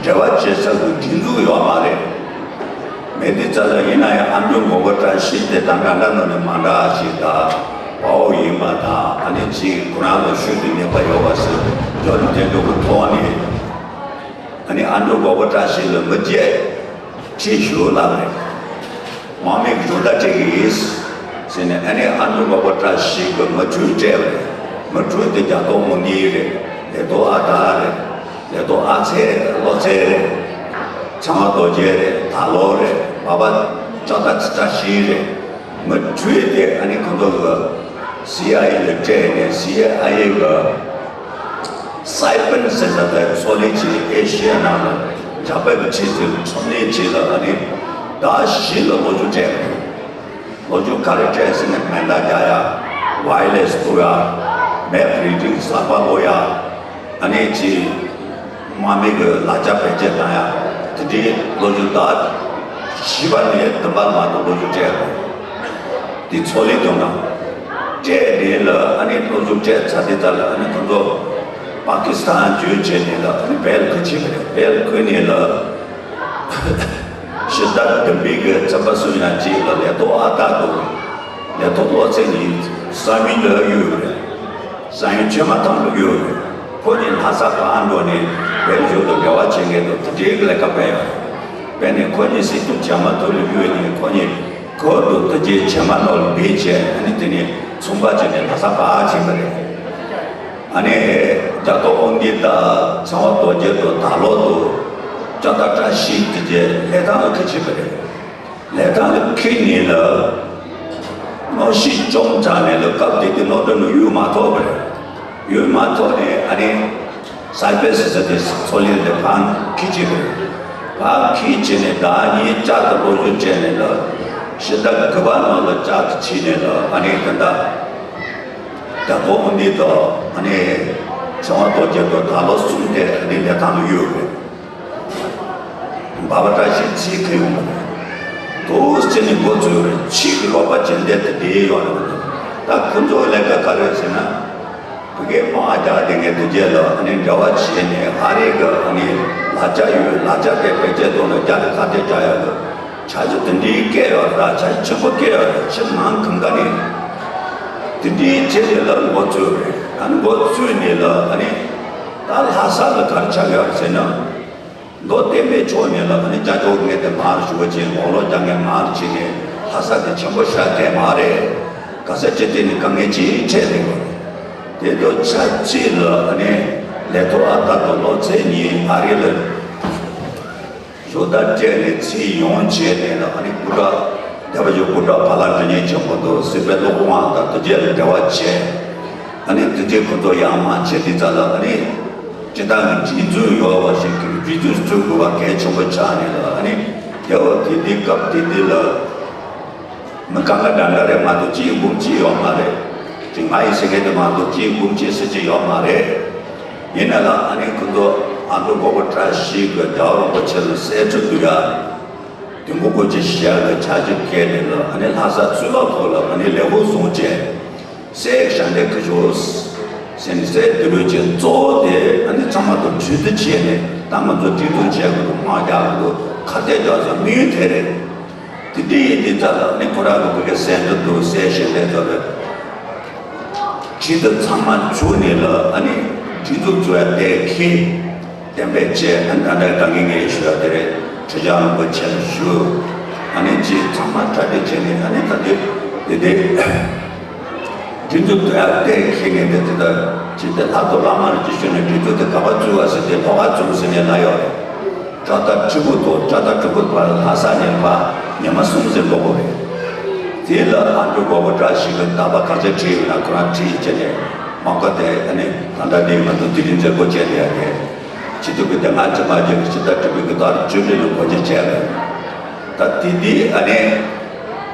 འབྲེལ་བ་བྱེད་ས་གི་སྒྲིག་འཛུགས་ཡོད་མ་རེད། མེད་དུས་ཙ་ལ་ཡིན་ན་ཡང་ཨ་འབྲུག་མགོན་པོ་བཀྲ་ཤིས་དེ་དང་འདྲ་འདྲ་ནང་ནས་མ་འདྲ་ཞིག་དང་། དཔའ་བོ་ཡིན་པ་དང་། ཨ་ནི་ཅིག་ཁོ་རང་ལ་ཤུལ་དུ་ཉེས་པ་ཡོད་པ་ཟེར་རྒྱ་ལོ་དོན་གྲུབ་ཀྱི་ཐོག་ནས། ཨ་ནི་ཨ་འབྲུག་མགོན་པོ་བཀྲ་ཤིས་ལ་མི་བརྒྱད་ཁྲིད་ཤོག་ལབ་རེད། དམག་མི་གི་ཇོ་བདག་སྤྲད་ཀྱི་ཡིན་ཟེར་ནས། ཨ་ནི་ཨ་འབྲུག་མགོན་པོ་བཀྲ་ཤིས་ཀྱིས་མི་དྲུག་སྤྲད་པ་རེད། མི་དྲུག་དེ་རྒྱ་ཐོག་མོ་ནི་རེད། ལེ་ཏོ་ཨ་ཏ་རེད། ལེ་ཏོ་ཨ་ཚེ་བློ་ཚེ་རེད། ཚེ་དབང་རྡོ་རྗེ་རེད། ད་ལོ་རེད། བ་བ་ལྕགས་རྟ་ཚེ་བཀྲ་ཤིས་རེད། མི་དྲུག་དེ་ཨ་ནི་ཁོ་ཚོ་གི་སི་ཨའི་ཨེ་ལ་སྤྲད་ནས། སི་ཨའི་ཨེ་གི་སའི་པན་ཟེར་ས་དེ་ཚོང་ལས་བྱེད། ཨེ་ཤི་ཡ་ནང་ལ་འཇར་པན་གྱི་ཁྲིད་དེ་ཚོང་ལས་བྱེད་ལ། ཨ་ནི་ཟླ་བཞི་ལ་ལོ་རྒྱུས་སྤྲད་པ་རེད། ལོ་རྒྱུས་ག་རེ་སྤྲད་ཟེར་ན། མེ་མདའ་རྒྱག་ཡ། ཝའི་ལེ་སི་གཏུབ་ཡ། མེབ་རི་ཌིང་གསར་པ་ལོག་ཡ། ཨ་ནི་ཅིག་དམག་མི་གི་ལག་ཆ་བེད་སྤྱོད་བཏང་ཡ། དེ་འདྲའི་ལོ་རྒྱུས་ཟླ་བཞི་པ་ནས་བདུན་པ་མ་གཏོགས་ལོ་རྒྱུས་སྤྲད་པ་རེད། དེ་ཚོང་ལས་དོན་དང་སྤྲད་ནས་ལ། ཨ་ནི་ལོ་རྒྱུས་སྤྲད་ཚར་དུས་ཙ་ལ་ཨ་ནི་ཁོ་ཚོ་པ་ཀི་སི་ཐན་བརྒྱུད་བྱས་ནས་ལ། ཨ་ནི་བལ་ཁུལ་ཕྱིན་པ་རེད། བལ་ཁུལ་ནས་ལ། ཕྱི་ཟླ་བདུན་པའི་གི་ཚེས་པ་གསུམ་ཡ་གཅིག་ལ་ལེ་ཏོ་ཨ་ཏ་དང་ལེ་ཏོ་བློ་ཚེ་གཉིས་བསམ་ཡུལ་ལ་གཡུགས་རེད། བསམ་ཡུལ་ཆོས་མ་ཐང་ལ་གཡུགས་རེད། ཁོ་གཉིས་ལྷ་ས་ཕར་འགྲོ་ནས་བལ་གཞུང་དང་འབྲེལ་བ་བྱེད་མཁན་དང་དེ་འདྲའི་གི་ལས་ཀ་སྤེལ་ཡོད་རེད། སྤེལ་ནས་ཁོ་གཉིས་སྲིད་སྐྱོང་བྱེ་མ་ཐུབ་ལ་གཡུགས་ནས། ཁོ་གཉིས་གོ་དུ་དུ་རྗེ་བྱེ་མ་ནོར་བེད་བྱས། ཨ་ནི་དེ་ནས་ཚོང་པ་བྱས་ནས་ལྷ་ས་ཕར་ཕྱིན་པ་རེད། ཨ་ནི་རྒྱ་ཐོག་དབང་འདུས་དང་ཚེ་དབང་རྡོ་རྗེ་དང་ད་ལོ་དང་ལྕགས་རྟ་བཀྲ་ཤིས་དེ་རྗེས་ལི་ཐང་ལ་ཁྲིད་ཕྱིན་པ་རེད། ལི་ཐང་ལ་ཁྲིད་ནས་ལ་གནམ་གཤིས་སྐྱོ་ཙང་ནས་ལ། སྐབས་དེ་དུས་ནོར་འདྲ་ནང་གཡུག་མ་ཐུབ་པ་རེད། གཡུག་མ་ཐུབ་ནས་ཨ་ནི་སའི་པེ་སི་ཟེར་དེ་ཚོང་ལས་དེ་ཕར་ཁྲིད་ཕྱིན་པ་རེད། ཕར་ཁྲིད་ཕྱིན་ནས་ཟླ་གཉིས་ལྕགས་རྟ་ལོག་རྒྱུ་བྱས་ནས་ལ། ཕྱི་ཟླ་དགུ་པ་ནང་ལ་ལྕགས་རྟ་ཁྲིད་ནས་ལ། ཨ་ནི་དེ་འདྲ། རྒྱ་ཐོག་དབང་འདུས་དང་། ཨ་ནི་ཚེ་དབང་རྡོ་རྗེ་དང་ད་ལོ་གསུམ་དེ་ཨ་ནི་ལི་ཐང་དུ་གཡུགས་རེད། འབའ་པ་བཀྲ་ཤིས་ཚེ་ཁུ་ཡོང་རེད། དུས་ཚོད་ནས་འགོ་ཚུགས་རེད། ཕྱིའི་རོགས་པ་ཇི་འདྲ་དེ་འདྲའི་ཡོད་རེད། ད་ཁོ་ཚོའི་ལས་ཀ་ག་རེ་ཟེར་ན། ཕ་གིའི་དམག་རྒྱག་བསྡད་མཁན་དེ་རྗེས་ལ་ཨ་ནི་འབྲེལ་བ་བྱས་ནས། ཨ་རི་གི་ཨ་ནི་ལག་ཆ་ཡོད། ལག་ཆ་དེ་བེད་སྤྱོད་གཏོང་ནས་རྒྱ་ལ་ཁ་གཏད་བཅག་ཡག་གི་འཆར་གཞི་དེ་འདྲའི་བཀལ་ཡོད་རེད། འཆར་གཞི་ཆེན་པོ་བཀལ་ཡོད་རེད། ཕྱི་ནང་གང་ག་ནས་དེ་འདྲའི་བྱས་ནས་ལ་འགོ་ཚུགས་རེད། ཨ་ནི་འགོ་ཚུགས་ནས་ལ་ཨ་ནི་ད་ལྷ་ས་ལ་ག་རེ་ཆགས་ཡོད་རེད་ཟེར་ན། མདོ་སྟོད་སྨད་ཕྱོགས་ནས་ལ་ཨ་ནི་རྒྱ་ཕྱོགས་ངས་དེ་མར་ཞུ་བ་བྱས། ངོ་ལོག་རྒྱག་མཁན་མར་ཕྱིན་ནས་ལྷ་ས་དེ་ཆེན་པོ་ཤར་བསྡད་མ་རེད། ག་ས་ཅི་སྟེང་ནས་དཀའ་ངལ་ཅིག་འཕྲད་བསྡད་ཡོད་རེད། དེ་དང་ཆབས་ཅིག་ལ་ཨ་ནི་ལེ་ཐོ་ཨ་ཏ་དང་བློ་ཚེ་གཉིས་ཨ་རི་ལ་ཞོ་ད་སྤྲད་ནས་ཚུར་ཡོང་བྱས་ནས་ལ། ཨ་ནི་སྐུ་དྲག་སྡེ་པ་ཞིག་སྐུ་དྲག་བ་ལ་འདྲི་ཉན་ཆེན་པོ་དང་སྲིད་པའི་བློ་དབང་དང་དེ་རྗེས་ལ་འབྲེལ་བ་བྱས། ཨ་ནི་དེ་རྗེས་ཁོ་ཚོ་ཡར་མར་བྱས་དུས་ཙ་ལ་ཨ་ནི་སྤྱི་བཏང་གི་སྒྲིག་འཛུགས་ཡོད་པ་ཞིག་གི་སྒྲིག་འཛུགས་བཙུགས་དགོས་པ་གལ་ཆེན་པོ་ཆགས་ནས་ལ། ཨ་ནི་རྒྱལ་བ་དེ་དུས་སྐབས་དེ་དུས་ལ་མི་གང་ག་འདྲ་འདྲ་རེད་མ་གཏོགས་སྤྱི་འབུམ་གཅིག་ཡོད་མ་རེད། ཅིག་ང་ཡི་ཟེར་མཁན་དེ་མ་གཏོགས་སྤྱི་འབུམ་གཅིག་ཟེར་གྱི་ཡོད་མ་རེད། ཡིན་ན་ལ་ཨ་ནི་ཁོ་ཚོ་ཨ་མདོ་མགོན་པོ་བཀྲ་ཤིས་ཀྱིས་རྒྱལ་བ་རིན་པོ་ཆེ་ལ་གསེར་ཁྲི་བསྡུ་ཡ། དུས་འཁོར་སྒོ་འབྱེད་ཞུ་ཡག་གི་ཆ་རྐྱེན་བཀལ་ནས་ལ། ཨ་ནི་ལྷ་ས་ཚུར་ལོག་ཐོག་ལ་ཨ་ནི་ལས་ཁུངས་བཟུང་བྱས། གསེར་ཞལ་འདེབས་ཀྱི་ཞོ་ཟེར་ནས་གསེར་དུ་ལོས་བྱས། གཙོ་བོ་དེ་ཨ་ནི་ཚང་མ་དང་གྲོས་བསྡུར་བྱས་ནས། ད་ང་ཚོ་སྒྲིག་འཛུགས་བྱས་དགོས་འདུག་དམག་རྒྱག་དགོས་འདུག་ཁ་གཏད་བཅག་ས་དམིགས་ཡུལ་དེ་རེད། དེ་འདྲ་ཡིན་དུས་ཙ་ལ་ཨ་ནི་ཁོ་རང་གི་བོད་སྐད་གསལ་འདེབས་འདུག་གསེར་ཞལ་འདེབས་ཚོ་རེད། ཁྲིད་དེ་ཚང་མ་བྱུང་ནས་ལ། ཨ་ནི་སྒྲིག་འཛུགས་བཙུགས་ཡ་དེ་ཁེ། གཏན་འབེབས་བྱས། ཨ་ནི་ད་ལྟ་ད་གིན་ངས་ཞུ་ཡ་དེ་རེད། ཁྲི་བྱང་རིན་པོ་ཆེ་ལ་ཞུ། ཨ་ནི་ཅིག་ཚང་མ་གྲ་སྒྲིག་བྱས་ནས། ཨ་ནི་ད་དེ་དེ་དེ་ སྒྲིག་འཛུགས་དེ་ཡང་བལྟས་ཁེལ་ནས་དེ་དེ་ལྟར་ཇི་ལྟར་ལྷག་ཏུ་བླ་མ་རིན་པོ་ཆེ་ཞུས་ནས་སྒྲིག་འཛུགས་དེ་ག་པར་བཙུགས་པ་ཟེར་ཏེ་ལྷོ་ཁ་བཙུགས་ཟེར་ནས་ལབ་ཡོད་རེད། བཀྲ་ཤིས་ཁྲི་པོ་དང་བཀྲ་ཤིས་ཁྲི་པོ་བར་ལྷ་ས་ནས་ཕར་ཉི་མ་གསུམ་ཟིན་འགྲོ་དགོས་རེད། དེ་ལ་ཨ་འབྲུག་མགོན་པོ་བཀྲ་ཤིས་ཀྱིས་རྟག་པར་ག་ཚོད་བྲིས་ཡོད་ན་ཁོ་རང་བྲིས་བྱས་ནས་མ་གོ་དེ་ཨ་ནི་ད་ལྟ་འདི་ང་ཚོ་དེ་རིང་མཛད་སྒོ་བྱས་ནས་ཡ་གི་སྤྱི་འཐུས་ཀྱི་དེ་སྔ་ཕྱི་མ་བརྒྱབ་ཀྱི་སྤྱི་ཟླ་དྲུག་པའི་གི་ཟླ་བཅུ་དྲུག་ལ་སྒོ་འབྱེད་བྱས་པ་རེད། ད་དེ་དེ་ཨ་ནི།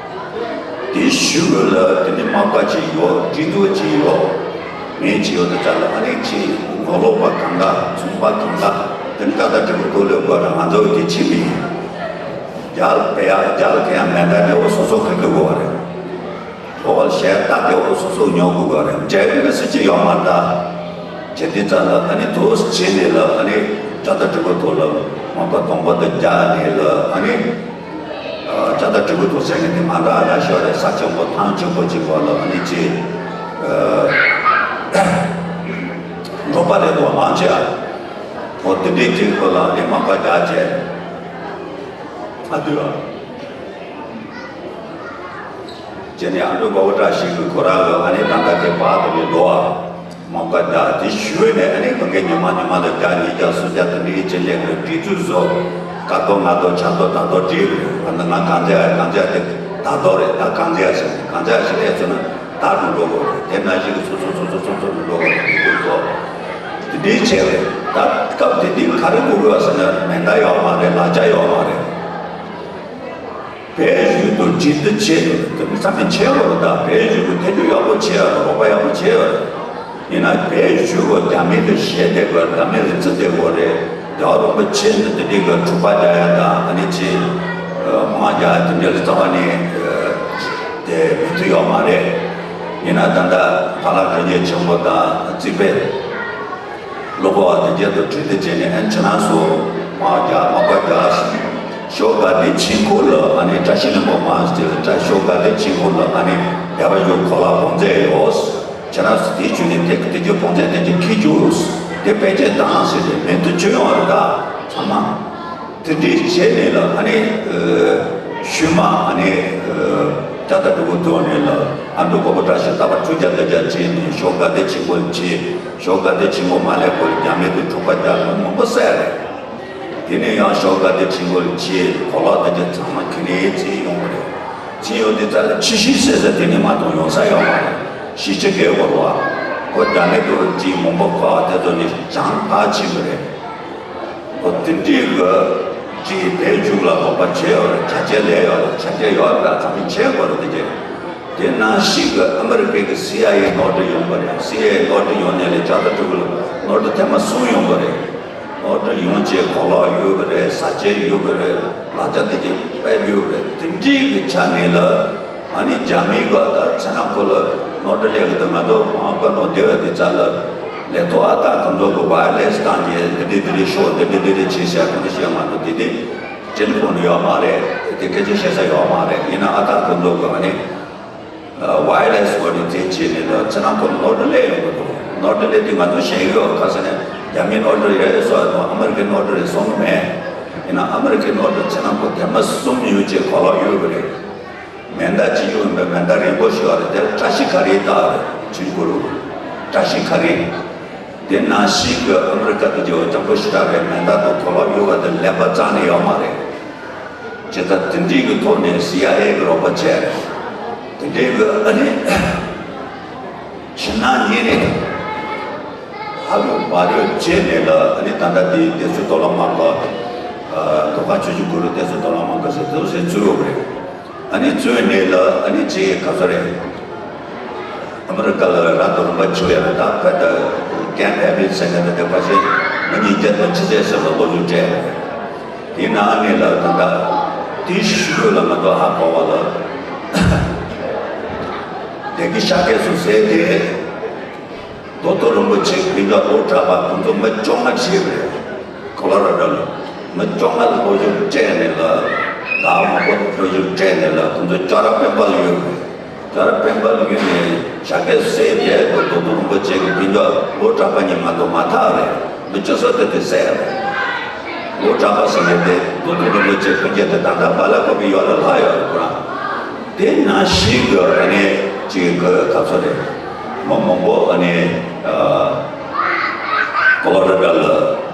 དེ་ཞུ་དགོས་ལ་དེ་ནི་མ་བཀའ་ཅིག་ཡོད། སྒྲིག་འཛུགས་ཅིག་ཡོད། མིང་ཅིག་ཡོད་དེ་ཙམ་ལ་ཨ་ནི་ཅིག་ངོ་ལོག་པ་གང་ག་ཚོང་པ་གང་ག་དེ་ནི་ཀ་ད་དྲི་བ་ཐོག་ལས་དགོས་ར་ང་ཚོ་དེ་ཕྱི་མི་ཡིན། རྒྱ་ལ་བལ་ཡག་རྒྱ་ལ་ཁེ་ཡང་མེ་མདའ་དེ་འོ་སོ་སོ་ཁེ་དགོས་རེད། ལྷོ་བ་ལ་ཞལ་ལྟ་དེ་འོ་སོ་སོ་ཉོ་དགོས་རེད། འབྲས་བུ་གི་སྲིད་ཇུས་ཡོད་མ་རེད་ད། བྱས་དུས་ཙམ་ལ་ཨ་ནི་དུ་བྱས་ནས་ལ་ཨ་ནི་ཀ་ད་དྲི་བ་ཐོག་ལ་མ་བཀའ་གཏོང་པ་དང་རྒྱ་ནས་ལ་ཨ་ནི། ཨ་ཅག་ད་དྲི་བ་ཐུག་ཟེར་མཁན་དེ་མ་འདྲ་འདྲ་ཤོར་རེད། ས་ཆེན་པོ་ཐང་ཆེན་པོ་གཅིག་པོ་ལ་ཨ་ནི་ཅི། ཨ་འབྲོག་པ་རེད་དོ་མང་ཆེ་ཨ། འོ་དེ་འདྲའི་གཅིག་པོ་ལ་ཨ་ནི་མ་བཀའ་རྒྱ་བྱས། ཨ་དུས་ཨ། བྱས་ནས་ཨ་འབྲུག་མགོན་པོ་བཀྲ་ཤིས་ཀྱིས་ཁོ་རང་ལ་ཨ་ནི་ད་ལྟ་དེ་བར་དུ་ནས་འགྲོ་བ། མ་བཀའ་རྒྱ་དེ་ཞུས་ནས་ཨ་ནི་གང་གའི་ཉི་མ་ཉི་མ་ལ་བརྒྱ་ཉིས་བརྒྱ་སུམ་བརྒྱ་དེ་འདྲའི་ཅི་ལེགས་རེད་སྒྲིག་འཛུགས་བཟོ། ཀ་རྡོ་ང་རྡོ་ཆ་རྡོ་ད་རྡོ་བྲིས་རེད། ང་ང་གང་ཚེ་ཨ་གང་ཚེ་ཨ་དེ་ད་རྡོ་རེད། ད་གང་ཚེ་ཨ་ཟེར་གང་ཚེ་ཨ་ཞིག་ཨེ་ཚོད་ན་ད་འགྲོ་འགྲོ་དགོས་རེད། དེ་ན་ཞིག་གི་སོ་སོ་སོ་སོ་སོ་སོ་འགྲོ་འགྲོ་དགོས་རེད། སྒྲིག་འཛུགས་བཟོ། དེ་འདྲའི་བྱས་རེད། ད་སྐབས་དེ་དུས་ག་རེ་དགོས་དགོས་བ་ཟེར་ན་མེ་མདའ་ཡོད་མ་རེད། ལག་ཆ་ཡོད་མ་རེད། བོད་གཞུང་དུ་ཇི་ལྟར་བྱེད་དུ་མི་ཚང་མས་བྱེད་དགོས་རེད། ད་བོད་གཞུང་གི་ཐད་ཀར་ཡག་པོ་བྱེད་ཡ་རོགས་པ་ཡག་པོ་བྱེད་ཡ་རེད། ཡིན་ན་བོད་གཞུང་གི་རྒྱ་མི་ལ་ཞེད་བསྡད་དགོས། རྒྱ་མི་ལ་བརྩི་བསྡད་དགོས་རེད། རྒྱལ་བ་རིན་པོ་ཆེ་འདི་དེ་འདྲའི་གི་འཁྲུག་པ་རྒྱག་ཡ་དང་ཨ་ནི་ཅི་དམག་རྒྱག་ཡ་དེ་འདྲ་ལ་རྩ་བ་ནས་དེ་མི་ཐུབ་ཡོད་མ་རེད། ཡིན་ན་ད་ལྟ་ཕ་ལགས་དྲིན་ཆེན་ཆེན་པོ་དང་རྩིས་པས། ལོ་གོ་བ་དེ་རྒྱལ་དུ་ཁྲིད་དེ་བྱས་ནས་ཨན་ཆི་ན་སོ་མ་རྒྱ་མ་པ་རྒྱ་ཞོ་ག་དེ་ཆིང་ཁོ་ལ་ཨ་ནི་བཀྲ་ཤིས་ལྷུན་པོ་མ་ཟེར་བཀྲ་ཤོ་ག་དེ་ཆིང་ཁོ་ལ་ཨ་ནི་བདེ་བ་ཡོད་གོ་ལ་བོང་རྫས་ཡོད། ཆི་ན་སོ་དེ་བྱུང་ནས་དེ་དེ་རྒྱུ་བོང་རྫས་དེ་རྒྱུ་ཁྱི་རྒྱུ་དེ་དཔེ་ཆ་དང་ཟེར་ཏེ་མེད་དུ་བཅོས་ཡོང་བ་རེད་ད་ཚང་མ། དེ་འདྲའི་བྱས་ནས་ལ་ཨ་ནི་ཤུལ་མ་ཨ་ནི་ཀ་ད་འགྲོ་གི་ཐོག་ནས་ལ་ཨ་འགྲོ་གོ་པ་བཀྲ་ཤིས་རྟག་པར་ཁྲུས་རྒྱག་ད་རྒྱག་བྱས་ནས་ཞོ་ག་དེ་ཆིང་ཁོ་ལ་བྱས། ཞོ་ག་དེ་ཆིང་ཁོ་མ་ལས་གོ་རྒྱ་མི་དེ་འཁྲུག་པ་རྒྱག་ལ་མང་པོ་བསད་རེད། དེ་ནས་ཡང་ཞོ་ག་དེ་ཆིང་ཁོ་ལ་བྱས་གོ་ལ་དེ་རྒྱ་ཚང་མ་ཁྱོན་ནས་བྱས་ཡོང་གི་རེད། བྱས་ཡོང་དུས་ཙ་ལ་ཕྱི་ཤི་བསད་ས་དེ་ནས་མ་གཏོགས་ཡོང་ས་ཡོད་མ་རེད། ཤི་ཆི་གས་གོ་ར་བ་ཁོ་རྒྱ་མི་དེ་བྱས་མང་པོ་ཁོ་ཨ་དེ་ཚོ་ནས་བྱང་ཕར་ཕྱིན་པ་རེད། ཨོ་དེ་འདྲའི་གི་ཅིག་བེད་སྤྱོད་ལ་ལོག་པ་བྱས་ཡོད་རེད། ཆ་རྐྱེན་ལས་ཡོད་རེད། ཆ་རྐྱེན་ཡོད་རེད། ད་ཚང་མས་བྱས་དགོས་རེད། དེ་རེད། དེ་ནང་བཞིན་གི་ཨ་མི་རི་ཀའི་གི་སི་ཨའི་ཨེ་ནོར་འཁྲུལ་ཡོང་པ་རེད། སི་ཨའི་ཨེ་ནོར་འཁྲུལ་ཡོང་ནས་ལས་ཇ་ད་ཕྲུ་གུ་ལ་ནོར་འཁྲུལ་ཐེངས་མ་གསུམ་ཡོང་པ་རེད། ནོར་འཁྲུལ་ཡོང་བྱས་གོ་ལོག་ཡོད་པ་རེད། ས་ཆ་ཡོད་པ་རེད། ལག་ཆ་དེ་གི་དཔེ་ཡོད་པ་རེད། དེ་འདྲའི་གི་ཆ་ནས་ལ། ཨ་ནི་རྒྱ་མིའི་ག་ད་ཚེ་རིང་ཁོ་ལ་ནོར་འཁྲུལ་ལས་གི་དུ་མ་གཏོགས་མ་པ་ནོར་བདེ་བ་དེ་ཙ་ལ་ལས་ཐོག་ཨ་ད་ཁོང་ཚོ་གི་ཝའི་ལེས་བཏང་རྗེས་འདི་འདྲི་འདི་འདྲི་ཤོག་འདི་འདྲི་འདི་འདྲི་བྱེད་ཤག་ཁོང་ཚོ་བཤད་མ་འདུག་དེ་དེ་ཊེ་ལི་ཕོན་ཡོད་མ་རེད། དེ་སྐད་ཆ་བཤད་ས་ཡོད་མ་རེད། ཡིན་ན་ཨ་ད་ཁོང་ཚོ་གི་ཨ་ནི་ཝའི་ལེས་གོ་ནི་དེ་བྱས་ནས་ལ་ཚེ་རིང་ཁོ་ནོར་འཁྲུལ་ལས་ཡོང་གི་འདུག་ནོར་འཁྲུལ་ལས་དེ་ང་ཚོ་ཤེས་ཡོད། ཁ་ས་ནས་རྒྱ་མིའི་ནོར་འཁྲུལ་རེད་སོགས་ཨ་མི་རི་ཀའི་ནོར་འཁྲུལ་རེད་སོང་གི་མེད། ཡིན་ན་ཨ་མི་རི་ཀའི་ནོར་འཁྲུལ་ཚེ་རིང་ཁོ་དེ་མ་གསུམ་ཡོད་ཅེས་གོ་ལོག་ཡོད་པ་རེད། མེ་མདའ་གཅིག་ཡོད་པའི་མེ་མདའ་རིང་པོ་ཞིག་ཡོད་རེད། དེར་བཀྲ་ཤིས་ཁ་རིལ་བཏགས་རེད། ཆུང་ཀུ་རུ་བཀྲ་ཤིས་ཁ་རིལ། དེ་ནང་བཞིན་གྱི་ཨ་མི་རི་ཀ་དུ་རྒྱལ་བ་འཇམ་དཔལ་ཞེ་དྲག་པའི་མེ་མདའ་དང་གོ་ལོག་ཡོད་པ་དེ་ལེགས་པ་རྩ་ནས་ཡོད་མ་རེད། བྱས་ཙང་དེ་འདྲའི་གི་ཐོག་ནས་སི་ཨའི་ཨེ་གི་རོགས་པ་བྱས་རེད། དེ་འདྲའི་གི་ཨ་ནི། ཕྱི་ནང་གཉིས་ནས་ཧ་རུ་བ་རུ་བྱས་ནས་ལ་ཨ་ནི་ད་ལྟ་དེའི་བསྟན་སྲིད་མདོ་ལམ་དམག་ག་མདོ་ཁམས་ཆུ་བཞི་གུ་རུ་བསྟན་སྲིད་མདོ་ལམ་དམག་ག་ཟེར་དེ་ཟེར་ཚུར་ཡོང་གི་རེད། ཨ་ནི་ཚུར་ནས་ལ་ཨ་ནི་ཅིག་ག་ཚོད་རེད། ཨ་མི་རི་ཀ་ལ་ར་དོ་རིན་པ་ཆུ་ཡ་ར་ད་ཕ་ད་ཀན་ཕེ་བི་ཟེར་ནས་ད་དེ་ཕ་ཤེ་མི་གཉིས་བརྒྱད་དང་ཕྱི་ཚེས་ཟེར་ལ་ལོ་རྒྱུས་སྤྲད་རེད། དེའི་ནང་ནས་ལ་ད་ད་དེའི་ཤུལ་ལ་ང་ཚོ་ཧ་གོ་བ་ལ། དེ་གི་ཤ་སྐད་སུ་ཟེར་ཏེ། རྡོ་རྡོ་རིན་པོ་ཆེ་དཔེ་འཇོག་ལོ་གྲགས་པ་ཁོང་ཚོ་མི་བཅོ་ལྔ་བྱས་པ་རེད། ཁོ་ལོ་ར་ཌོ་ལ་མི་བཅོ་ལྔ་ལ་སློབ་སྦྱོང་སྤྲད་ནས་ལ་ད་མང་པོ་སློབ་སྦྱོང་སྤྲད་ནས་ལ་ཁོང་ཚོ་ཅོག་ར་དཔོན་པོ་ལ་ཡོད་རེད། ཅོག་ར་དཔོན་པོ་ལ་ཡོད་ནས་ཤ་སྐད་ཟེར་ཏེ་རྡོ་རྡོ་རྡོ་རིན་པོ་ཆེ་གི་དཔེ་འཇོག་ལོ་གྲགས་པ་ཉིད་མ་གཏོགས་མ་ཐག་རེད། མི་བཅོ་ས་དེ་དེ་ཟེར་རེད། ལོ་གྲགས་པ་ཟེར་ནས་དེ་རྡོ་རྡོ་རིན་པོ་ཆེ་ཁོང་ཚོ་དེ་ད་ལྟ་བ་ལ་ཀོ་པི་ཡོད་ལ་ལྷག་ཡོད་རེད་ཁོ་རང་། དེ་ནང་བཞིན་གི་ཨ་ནི་ཅིག་གི་ག་ཚོད་རེད། མང་པོ་ཨ་ནི་ཨ་ཀོ་ལོ་ར་ཌོ་ལ་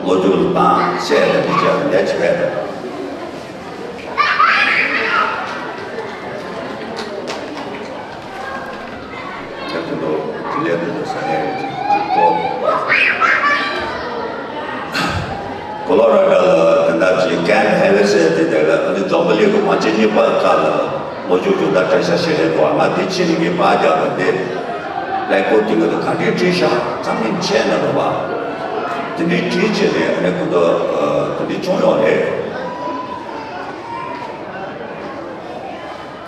ལོ་རྒྱུས་བཏང་བཤད་དང་འདི་བྱས་ལས་བྱེད་པས། ཡག་པོ་འདུག་དེ་ལས་འདུག་ས་ནས་ཅིག་ཅིག་ཏོག་ཀོ་ལོ་ར་ཌོ་ལ་དེ་འདྲ་ཅིག་ཀེམ་ཧེ་ཝེ་སེ་དེ་དེ་ལ་ཨ་ནི་འཛམ་བུ་གླིང་གི་དམག་ཆེན་གཉིས་པ་སྐབས་ལ་ལོ་རྒྱུས་ཅུང་ཟད་དྲན་ཤ་ཞིག་རེད་འདུག་ང་དེ་ཕྱི་ནས་ངས་པར་རྒྱག་པ་དེ་ཀླད་ཀོར་དེ་ག་དེ་ག་འདྲས་བྲིས་ཤག་ཙམ་མིན་ཆད་ན་རོ་བ། དེ་འདྲས་བྲིས་བྱས་ནས་ཨ་ནི་ཁོ་ཚོ་དེ་འདྲས་བྱུང་ཡོད་རེད།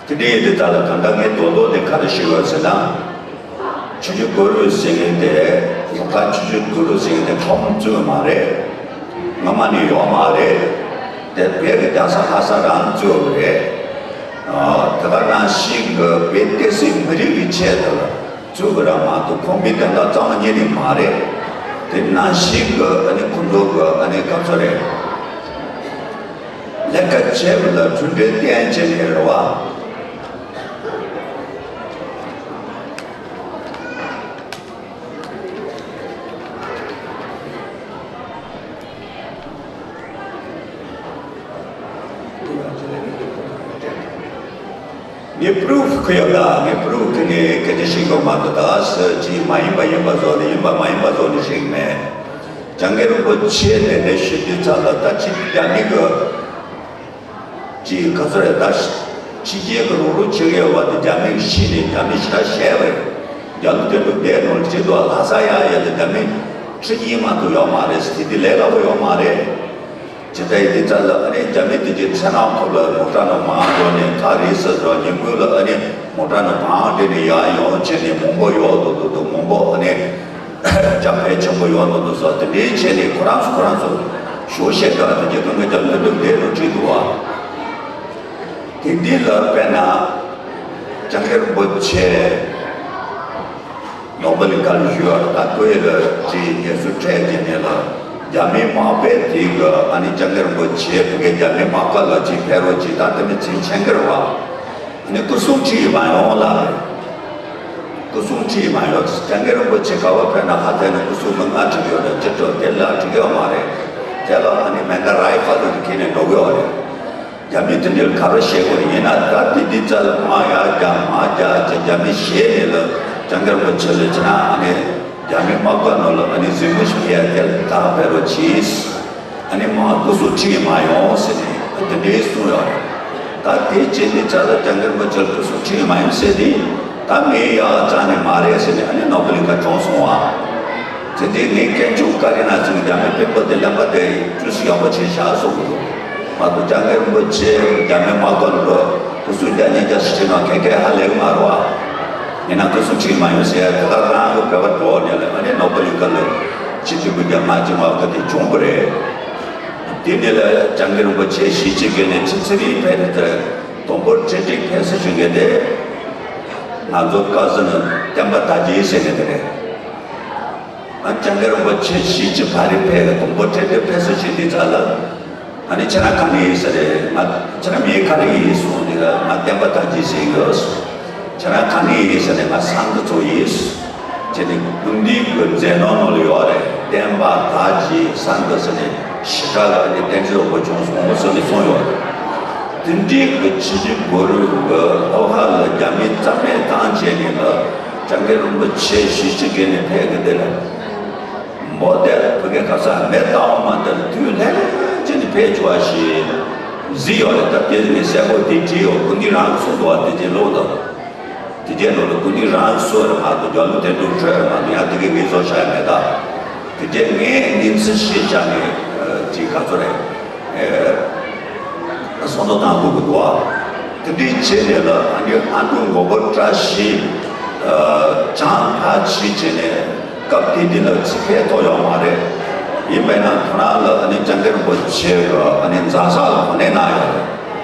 དེ་འདྲའི་ཡིན་དུས་ད་ལ་གང་ལྟར་ངས་མདོར་མདོར་དེ་ག་རེ་ཞུ་དགོས་ཟེར་ན། ཆུ་བཞི་སྒོ་རུ་ཟེར་མཁན་དེ་ལོ་ཁ་ཆུ་བཞི་སྒོ་རུ་ཟེར་མཁན་དེ་ཁྲོམ་བཙུགས་མ་རེད། སྔ་མ་ནས་ཡོད་མ་རེད། དེ་བོད་ཀྱི་རྒྱལ་ས་ལྷ་ས་རང་བཙུགས་པ་རེད། ཨ་དེ་ག་ནང་བཞིན་གྱི་བོད་བསྟན་སྲིད་མི་རིགས་ཀྱི་ཆེད་དུ་བཙུགས་པ་རང་མ་གཏོགས་ཁོང་གི་དོན་དག་རྩ་བ་ཉིད་ནས་མ་རེད། དེ་ནང་བཞིན་གྱི་ཨ་ནི་ཁོང་ཚོ་གི་ཨ་ནི་སྐབས་སུ་རེད། ལས་ཀ་བྱེད་པ་ལ་གྲུབ་འབྲས་བསྟན་བྱས་ནས་རེད་བ། ངས་པུ་རུབ་ཁུ་ཡོད་ད། ངས་པུ་རུབ་ཁུ་ནས་སྐད་ཆ་བཤད་དགོས་མ་གཏོགས་ད་ཟེར་ཅིག་མ་ཡིན་པ་ཡིན་པ་བཟོ་ནས་ཡིན་པ་མ་ཡིན་པ་བཟོ་ནས་བཤད་ཀྱི་མེད། འཇམ་མགོན་རིན་པོ་ཆེ་དེ་འདྲ་ཞུ་དུས་ཙམ་ལ་ད་ཅིག་རྒྱ་མི་གི་ཅིག་ག་ཚོད་རེད་ད། ཕྱི་རྒྱལ་གི་རོགས་རོགས་བྱེད་ཀྱི་ཡོད་པ་དེ་རྒྱ་མི་གི་ཤི་ནས་རྒྱ་མི་ཞེ་དྲག་ཞེད་པ་རེད། རྒྱ་ལོ་དེ་འདུག་བསྡད་ནོར་བྱེད་དུ་ལྷ་ས་ཡ་ཡ་དེ་རྒྱ་མི་ཁྲི་གཉིས་མ་གཏོགས་ཡོད་མ་རེད། དེ་དེ་ལས་སླ་པོ་ཡོད་མ་རེད། ཇི་ལྟར་ཡིན་དེ་ཙམ་ལ་ཨ་ནི་རྒྱ་མི་དེ་གའི་མཚན་ནག་ཁོ་ལ་མོ་ཊ་ནང་མར་འགྲོ་ནས་ད་རེས་སུ་འགྲོ་ཉིན་མོ་ལ་ཨ་ནི་མོ་ཊ་ནང་བང་སྒྲིལ་ནས་ཡར་ཡོང་བྱས་ནས་མང་པོ་ཡོད་འདུག་འདུག་འདུག་མང་པོ་ཨ་ནི་རྒྱ་ཕན་ཆེན་པོ་ཡོད་འདུག་འདུག་ཟེར་དེ་འདྲའི་བྱས་ནས་ཁོ་རང་ཚོ་ཁོ་རང་ཚོ་ཞོ་བཤད་དགོས་དེ་གའི་དོན་གྱི་རྒྱ་མི་འདུག་བསྡད་འགྲོ་བྲིས་འདུག་བ། དེ་འདི་ལ་དཔེར་ན་འཇམ་མགོན་རིན་པོ་ཆེ། ནོ་བེལ་གྱི་བཀའ་བློན་ཞུ་བར་ད་ཀོ་ཨེ་ལ་ཅིག་ངལ་གསོ་སྤྲད་རྗེས་ནས་ལ་རྒྱ་མིའི་དམག་དཔོན་དེ་གི་ཨ་ནི་འཇམ་མགོན་རིན་པོ་ཆེ་བོད་ཀྱི་རྒྱ་མིའི་དམག་སྒར་ལ་ཅིག་ཕེབས་རོགས་ཅིག་ད་དེ་ནི་ཚིག་མཁྱེན་གྱི་རེད་བ། ཨ་ནི་སྐུ་སྲུང་ཁྲིད་མ་ཡོང་ལ་རེད། སྐུ་སྲུང་ཁྲིད་མ་ཡོང་། འཇམ་མགོན་རིན་པོ་ཆེ་ག་བ་ཕེབས་ན་ཧ་ཐལ་ནས་སྐུ་སྲུང་མི་ལྔ་ཁྲིད་ཡོད་རེད། ཅི་སྤྲོ་དེ་ལ་ཁྲིད་ཡོད་མ་རེད། དེ་ལ་ཨ་ནི་མེ་མདའ་རའི་ཕལ་དེ་ཁྱེར་ནས་འགྲོ་གི་ཡོད་རེད། རྒྱ་མི་དེ་འདྲའི་ག་རེ་བཤད་དགོས་རེད། ཡིན་ན་ད་དེ་འདི་རྩ་ལ་དམག་ཡར་རྒྱག་མར་རྒྱག་ཅེས་རྒྱ་མི་ཞེད་ནས་ལ་འཇམ་མགོན་རིན་པོ་ཆེ་ལ་བྱས་ན་ཨ་ནི་རྒྱ་མི་དམག་སྒར་ནང་ལ་ཨ་ནི་གཟིགས་མོ་ཞིག་ཕུལ་ཡ་དེ་ལ་ད་ཕེབས་རོགས་གྱིས། ཨ་ནི་དམག་སྐུ་སྲུང་ཁྲིད་མ་ཡོང་ཟེར་ནས་དེ་འདྲའི་གསུངས་ཡོད་རེད། ད་དེ་བྱས་ནས་རྩ་ལ་འཇམ་མགོན་རིན་པོ་ཆེ་ལ་སྐུ་སྲུང་ཁྲིད་མ་ཡོང་ཟེར་ཏེ་ད་མི་ཡག་རྩ་ནས་མ་རེད་ཟེར་ནས་ཨ་ནི་ནོ་བེལ་གྱི་བཀའ་བྱུང་སོང་བ། དེ་དུས་ངས་དཀོན་མཆོག་བཀའ་དྲིན་ན་ཚིག་རྒྱ་མི་དཔོན་པོ་དེ་གླེན་པ་དེ་ཅུས་ཡག་པོ་བྱས་བཞག་གསུངས་གི་འདུག་མ་གཏོགས་འཇམ་མགོན་རིན་པོ་ཆེ་རྒྱ་མི་དམག་སྒར་འགྲོ་སྐུ་སྲུང་རྒྱ་ཉེ་རྒྱ་སུ་ཁྲིད་ན་གན་གན་ཧ་ལས་མ་རེད་བ། ཡིན་ན་སྐུ་སྲུང་ཁྲིད་མ་ཡོང་ཟེར་ཡ་དེ་ག་རང་གི་བོད་པ་འགྲོ་ནས་ལ་ཨ་ནི་ནོ་བེལ་གྱི་བཀའ་ལ་ཕྱི་དུས་ཀྱི་རྒྱ་དམག་ཅིག་མ་བཀའ་དེ་བྱུང་བ་རེད། དེ་ནས་ལ་འཇམ་མགོན་རིན་པོ་ཆེ་ཞི་བྱེད་མཁན་ནས་ཕྱི་ཚེ་རིང་ཕེབས་ཏེ་དུམ་བུར་གྲ་སྒྲིག་ཕེབས་སུ་ཞུ་མཁན་དེ་ང་ཚོ་ཀ་ཟི་ན་བསྟན་པ་དར་རྒྱས་ཟེར་མཁན་དེ་རེད། ཨ་འཇམ་མགོན་རིན་པོ་ཆེ་ཞི་བྱེད་བར་རི་ཕེབས་དུམ་བུར་གྲ་སྒྲིག་ཕེབས་སུ་ཞུ་དུས་ཙམ་ལ་ཨ་ནི་ཁྱེད་རང་ག་ནས་ཡིན་ཟེར་རེད། ང་ཁྱེད་རང་མི་ག་རེ་ཡིན་གསུངས་དུས་ང་བསྟན་པ་དར་རྒྱས་ཟེར་ཡོད། ཁྱེད་རང་ག་ནས་ཡིན་ཟེར་ནས་ང་སང་གི་ཚོ་ཡིན། ཁྱེད་ནི་སྐུ་མདུན་གྱི་མཛད་ནོར་ནང་ལ་ཡོད་རེད། བསྟན་པ་དར་རྒྱས་སང་གི་ཟེར་ནས་ཞི་དྲག་ལ་ནི་བསྟན་འཛིན་རིན་པོ་ཆེ་སོང་ཟེར་ནས་གསུངས་ཡོད་རེད། དེ་འདྲའི་གི་ཕྱི་རྒྱལ་སྒོ་རུ་གི་ལྷོ་ཁ་ལ་རྒྱ་མི་རྩ་མེད་བཏང་བྱས་ནས་ལ་འཇམ་མགོན་རིན་པོ་ཆེ་ཞི་བྱེད་མཁན་ནས་ཕེབས་གི་དེ་ལ། མོ་དེར་བོད་སྐད་ཁ་སང་མེ་བཏང་བ་མ་དེར་དུས་ལྷན་ཅིག་ནས་ཕེབས་བྱུང་བ་ཞིག་གཟིགས་ཡོད་རེད། ད་དེ་ནས་གསལ་པོ་དེ་བྲིས་ཡོད། སྐུ་མདུན་རང་གིས་གསུངས་འདུག་བ། དེ་རྗེས་ལོག་ལ་དེ་རྗེས་ལོག་ལ་སྐུ་མདུན་རང་གིས་གསུངས་རེད་མ་གཏོགས་རྒྱ་ལོ་དེ་འདུག་འཕྲོས་རེད་མ་གཏོགས་ཡང་དེ་གའི་ངེས་བཟོ་བྱ་ཡ་མེད་ད། དེ་རྗེས་ངས་ཉིན་ཚེ་ཤེས་བྱ་ནས་ཅིག་ག་ཚོད་རེད། སོང་དོ་བཏང་དགོས་ཀྱི་འདུག་བ། དེ་འདྲའི་ཆེད་ནས་ལ་ཨ་ནི་ཨ་འབྲུག་མགོན་པོ་བཀྲ་ཤིས་བྱང་ཕ་ཕྱི་བྱས་ནས་སྐབས་དེ་དུས་ལ་ཚིག་ཕན་ཐོགས་ཡོད་མ་རེད། ཡིན་པས་ན་ཁོ་རང་ལ་ཨ་ནི་འཇམ་མགོན་རིན་པོ་ཆེ་གི་ཨ་ནི་མཛའ་བཤེས་ལ་གོ་གནས་གནང་ཡོད་རེད།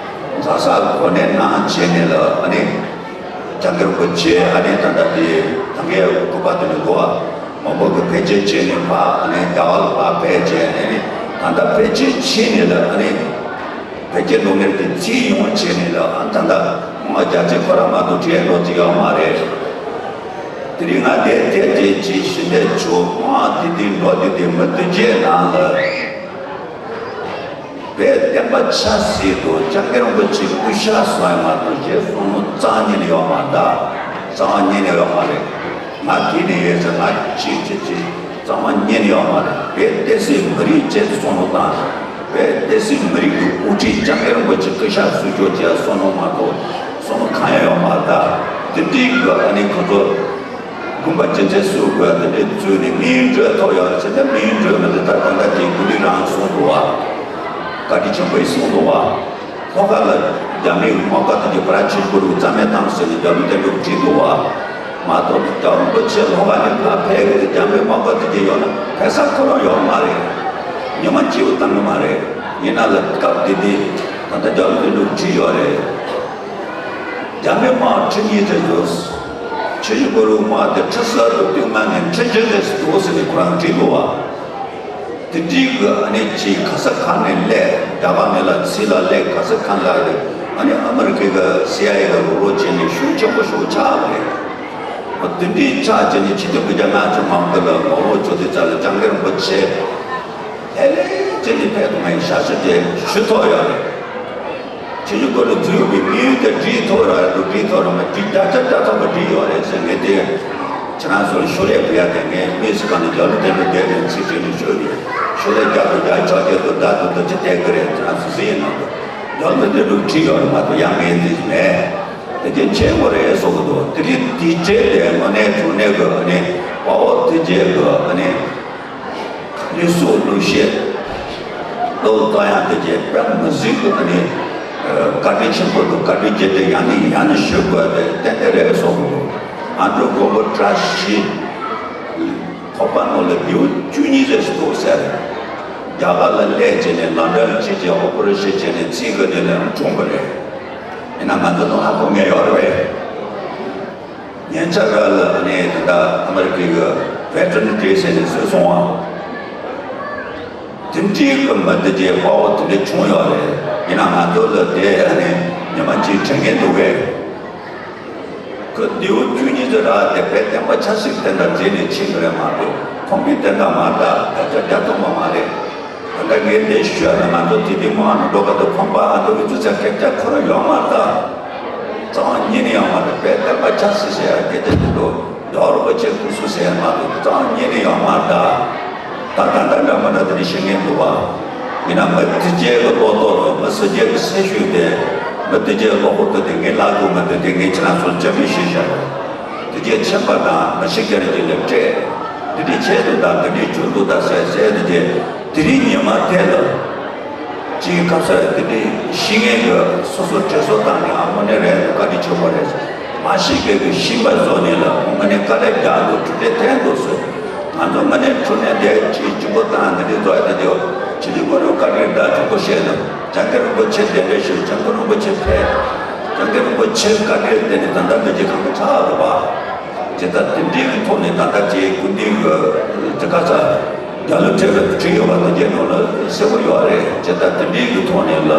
མཛའ་བཤེས་ལ་གོ་གནས་གནང་བྱས་ནས་ལ་ཨ་ནི། འཇམ་མགོན་རིན་པོ་ཆེ་ཨ་ནི་ད་ལྟ་དེ་ད་གའི་སྐུ་པར་དེ་ནི་གོ་བ་མང་པོ་གི་ཕལ་ཆེར་བྱས་ནས་ཕ་ཨ་ནི་རྒྱ་གར་ལ་ཕར་ཕེབས་བྱས་ནས་ནི་ད་ལྟ་ཕལ་ཆེར་ཕྱིན་ནས་ལ་ཨ་ནི་ཕལ་ཆེར་ལོ་ངེར་དེ་རྩིས་ཡོང་བྱས་ནས་ལ་ཨ་ད་ལྟ་མ་རྒྱ་ཆེ་ཁོ་ར་མ་གཏོགས་བྲིས་ཡ་ལོ་ཙི་ཡོད་མ་རེད། དེ་རིང་ང་དེ་དེ་དེ་ཅི་ཞི་འདས་ཆོས་མ་དེ་དེ་འགྲོ་དེ་དེ་མི་དེ་རྗེས་ནང་ལ། བའི་བསྟན་པ་ཆབ་སྲིད་དུ་སྐྱབས་མགོན་རིན་པོ་ཆེ་སྐུ་ཤ་ཟ་ཡ་མ་གཏོགས་རྗེས་སོང་ནོ་རྩ་བ་ཉིད་ནས་ཡོད་མ་རེད། རྩ་བ་ཉིད་ནས་ཡོད་མ་རེད། ང་དེ་ནས་ཡོད་ཟེར་ང་ཅི་ཅི་ཅི་རྩ་བ་ཉིད་ནས་ཡོད་མ་རེད། བའི་བསྟན་སྲིད་མི་རིགས་བཅས་སུ་སོང་ནོ་དང་། བའི་བསྟན་སྲིད་མི་རིགས་ཀྱི་དབུ་ཁྲིད་སྐྱབས་མགོན་རིན་པོ་ཆེ་སྐུ་ཤ་ཟ་རྒྱུ་རྗེས་སོང་ནོ་མ་གཏོགས་སོང་ནོ་གང་ཡང་ཡོད་མ་རེད། ད་དེ་འདྲའི་གི་ཨ་ནི་ཁོ་ཚོ། དགོན་པ་སྤྱི་ཚེས་སུ་དགོས་དེ་འདྲའི་བཙུགས་ནས་དམིགས་ཡུལ་འགྲོས་ཐོག་ཡོད་ཟེར་ན་དམིགས་ཡུལ་འགྲོས་མི་འདུག་ད་ད་ལྟ་དེ་ཀུན་གླིང་རང་གསུངས་འདུག་བ། བཀའ་དྲིན་ཆེན་པོ་ཡིས་གསུངས་འདུག་བ། ལྷོ་ཁ་ལ་རྒྱ་མིའི་དམག་སྒར་དེ་གྱི་བར་ཆེན་པོ་རུ་རྩ་མེད་བཏང་ཟེར་ནས་རྒྱ་མི་དེ་འདྲ་བྲིས་འདུག་བ། མ་གཏོགས་རྒྱ་རིན་པོ་ཆེ་ལྷོ་ཁ་ནས་ཕར་ཕེབས་གི་རྒྱ་མིའི་དམག་སྒར་དེ་གྱི་ཡོད་ན་ཕེབས་ས་ཁོ་རང་ཡོད་མ་རེད། ཉི་མ་གཅིག་བཏང་གི་མ་རེད། ཡིན་ན་ལ་སྐབས་དེ་དུས་ད་ལྟ་རྒྱ་མི་དེ་འདྲ་བྲིས་ཡོད་རེད། རྒྱ་མི་དམག་ཁྲི་གཉིས་ཙམ་བཟོས། ཆུ་བཞི་སྒང་དྲུག་དམག་དེ་ཁྲི་གསུམ་དུ་བཏུལ་མ་ནས་ཁྲི་བཞི་ཙམ་བཟོས་ཟེར་ནས་ཁོ་རང་བྲིས་འདུག་བ། དེ་འདྲའི་གི་ཨ་ནི་ཅིག་ག་ས་ག་ནས་སླེབས། རྒྱ་གར་ནས་ལ་ཚིག་ལ་སླེབས། ག་ས་ག་ལ་སླེབས། ཨ་ནི་ཨ་མི་རི་ཀའི་གི་སི་ཨའི་ཨེ་ལ་རོགས་རོགས་བྱས་ནས་ཤུགས་ཆེན་པོ་ཞིག་ཆགས་པ་རེད། དེ་འདྲའི་ཆགས་བྱས་ནས་ཕྱི་སྡོད་ཀྱི་རྒྱ་ནག་ཚོ་མང་པོ་ལ་ངོ་ལོག་བྱོས་ཏེ་རྩ་ལ་སྐྱབས་མགོན་རིན་པོ་ཆེ། ལྷོད་ལྷོད་བྱས་ནས་ཕེབས་དང་ངས་ཞབས་ཕྱི་དེ་ཞུ་ཐུབ་ཡོད་རེད། ཁྱེད་ཚོ་སྐོར་ལ་འཛུལ་བའི་དམིགས་ཡུལ་དེ་འགྲིག་ཐུབ་ར་འགྲིག་ཐུབ་ར་མ་འགྲིག་བརྒྱ་ཆ་བརྒྱ་ཐམ་པ་འགྲིག་ཡོད་རེད་ཟེར་ངས་དེ། ཁྱེད་རང་ཚོ་ལ་ཤོག་ལྷེ་ཕུལ་ཡ་དེ་ངས་དམིགས་སུ་བཀར་ནས་རྒྱབ་ལོགས་དེ་འདྲ་བསྡད་ནས་ཚིག་བྲིས་ནས་ཤོག་ལྷེ་ཤོག་ལྷེ་རྒྱབ་ཏུ་རྒྱ་ཆོག་རྒྱབ་ཏུ་བདག་ཏུ་ཏུ་ཅི་བལྟས་ཀི་རེད། ཁྱེད་རང་ཚོ་གཟིགས་ཡིན་ན་རྒྱབ་ལོགས་དེ་འདྲ་བྲིས་ཡོད་རེད་མ་གཏོགས་ཡང་ངས་འདི་མེད། དེ་གྱད་ཆེན་པོ་རེད་བཟོ་གི་འདུག་དེ་རིང་དེ་རྗེས་དེ་དངོས་གནས་དྲང་གནས་ཀྱི་ཨ་ནི་དཔའ་བོ་དེ་རྗེས་ཀྱི་ཨ་ནི་ལུས་སྲོག་ལུས་ཤེས་བློ་བཏང་ཡག་དེ་རྗེས་དཔེ་མི་སྲིད་ཀྱི་ཨ་ནི་བཀའ་དྲིན་ཆེན་པོ་འདུག་བཀའ་དྲིན་རྗེས་དེ་ཡང་ནས་ཡང་ནས་ཞུ་དགོས་དེ་ཏན་ཏན་རེད་བཟོ་གི་འདུག་ང་ཚོ་མགོན་པོ་བཀྲ་ཤིས་ཁོག་པ་ནང་ལ་ལྡེའུ་བཅུ་གཉིས་རེ་ཞིག་འདུག་ཟེར། རྒྱ་གར་ལ་སླེབས་བྱས་ནས་ལམ་འགྲམ་ཅིག་བྱས་ཨོ་པ་རེ་ཤན་བྱས་ནས་ཚིག་གི་ནས་ལམ་གྲོངས་པ་རེད། ཡིན་ན་ང་ཚོ་དང་ཧ་གོ་ངེས་ཡོད་རེད་པས། ཉེ་ཆར་ར་ལ་ཨ་ནི་ད་ལྟ་ཨ་མི་རི་ཀའི་གི་ཝེ་ཊར་ནི་ཌེ་ཟེར་ནས་བཟོས་སོང་བ། དེ་འདྲའི་གི་མི་དེ་རྗེས་དཔའ་བོ་དེ་འདྲ་བྱུང་ཡོད་རེད། ཡིན་ན་ང་ཚོ་ལ་དེ་ཨ་ནི་ཉི་མ་གཅིག་དྲན་གྱི་འདུག་གས། ཁོ་ལྡེའུ་བཅུ་གཉིས་ཙམ་རག་དེ་བས་བསྟན་པ་ཆབ་སྲིད་དེ་འདྲ་མཛད་ནས་ཕྱིན་པ་རེད་མ་གཏོགས་ཁོང་གི་དེ་འདྲ་མ་རེད། ད་ཆ་རྒྱ་ཐོག་མ་མ་རེད། ད་ལྟ་ངས་འདི་ཞུས་ན་ང་ཚོ་དེ་དུས་མང་ནས་འགྲོ་ག་དུ་ཁོང་པ་ཨ་འདུག་གི་ཚུལ་ཚད་སྐད་ཆ་ཁོ་རང་ཡོད་མ་རེད། ད་རྩ་བ་ཉིད་ནས་ཡོད་མ་རེད། བས་བསྟན་པ་ཆབ་སྲིད་ཟེར་ཡ་སྐད་ཆ་དེ་འདུག་རྒྱལ་བ་རིན་པོ་ཆེ་སྐུ་གཟུགས་ཟེར་ཡ་མ་གཏོགས་རྩ་བ་ཉིད་ནས་ཡོད་མ་རེད། ད་ད་ད་ལྟ་འདྲ་མ་འདྲ་དེ་འདྲ་ཤེས་མཁན་འདུག་བ། ཡིན་ན་མི་དེ་རྗེས་ཀྱི་བློ་ལྡོག་དང་མི་སུ་རྗེས་ཀྱི་སེམས་ཤུགས་དེ། མི་དེ་རྗེས་བློ་ཁོག་དེ་དེ་ངས་ལབ་དགོས་མི་འདུག་དེ་ངས་ཁྱེད་རང་ཚོར་བཅར་འདྲི་ཞུས་བཞག་ཡོད། དེ་རྗེས་ཁྱིམ་པ་དང་མི་ཤི་རྒྱ་རེ་ཅིག་ལ་སྤྲད། འདི་འདྲས་བྱས་འདུག་དང་འདི་འདྲས་བྱུང་འདུག་དང་ཟེར་ཟེར་དེ་རྗེས་དེ་རིང་ཉི་མ་དེ་ལ། ཅིག་ཁ་སང་དེ་འདྲས་ཤི་མཁན་གྱི་སོ་སོ་དྲན་གསོ་བཏང་ནས་ཨ་དངོས་གནས་རེད་འདུག་བཀའ་དྲིན་ཆེན་པོ་རེད། མ་ཤི་མཁན་གྱི་ཤི་བ་བཟོ་ནས་ལ་དངོས་གནས་དཀའ་ལས་རྒྱག་འདུག་འཕྲོད་བསྟེན་ཐེབས་འདུག་ཟེར། ང་ཚོ་དངོས་གནས་འཕྲོད་བསྟེན་དེ་ཅིག་ལྗིད་པོ་བཏང་འདི་འདྲས་བཟོ་ཡ་དེ་དེའོ། ཕྱི་དྲིལ་སྐུ་རུ་བཀའ་དྲིན་བདག་ཆོག་པོ་བཤད་ན་སྐྱབས་མགོན་རིན་པོ་ཆེ་གདན་འདྲེན་ཞུ་སྐྱབས་མགོན་རིན་པོ་ཆེ་ཕེབས། སྐྱབས་མགོན་རིན་པོ་ཆེ་བཀའ་དྲིན་དེ་ནི་ད་ལྟ་འདི་ཅིག་གང་ག་ཆགས་རེད་པ། ཇི་ལྟར་དེ་འདྲའི་གི་ཐོག་ནས་ད་ལྟ་ཅིག་སྐུ་མདུན་གི་དེ་ག་ས་རྒྱ་ལོ་ཁྲི་ལ་བྲིས་ཡོད་པ་དེ་རྒྱ་ནང་ལ་གསལ་པོ་ཡོད་རེད། ཇི་ལྟར་དེ་འདྲའི་གི་ཐོག་ནས་ལ་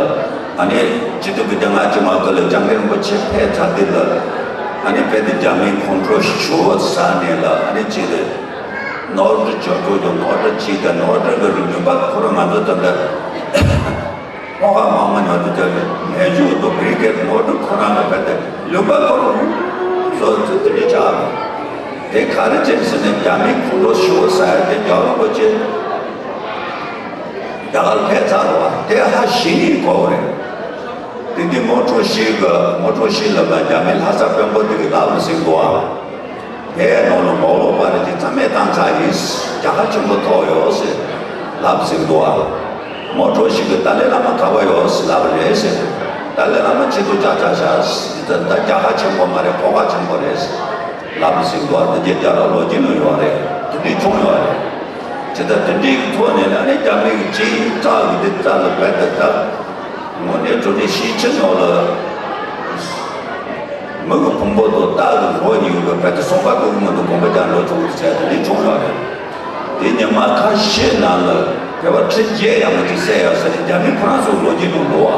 ཨ་ནི་སྤྱི་འཐུས་ཀྱི་རྒྱ་ནག་ཅིག་མ་ཀ་ལ་སྐྱབས་མགོན་རིན་པོ་ཆེ་ཕེབས་ཚར་དུས་ལ་ཨ་ནི་དཔེ་དེ་རྒྱ་མིའི་ཁོང་ཁྲོ་ཞུ་བ་ས་ནས་ལ་ཨ་ནི་ཅིག་རེད། ནོར་འཁྲུལ་བྱུང་འགྲོ་རྒྱུ་ནོར་འཁྲུལ་གཅིག་དང་ནོར་འཁྲུལ་གྱི་ལུང་པ་ཁོ་རང་ང་ཚོ་ད་ལྟ་ལྷོ་ཁ་མང་མ་ཉོ་དུ་དེ་མེ་ཤུགས་དང་བི་རི་ཀེད་ནོར་འཁྲུལ་ཁོ་རང་གི་བས་ཏེ་ལུང་པ་ཁོ་རང་སོ་ཚུལ་དེ་འདྲ་ཆགས་དེ་ག་རེ་བྱས་ཟེར་ནས་རྒྱ་མིའི་ཁོང་ཁྲོ་ཞུ་བ་ས་ཡ་དེ་རྒྱ་རིན་པོ་ཆེ་རྒྱ་གར་ཕེབས་ཚར་བ་དེ་ཧ་ཤི་ནི་གོ་རེད། དེ་དུས་མོ་ཊོ་ཤི་གི་མོ་ཊོ་ཤི་ལབ་པ་རྒྱ་མི་ལྷ་ས་དཔོན་པོ་དེ་གི་ལག་ལ་ཟིན་འདུག་ཨ། དེའི་ནང་ལ་མོག་ལོག་པ་རེ་གཅིག་རྩ་མེད་བཏང་ཚར་ཡིན། རྒྱལ་ཁ་ཆེན་པོ་ཐོབ་ཡོད་ཟེར་ལབ་ཟིན་འདུག་ཨ། མོ་ཊོ་ཤི་གི་ཏཱ་ལའི་བླ་མ་ག་པར་ཡོད་ཟེར་ལབ་རེད་ཟེར། ཏཱ་ལའི་བླ་མ་ཆེད་དུ་བཅར་བཅར་བཞག་ཟེར། ད་རྒྱལ་ཁ་ཆེན་པོ་མ་རེད་ཕོགས་ཁ་ཆེན་པོ་རེད་ཟེར་ལབ་ཟིན་འདུག་ཨ། དེ་རྗེས་རྒྱལ་རབས་ལོ་རྒྱུས་ནང་ཡོད་རེད། དེ་འདྲས་བྱུང་ཡོད་རེད། ཇི་ལྟར་དེ་འདྲའི་ཐོག་ནས་ཨ་ནི་རྒྱ་མི་གི་སྤྱི་ཚོགས་ཀྱི་འདི་རྩ་ལ་བས་ཏེ་ད་དངོས་གནས་དྲང་གནས་ཤེས་ཆེ་ནོ་ལ་མི་གི་ཕུང་པོ་དང་རྟ་གི་རོ་གཉིས་ཀྱི་བས་ཏེ་སོང་པ་ཀུ་ཀུ་མ་དང་དགོངས་པ་རྒྱག་འགྲོ་ཆོག་གི་ཟེར་དེ་འདྲའི་བྱུང་ཡོད་རེད། དེ་ཉི་མ་ཁ་ཤས་ནང་ལ་བོད་པ་ཁྲི་བརྒྱད་ཡང་མ་ཅིག་བསད་ཡོད་ཟེར་ནས་རྒྱ་མི་ཁོ་རང་ཚོའི་ལོ་རྒྱུས་ནང་འདུག་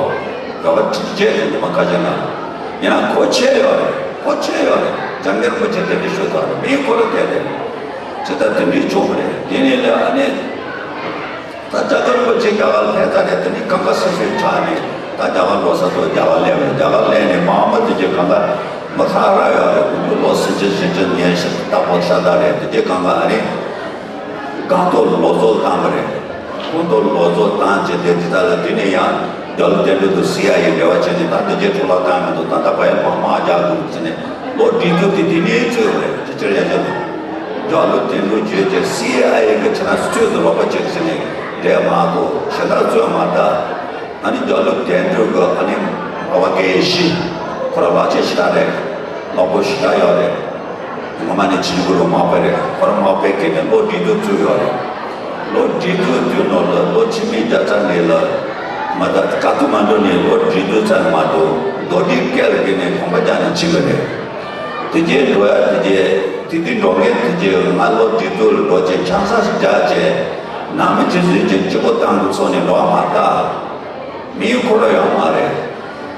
བ། བོད་པ་ཁྲི་བརྒྱད་ཟེར་ཉི་མ་ཁ་ཤས་ནང་ཡིན་ན་གོ་ཆོད་ཡོད་རེད། གོ་ཆོད་ཡོད་རེད། འཇམ་དབྱངས་རིན་པོ་ཆེ་དེ་འདྲ་ཞུ་དགོས་རེད། མིའི་འཁོར་ལོ་དེ་རེད། ཇི་ལྟར་དེ་འདྲའི་ཆོག་གི་རེད། དེ་ནས་ལས་ཨ་ནི། ད་འཇམ་དབྱངས་རིན་པོ་ཆེ་རྒྱ་གར་ལ་ཕེབས་ཚར་ནས་དེ་ནས་གང་ག་སོ་སོའི་ཕྱག་ནས་ད་རྒྱ་གར་ལོག་ས་དང་རྒྱ་གར་སླེབས་རེད། རྒྱ་གར་སླེབས་ནས་མ་འོངས་པ་དེ་གྱད་གང་ག་མི་ཁ་ར་ཡོད་རེད། དགུང་ལོ་སུམ་ཅུ་བཞི་བཅུ་ཉི་ཤུ་ལྟ་བུ་ཤ་སྟག་རེད། དེ་གྱད་གང་ག་ཨ་ནི། སྒང་ཏོག་ལོ་ཚོད་བཏང་བ་རེད། སྒང་ཏོག་ལོ་ཚོད་བཏང་བྱས་ཏེ་དེ་དག་ལ་དེ་ནས་ཡང་རྒྱ་ལོ་དོན་གྲུབ་དང་སི་ཨའི་ཨེ་འབྲེལ་བ་བྱས་ནས་ད་འདི་གྱད་འཕྲོ་བརླག་བཏང་མི་འདུག་ད་ལྟ་བར་ཡང་དམག་རྒྱག་དགོས་ཟེར་ནས་ལོ་དྲུག་ཅུ་དེ་དེ་ནས་ཚུད་པ་རེད། དེ་ཕྱིར་ཡང་ཅིག་རྒྱ་ལོ་དོན་གྲུབ་བརྗོད་ཀྱི་སི་ཨའི་ཨེ་གི་ཕྱི་ནང་ཚུད་དུ་ལོག་པ་བྱེད་ཟེར་ནས་རེད་མ་གཏོགས་གཞན་དག་ཚོད་མ་ད། ཨ་ནི་རྒྱ་ལོ་དོན་གྲུབ་ཀྱི་ཨ་ནི་ཨ་བ་དགེ་བཤེས། ཁོ་རང་ལག་ཆས་ཞེ་དྲག་རེད། ལག་པ་ཞེ་དྲག་ཡོད་རེད། ངོ་མ་ནི་ཆིན་གུ་རུ་མ་པ་རེད། ཁོ་རང་མ་པའི་སྐད་ནས་ལོ་དྲུག་ཅུ་ཚུད་ཡོད་རེད། ལོ་དྲུག་ཅུ་དུས་ནོར་ལ་ལོ་ཕྱི་མའི་རྒྱལ་ཚ་ནས་ལ་མ་ད་ཀ་ཐུ་མན་ཌུ་ནས་ལོ་དྲུག་ཅུ་ཚར་མ་གཏོགས་མདོ་དྲིལ་སྐད་ལ་སྐད་ནས་གོམ་པ་རྒྱག་ནས་ཕྱིན་པ་རེད། དེ་རྗེས་འགྲོ་ཡ་དེ་རྗེས་དེ་དུས་འགྲོ་མཁན་དེ་རྗེས་ང་ལོ་དྲུག་ཅུ་ལ་འགྲོ་རྗེས་ཆང་ས་ཞིག་རྒྱག་རྗེས་ནང་མི་ཇི་བཟུང་གི་སྤྱི་པོ་བཏང་གི་ཚོགས་ནས་འགྲོ་བ་མ་ད། མིའི་འཁོར་ལོ་ཡོད་མ་རེད།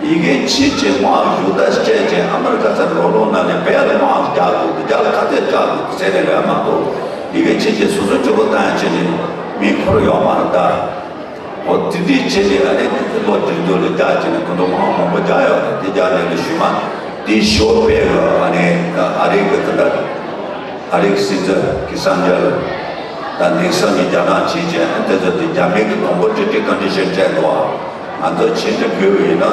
ཡི་གེ་ཕྱི་ཆེ་དམག་ཞུ་དག་སྤྲད་ཅིང་ཨ་མི་རི་ཀ་ཚ་རོ་ལོ་ན་ནས་བལ་དམག་རྒྱག་དགོས་རྒྱ་ལ་ཁ་གཏད་བཅག་དགོས་ཟེར་ནས་རེད་མ་གཏོགས་ཡི་གེ་ཕྱི་ཆེ་སོ་སོ་སྤྱི་པོ་བཏང་ཡ་ཆེ་ནས་མིའི་འཁོར་ལོ་ཡོད་མ་རེད་ད། འོ་དེ་འདྲའི་ཆེ་ནས་ཨ་ནི་དེ་ལོ་དྲུག་ཅུ་ལ་རྒྱག་ཅིག་ནས་ཁོ་ཚོ་དམག་མང་པོ་རྒྱག་ཡོད་རེད། དེ་རྒྱག་ནས་ལ་ཞུ་མ་དེ་ཞོ་པའི་གི་ཨ་ནི་ཨ་རིའི་གི་དེ་འདྲ། ཨ་རིག་སི་ཛར་ཀི་སན་ཇར་དང་ནིག་སན་གྱིས་རྒྱ་ནག་ཕྱིན་ཅིང་དེ་ཚོ་དེ་རྒྱ་མི་གི་དང་པོ་ཀྲི་ཀྲི་ཀོན་ཌི་ཤན་སྤྲད་འདུག་ང་ཚོ་ཕྱིན་ཏེ་བོད་ཡིན་ན་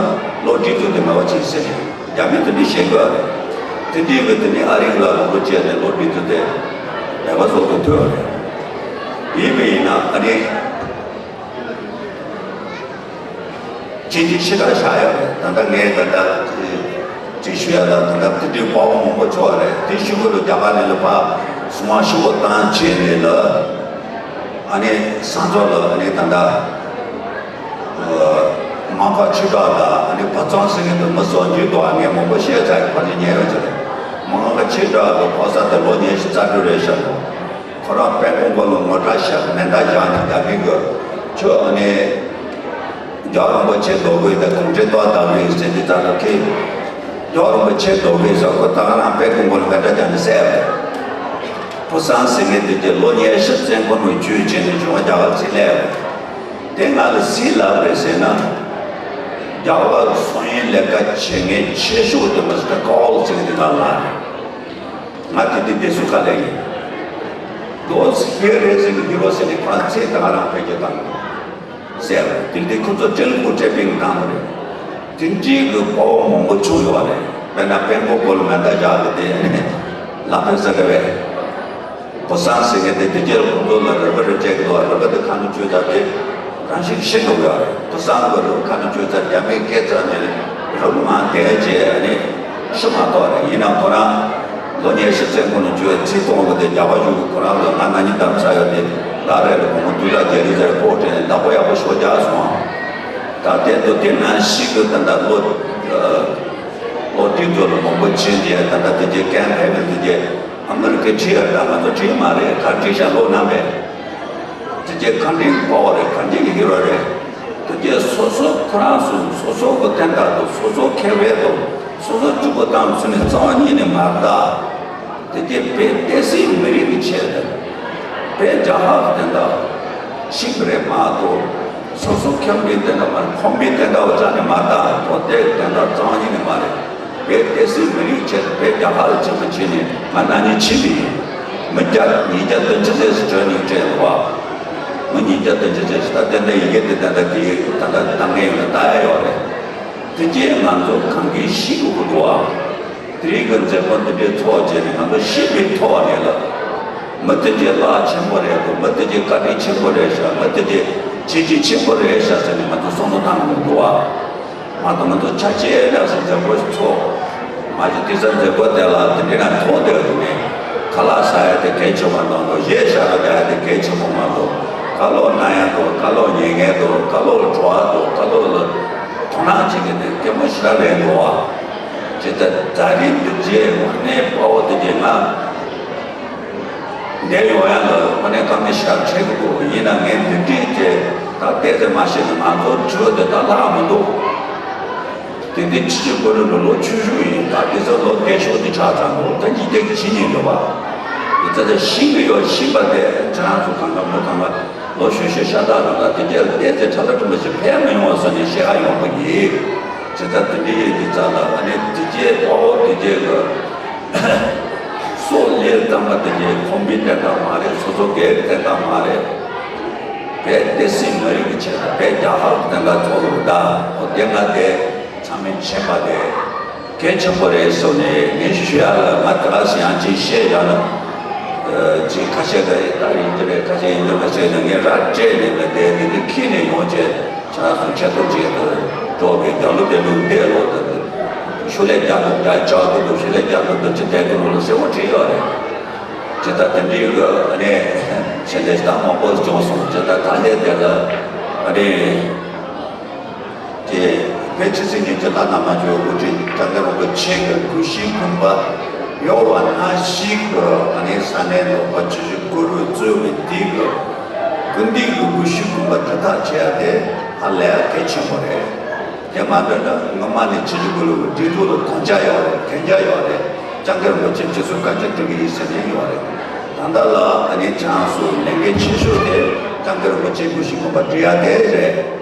ལོ་དྲུག་ཅུ་དེ་མེད་པ་བྱེད་ཟེར། རྒྱ་མི་དེ་འདྲ་བཤད་དགོས་རེད། དེ་འདྲའི་གི་དེ་ནི་ཨ་རིག་ལ་ལོ་ལོ་བཅད་ནས་ལོ་དྲུག་ཅུ་དེ་མེད་པ་བཟོ་དགོས་ཐུག་རེད། ཡིན་པ་ཡིན་ན་ཨ་རིག་ཅི་ཅི་ཞེ་དྲག་བཞག་ཡོད་རེད། ད་ལྟ་ངས་ད་ལྟ་ཅི་ཞུ་ཡ་ལ་ད་ལྟ་དེ་འདྲའི་དཔའ་བོ་མང་པོ་ཚོགས་རེད། དེ་ཞུ་གི་ལ་རྒྱ་གར་ནས་ལ་ཕ་སུ་མ་ཞུ་བོ་བཏང་བྱས་ནས་ལ་ཨ་ནི་ས་མཚོ་ལ་ཨ་ནི་ད་ལྟ་མ་ཕ་ཆོས་གྲགས་དང་ཨ་ནི་བ་ཚང་ཟེར་མཁན་དུ་མི་སོགས་འཇུས་འདུག་ངས་མང་པོ་བཤད་ཚར་ཡོད། ཕ་ནི་ཉན་ཡོད་ཚོད་རེད། མ་ཕ་ཆོས་གྲགས་དུ་ཕོ་ས་དེ་ལོ་ཉི་ཤུ་རྩ་དྲུག་རེད་ཤག་ཁོ་རང་དཔལ་མགོན་པོ་ལ་ངོ་སྤྲོད་བྱས་མེ་མདའ་བཞག་ནས་རྒྱ་མི་གི་ཁྱོད་ཨ་ནི་རྒྱལ་བ་རིན་པོ་ཆེ་མདོ་དབུས་དང་གུང་ཁྲན་ཏང་བདག་མེད་ཟེར་དུས་ཙམ་ལ་ཁྱེད་རྒྱལ་བ་རིན་པོ་ཆེ་མདོ་དབུས་ཟེར་ཁོ་ད་ག་རང་དཔལ་མགོན་པོ་ལ་མེ་མདའ་བརྒྱབ་ནས་བསད་པ་རེད། བུ་བཟང་ཟེར་མཁན་དེ་གྱད་ལོ་ཉི་ཤུ་རྩ་དགུ་ནས་བཅུ་བྱས་ནས་བྱུང་བ་རྒྱ་གར་ཚེ་ལས་པ་རེད། དེ་ང་ལ་སུས་ལབ་རེད་ཟེར་ན། རྒྱལ་བ་གསང་བའི་ལས་ཀ་བྱེད་མཁན་ཆེ་ཤོས་དེ་མི་སི་ཊར་ཀོལ་ཟེར་མཁན་དེ་ང་ལ་ལབ་རེད། ང་དེ་དུས་དེ་སུ་ག་ལ་ཡིན། Those here raising heroes ཟེར་ནས་ཁོ་རང་ཚེ་ད་ག་རང་བེད་སྤྱོད་བཏང་གི་ཟེར་བ་རེད། དེ་དུས་ཁོ་ཚོ་ཀྲིན་ཀུ་ཀྲེ་པིང་བཏང་བ་རེད། དེ་འདྲའི་གི་དཔའ་བོ་མང་པོ་བྱུང་ཡོད་རེད། དཔེར་ན་དཔལ་མགོན་པོ་ལ་མེ་མདའ་བཞག་གི་དེ་ལ་ཕན་ཟེར་གི་བས། བུ་བཟང་ཟེར་མཁན་དེ་དེ་གྱད་ཁོང་ཚོ་ལ་རི་པ་རེ་སྤྲད་གི་འདུག་རི་པ་དེ་ཁ་ནང་བཅུག་ཚར་དེ་རང་ཤི་ཤི་འགྲོ་གི་ཡོད་རེད། བུ་བཟང་གི་རི་པ་ཁ་ནང་བཅུག་ཚར་རྒྱ་མིས་སྐད་བརྒྱབ་ནས་རི་པ་མར་དེད་བྱས་ཨ་ནི་ཤི་མ་ཐུབ་རེད། ཡིན་ནའང་ཁོ་རང་ལོ་ཉི་ཤུ་རྩ་དགུ་ནས་བཅུ་ཚེ་སྟོང་གི་དེ་རྒྱགས་པ་ཞུ་གི་ཁོ་རང་ལ་ང་ན་ནིང་བདམས་ཚར་ཡོད་དེ་ཟླ་རེ་ལ་སྒོར་མོ་དུས་ལ་བརྒྱ་རེ་ཟེར་ཕོག་དྲན་བདག་པོ་ཡག་པོ་ཞོ་རྒྱག་སོང་། ད་དེ་ཚོ་དེ་ནང་བཞིན་གི་ད་ལྟ་ལོ་ལོ་དེ་ཚོ་ལ་མང་པོ་ཕྱིན་རྗེས་ད་ལྟ་དེ་གྱད་ཀེམ་ཕེབས་པའི་དེ་གྱད་ཨ་མི་རི་ཀའི་ཁྲིད་ཡ་ད་ང་ཚོ་ཁྲིད་མ་རེད། ག་ཁྲིད་ཤག་ལོ་ནང་པས། དེ་གྱད་ག་འདྲའི་དཔའ་བོ་རེད། ག་འདྲའི་ཧི་རོ་རེད། དེ་གྱད་སོ་སོ་ཁོ་རང་ཚོ་སོ་སོ་གི་དོན་དག་དང་སོ་སོ་ཁེ་ཕན་དང་སོ་སོ་གཅིག་པུ་བཏང་ཚུལ་ནས་རྩ་བ་ཉིད་ནས་མ་ལྟ། དེ་གྱད་བོད་བསྟན་སྲིད་མི་རིགས་ཀྱི་ཆེད་དུ་བོད་རྒྱལ་ཁབ་ཀྱི་དོན་དག་ཤིག་རེད་མ་གཏོགས། སོ་སོ་ཁེ་ཕན་དོན་དག་མ་རེད། ཁོམ་པའི་དོན་དག་བ་ཙམ་ནས་མ་བལྟ། ཐོག་དེ་དོན་དག་རྩ་བ་ཉིད་ནས་མ་རེད། བོད་བསྟན་སྲིད་མི་རིགས་ཆེད་དུ་བོད་རྒྱལ་ཁབ་ལ་ཕྱི་མ་བྱས་ནས་ང་ན་ནིང་ཕྱིན་པ་ཡིན། མི་བརྒྱ་ཉིས་བརྒྱ་བདུན་ཅུ་ཙམ་ཞིག་བྱོན་ནས་བྱས་འདུག་བ། མི་ཉིས་བརྒྱ་བདུན་ཅུ་ཙམ་ཞིག་ད་ལྟ་འདི་ཡི་གེ་འདི་ད་ལྟ་དེ་ད་ལྟ་གཏང་མཁན་ཡོད་ན་ལྟ་ཡ་ཡོད་རེད། དེ་རྗེས་ང་ཚོ་གང་གིས་ཤེས་དགོས་ཀྱི་འདུག་བ། དེ་རིང་གི་མཛད་སྒོ་འདི་འདྲའི་ཚོགས་བྱས་ནས་ང་ཚོ་ཤེས་པའི་ཐོག་ནས་ལ། མི་དེ་གྱད་རླབས་ཆེན་པོ་རེད་འདུག་མི་དེ་གྱད་བཀའ་དྲིན་ཆེན་པོ་རེད་ཤག་མི་དེ་གྱད་བྱས་རྗེས་ཆེན་པོ་རེད་ཤག་ཟེར་ནས་ང་ཚོ་བསམ་བློ་བཏང་དགོས་འདུག་བ། མ་གཏོགས་ང་ཚོ་ཆ་ཆེ་ལ་སོགས་མཛད་སྒོ་ཚོགས། མ་གཞི་དེ་ཚོ་མཛད་སྒོ་དེ་ལ་དེ་འདྲའི་ན་ཐོག་དེ་འདུག་ནས་ཁ་ལག་ཟ་ཡ་དེ་གལ་ཆེ་བ་མ་གཏོགས། གཞས་ཞབས་བྲོ་རྒྱག་ཡ་དེ་གལ་ཆེ་བ་མ་གཏོགས། བཀའ་སློབ་གནང་ཡ་འདུག་བཀའ་སློབ་ཉན་མཁན་འདུག་བཀའ་སློབ་ལ་བྲོ་བ་འདུག་བཀའ་སློབ་ལ་དོ་སྣང་བྱེད་མཁན་དེ་སྐྱེན་པོ་ཞེ་དྲག་རེད་འདུག་བ། ཇི་ལྟར་ད་རིང་འདི་རྗེས་དངོས་གནས་དཔའ་བོ་དེ་རྗེས་ང་འདིར་ཡོང་ཡ་ལ་དངོས་གནས་དཀའ་ངལ་ཞེ་དྲག་འཕྲད་ཀྱི་འདུག་ཡིན་ན་ངས་འདི་འདྲའི་དེ་ད་བལྟས་ཚེ་མ་ཤེས་ན་ང་ཚོ་ཁྲོད་དེ་ད་ལྷག་མི་འདུག་དེ་དེ་ཕྱི་ཕྱི་གོ་རེ་ལོ་ལོ་ཆུ་ཤུགས་ཡིན། ད་དེ་ཚོ་ལོ་རྒས་ཤོས་དེ་ཆགས་ཚར་འདུག་ད་འཇིག་རྟེན་གྱི་ཕྱི་ཉིན་འདུག་བ། དེ་ཚོ་ད་ཤིང་གི་ཡོད། ཤིང་པ་དེ་ཁྱེད་རང་ཚོ་གང་ག་མོ་གང་ག་ལོ་ཤུ་ཤུ་ཤ་སྟག་རང་ལ་དེ་རྒྱལ་བསྟན་ཚེ་ཁྲ་ལ་ཁྲོམ་པ་ཞིག་ཕན་མི་ཡོང་བ་བཟོ་ནས་བཤད་ཨ་ཡོང་པ་ཡིན། ཇི་ལྟར་དེ་འདྲ་ཡིན་དུས་ཙང་ལ་ཨ་ནི་དེ་རྒྱལ་དཔའ་བོ་དེ་རྒྱལ་གི་སྲོག་ལས་བཏང་བ་དེ་རྒྱལ་ཁོང་པའི་བསྟན་སྟངས་མ་རེད། སོ་སོ་སྒེར་བསྟན་སྟངས་མ་རེད། བས་བསྟན་སྲིད་མི་རིགས་ཀྱི་ཆེད་དུ་བས་རྒྱལ་ཁབ་བསྟན་པ་ཚོགས་ལུགས་དང་ཨོ་དེ་ང་དེ་ཚང་མས་མཁྱེན་པ་དེ་གལ་ཆེན་པོ་རེད་བསམ་ནས་ངས་ཞུ་ཡ་ལ། ང་དེ་ག་སེ་ཡང་ཅིག་བཤད་ཡ་ལ་ཅིག་ཁ་ཤས་ཀ་ཡི་ལྟར་ཡིན་གྱི་རེད། ཁ་ཤས་ཡིན་གྱི་མ་ཤེས་ན་ངས་ར་སྤྲད་ནས་ལ་དེ་ངས་འདི་ཁྱེར་ནས་ཡོང་བྱས། ཁྱེད་རང་ཚོ་ཆེད་དུ་བྱེད་དུ་འགྲོ་བའི་རྒྱ་ལོ་དེ་ལུགས་བལྟས་ལོ་དུ་ཤུ་ལས་རྒྱ་དུ་རྒྱ་ཆག་དུ་དུ་ཤུ་ལས་རྒྱ་དུ་དུ་ཅི་བལྟས་དུ་ལོ་ལ་གསལ་བོ་བྲིས་ཡོད་རེད། ཇི་ལྟར་དེ་འདྲའི་གི་ཨ་ནི་ཆེད་ལས་དང་མང་པོ་བྱུང་སོང་། ཇི་ལྟར་ད་ལྟའི་དེ་ལ་ཨ་ནི་དེ་བོད་ཕྱི་སྲིད་གཉིས་ཀྱི་བླ་ན་མ་མཆོག་དབུ་ཁྲིད་སྐྱབས་མགོན་རིན་པོ་ཆེ་གི་སྐུ་བཞིའི་དགོངས་པ་ཡོད་པ་ནང་བཞིན་གི་ཨ་ནི་ས་གནས་ལོག་པ་ཆུ་བཞི་སྒོ་རུ་གཙོས་པའི་དེ་གི་སྐུ་མདུན་གྱི་སྐུ་བཞིའི་དགོངས་པ་དེ་དག་བྱེད་ཡ་དེ་ཧ་ལས་ཡ་གལ་ཆེན་པོ་རེད། དེ་མ་འདྲ་ན་སྔོན་མ་ནས་ཆུ་བཞི་སྒོ་རུ་གི་སྒྲིག་འཛུགས་ལ་དོན་ཆ་ཡོད་རེད། གན་རྒྱ་ཡོད་རེད། སྐྱབས་མགོན་རིན་པོ་ཆེ་རྗེས་སུ་བཀའ་དྲིན་དྲན་གྱི་ཡིན་ཟེར་ནས་ཡོད་རེད། ད་ལྟ་ལ་ཨ་ནི་ཆང་སུ་ལས་འགན་ཆེ་ཤོས་དེ་སྐྱབས་མགོན་རིན་པོ་ཆེ་སྐུ་བཞིའི་དགོངས་པ་འགྲེལ་ཡ་དེ་རེད།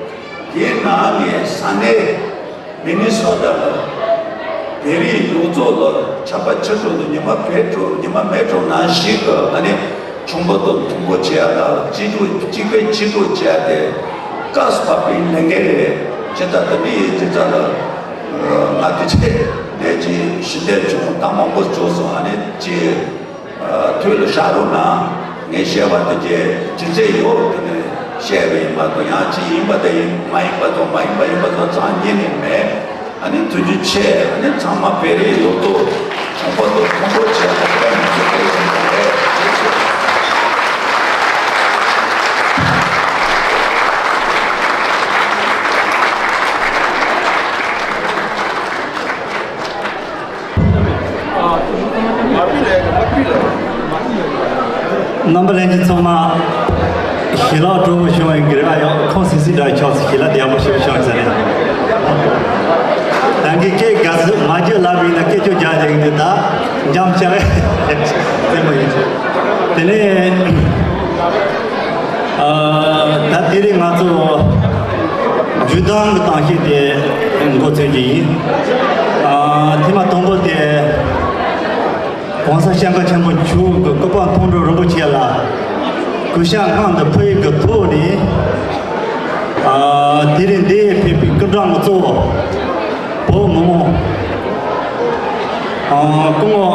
དེའི་ནང་ནས་ས་གནས་མི་ནི་སོ་ཊ་ལ་བོད་རིགས་ཡོངས་རྫོགས་ལ་ཆར་པ་ཆུ་དྲོད་དུ་ཉི་མ་བོད་དྲོད་ཉི་མ་མེ་དྲོད་ནང་བཞིན་གྱི་ཨ་ནི་ཆུང་པོ་དང་མཐོན་པོ་བྱེད་ཡ་དང་གཅིག་སྒྲིལ་གཅིག་པའི་གཅིག་གྲོགས་བྱེད་ཡ་དེ་སྐབས་སུ་བབས་པའི་ལས་འགན་རེད། ཇི་ལྟར་དུ་འདི་ཡི་ཇི་ལྟར་ལ་ང་དུ་ཆེ་ལས་ཀྱི་ཞི་བདེ་བྱུང་དང་མང་པོ་བྱུང་སོང་། ཨ་ནི་ཅི། ཐོས་ལ་ཤ་རུ་ན་ངས་བཤད་པ་དེ་རྗེས་ཅི་ཚེ་ཡོད་དེ་ནས་བཤད་པ་ཡིན་པ་དང་ཡང་ཅི་ཡིན་པ་དེ་ཡིན་མ་ཡིན་པ་དང་མ་ཡིན་པ་ཡིན་པ་དང་ཙང་ཉན་ནས་མེད། ཨ་ནི་ཐུགས་རྗེ་ཆེ། ཨ་ནི་ཚང་མ་བོད་རིགས་ཡོད་དོ་ཚང་པ་དང་མཐུན་པོ་བྱས་ལ་བཀའ་མོལ་ཞུ་གི་ཡོད་པ་རེད། ཐུགས་རྗེ་ཆེ། རྣམ་པ་ལྷན་རྒྱས་ཚང་མ་ཞལ་ལག་སྤྲོ་པོ་བྱུང་བའི་འགྱུར་བ་ཡོད། ཁོང་སིང་སིང་འདྲ་བའི་ཕྱོགས་སུ་ཞལ་ལག་དེ་ཡག་པོ་ཞིག་བྱུང་ཟེར་ནས། ད་གིན་སྐད་དགའ་སུ་མ་བརྗོད་ལབ་ཡིན་ན་སྐད་ཅོ་རྒྱག་བྱས་ཡིན་དུས་ད་འཇམ་ཤ་བའི་རྩེད་མོ་ཡིན། དེ་ནས་ད་དེ་རིང་ང་ཚོ་བརྒྱུད་གཏམ་གྱི་གཏམ་བཤད་དེ་འགོ་ཚུགས་ཀྱི་ཡིན། ཐེངས་མ་དང་པོ་དེ། གོང་ས་སྐྱབས་མགོན་ཆེན་པོ་མཆོག་གི་སྐུ་པར་མཐོང་གྲོལ་རིན་པོ་ཆེ་ལ་གུས་ཕྱག་སྔོན་དུ་ཕུལ་ཡིག་གི་ཐོག་ནས། ཨ། དེ་རིང་འདིར་ཕེབས་པའི་སྐུ་མགྲོན་གཙོ་བོ་བོད་མི་མང་། ཨ། སྐུ་ངོ་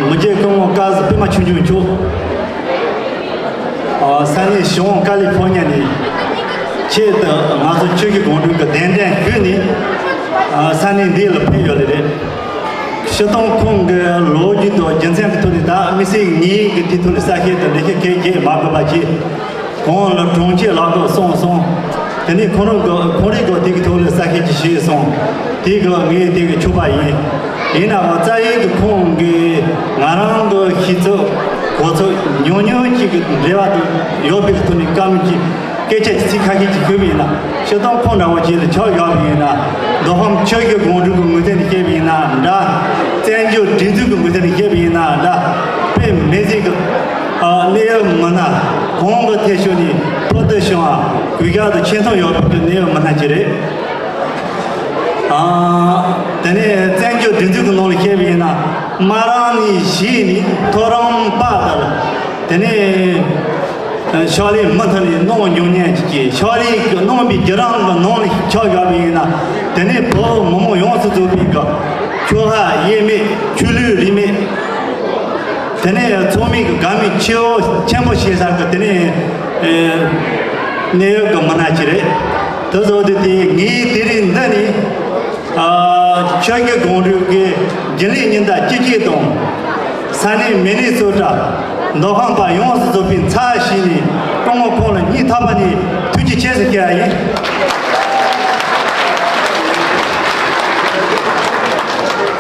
མི་རྒྱལ་སྐུ་ངོ་ཀ་ཟི་པད་མ་ཆོས་འབྱོར་མཆོག་ཨ། ས་གནས་བྱང་ཀ་ལི་ཧྥོར་ཉ་ནས་ཆེད་དུ་ང་ཚོ་ཆོས་ཀྱི་དགོང་དྲོ་གི་གདན་འདྲེན་ཞུས་ནས། ཨ། ས་གནས་འདི་ལ་ཕེབས་ཡོད་ལེ་རེད། སྤྱིར་བཏང་ཁོང་གི་ལོ་རྒྱུས་དང་རྒྱུ་མཚན་གྱི་ཐོག་ནས་ད་དམིགས་བསལ་ངེད་ཀྱིས་དེའི་ཐོག་ནས་གསལ་བཤད་དང་འགྲེལ་བཤད་གང་ཡང་བྱེད་མ་དགོས་པ་བྱས། ཁོང་ལ་གྲོང་ཁྱེར་ལ་སྐོར་སོང་སོང་། དེ་ནས་ཁོང་རང་གི་ཁོང་རའི་སྐོར་དེ་གི་ཐོག་ལ་གསལ་བཤད་ཅིག་བྱས་སོང་། དེ་གི་ངས་དེ་གི་ཆོག་པ་ཡིན། ཡིན་ནའང་རྩ་བའི་གི་ཁོང་གིས་ང་རང་གི་ཤེས་ཚོད་གོ་ཚོད་ཉུང་ཉུང་ཅིག་གི་འབྲེལ་བ་དེ་ཡོད་པའི་གི་ཐོག་ནས་བཀའ་མོལ་ཅིག་སྐད་ཆ་ཅིག་ཚིག་ཁ་ཤས་ཅིག་ཤོད་པ་ཡིན་ན། སྤྱིར་བཏང་ཁོང་འདྲ་བོ་ཅིག་ལ་ཆ་བཞག་པ་ཡིན་ན། མདོ་ཁམས་ཆོས་ཀྱི་དགོང་དྲོ་གི་ངོས་ཐད་ནས་བཤད་པ་ཡིན་ན་འདྲ། བཙན་བྱོལ་སྒྲིག་འཛུགས་ཀྱི་ངོས་ཐད་ནས་བཤད་པ་ཡིན་ན་འདྲ། དཔེ་མི་སྲིད་ཀྱི་ཨ་གནད་ཡོད་མི་སྣ་གོང་གི་ཐད་ཕྱོགས་ནས་ཕུལ་དུ་བྱུང་བ་གུས་ཞབས་དང་ཆེ་མཐོང་ཡོད་པའི་གནད་ཡོད་མི་སྣ་ཅིག་རེད། ཨ། དེ་ནས་བཙན་བྱོལ་སྒྲིག་འཛུགས་ཀྱི་ནང་ལ་བཤད་པ་ཡིན་ན། དམག་རང་ནས་གཞི་ནས་མཐོ་རིམ་པ་དང་། དེ་ནས་ཕྱག་ལས་མུ་མཐུད་ནས་གནང་མྱོང་མཁན་གྱི་ཕྱག་ལས་ཀྱི་གནང་བའི་བརྒྱུད་རིམ་གྱི་ནང་ལ་ཆ་བཞག་པ་ཡིན་ན། དེ་ནས་བོད་མི་མང་ཡོངས་སུ་རྫོགས་པའི་གི་ཆོལ་ཁ་དབྱེ་མེད། ཆོས་ལུགས་རིས་མེད། དེ་ནས་ཚོགས་མི་གི་དགའ་མོས་ཆེ་བོ་ཆེན་པོ་བྱེད་ས་གི་དེ་ནས་ཨེ་གནད་ཡོད་གི་མི་སྣ་ཅིག་རེད། དེ་བཟོ་དུས་དེ་ངས་དེ་རིང་འདི་ནས་ཨ་ཆོས་ཀྱི་དགོང་དྲོ་གི་རྒྱུན་ལས་ཉིན་ལྟར་སྤྱི་སྤྱི་དང་ས་གནས་མི་ནི་སོ་ཊ། མདོ་ཁམས་པ་ཡོངས་སུ་རྫོགས་པའི་ཚབ་བྱས་ནས་སྐུ་ངོ་ཁོང་ལ་སྙིང་ཐག་པ་ནས་ཐུགས་རྗེ་ཆེ་ཟེར་ཞུ་ཡ་ཡིན།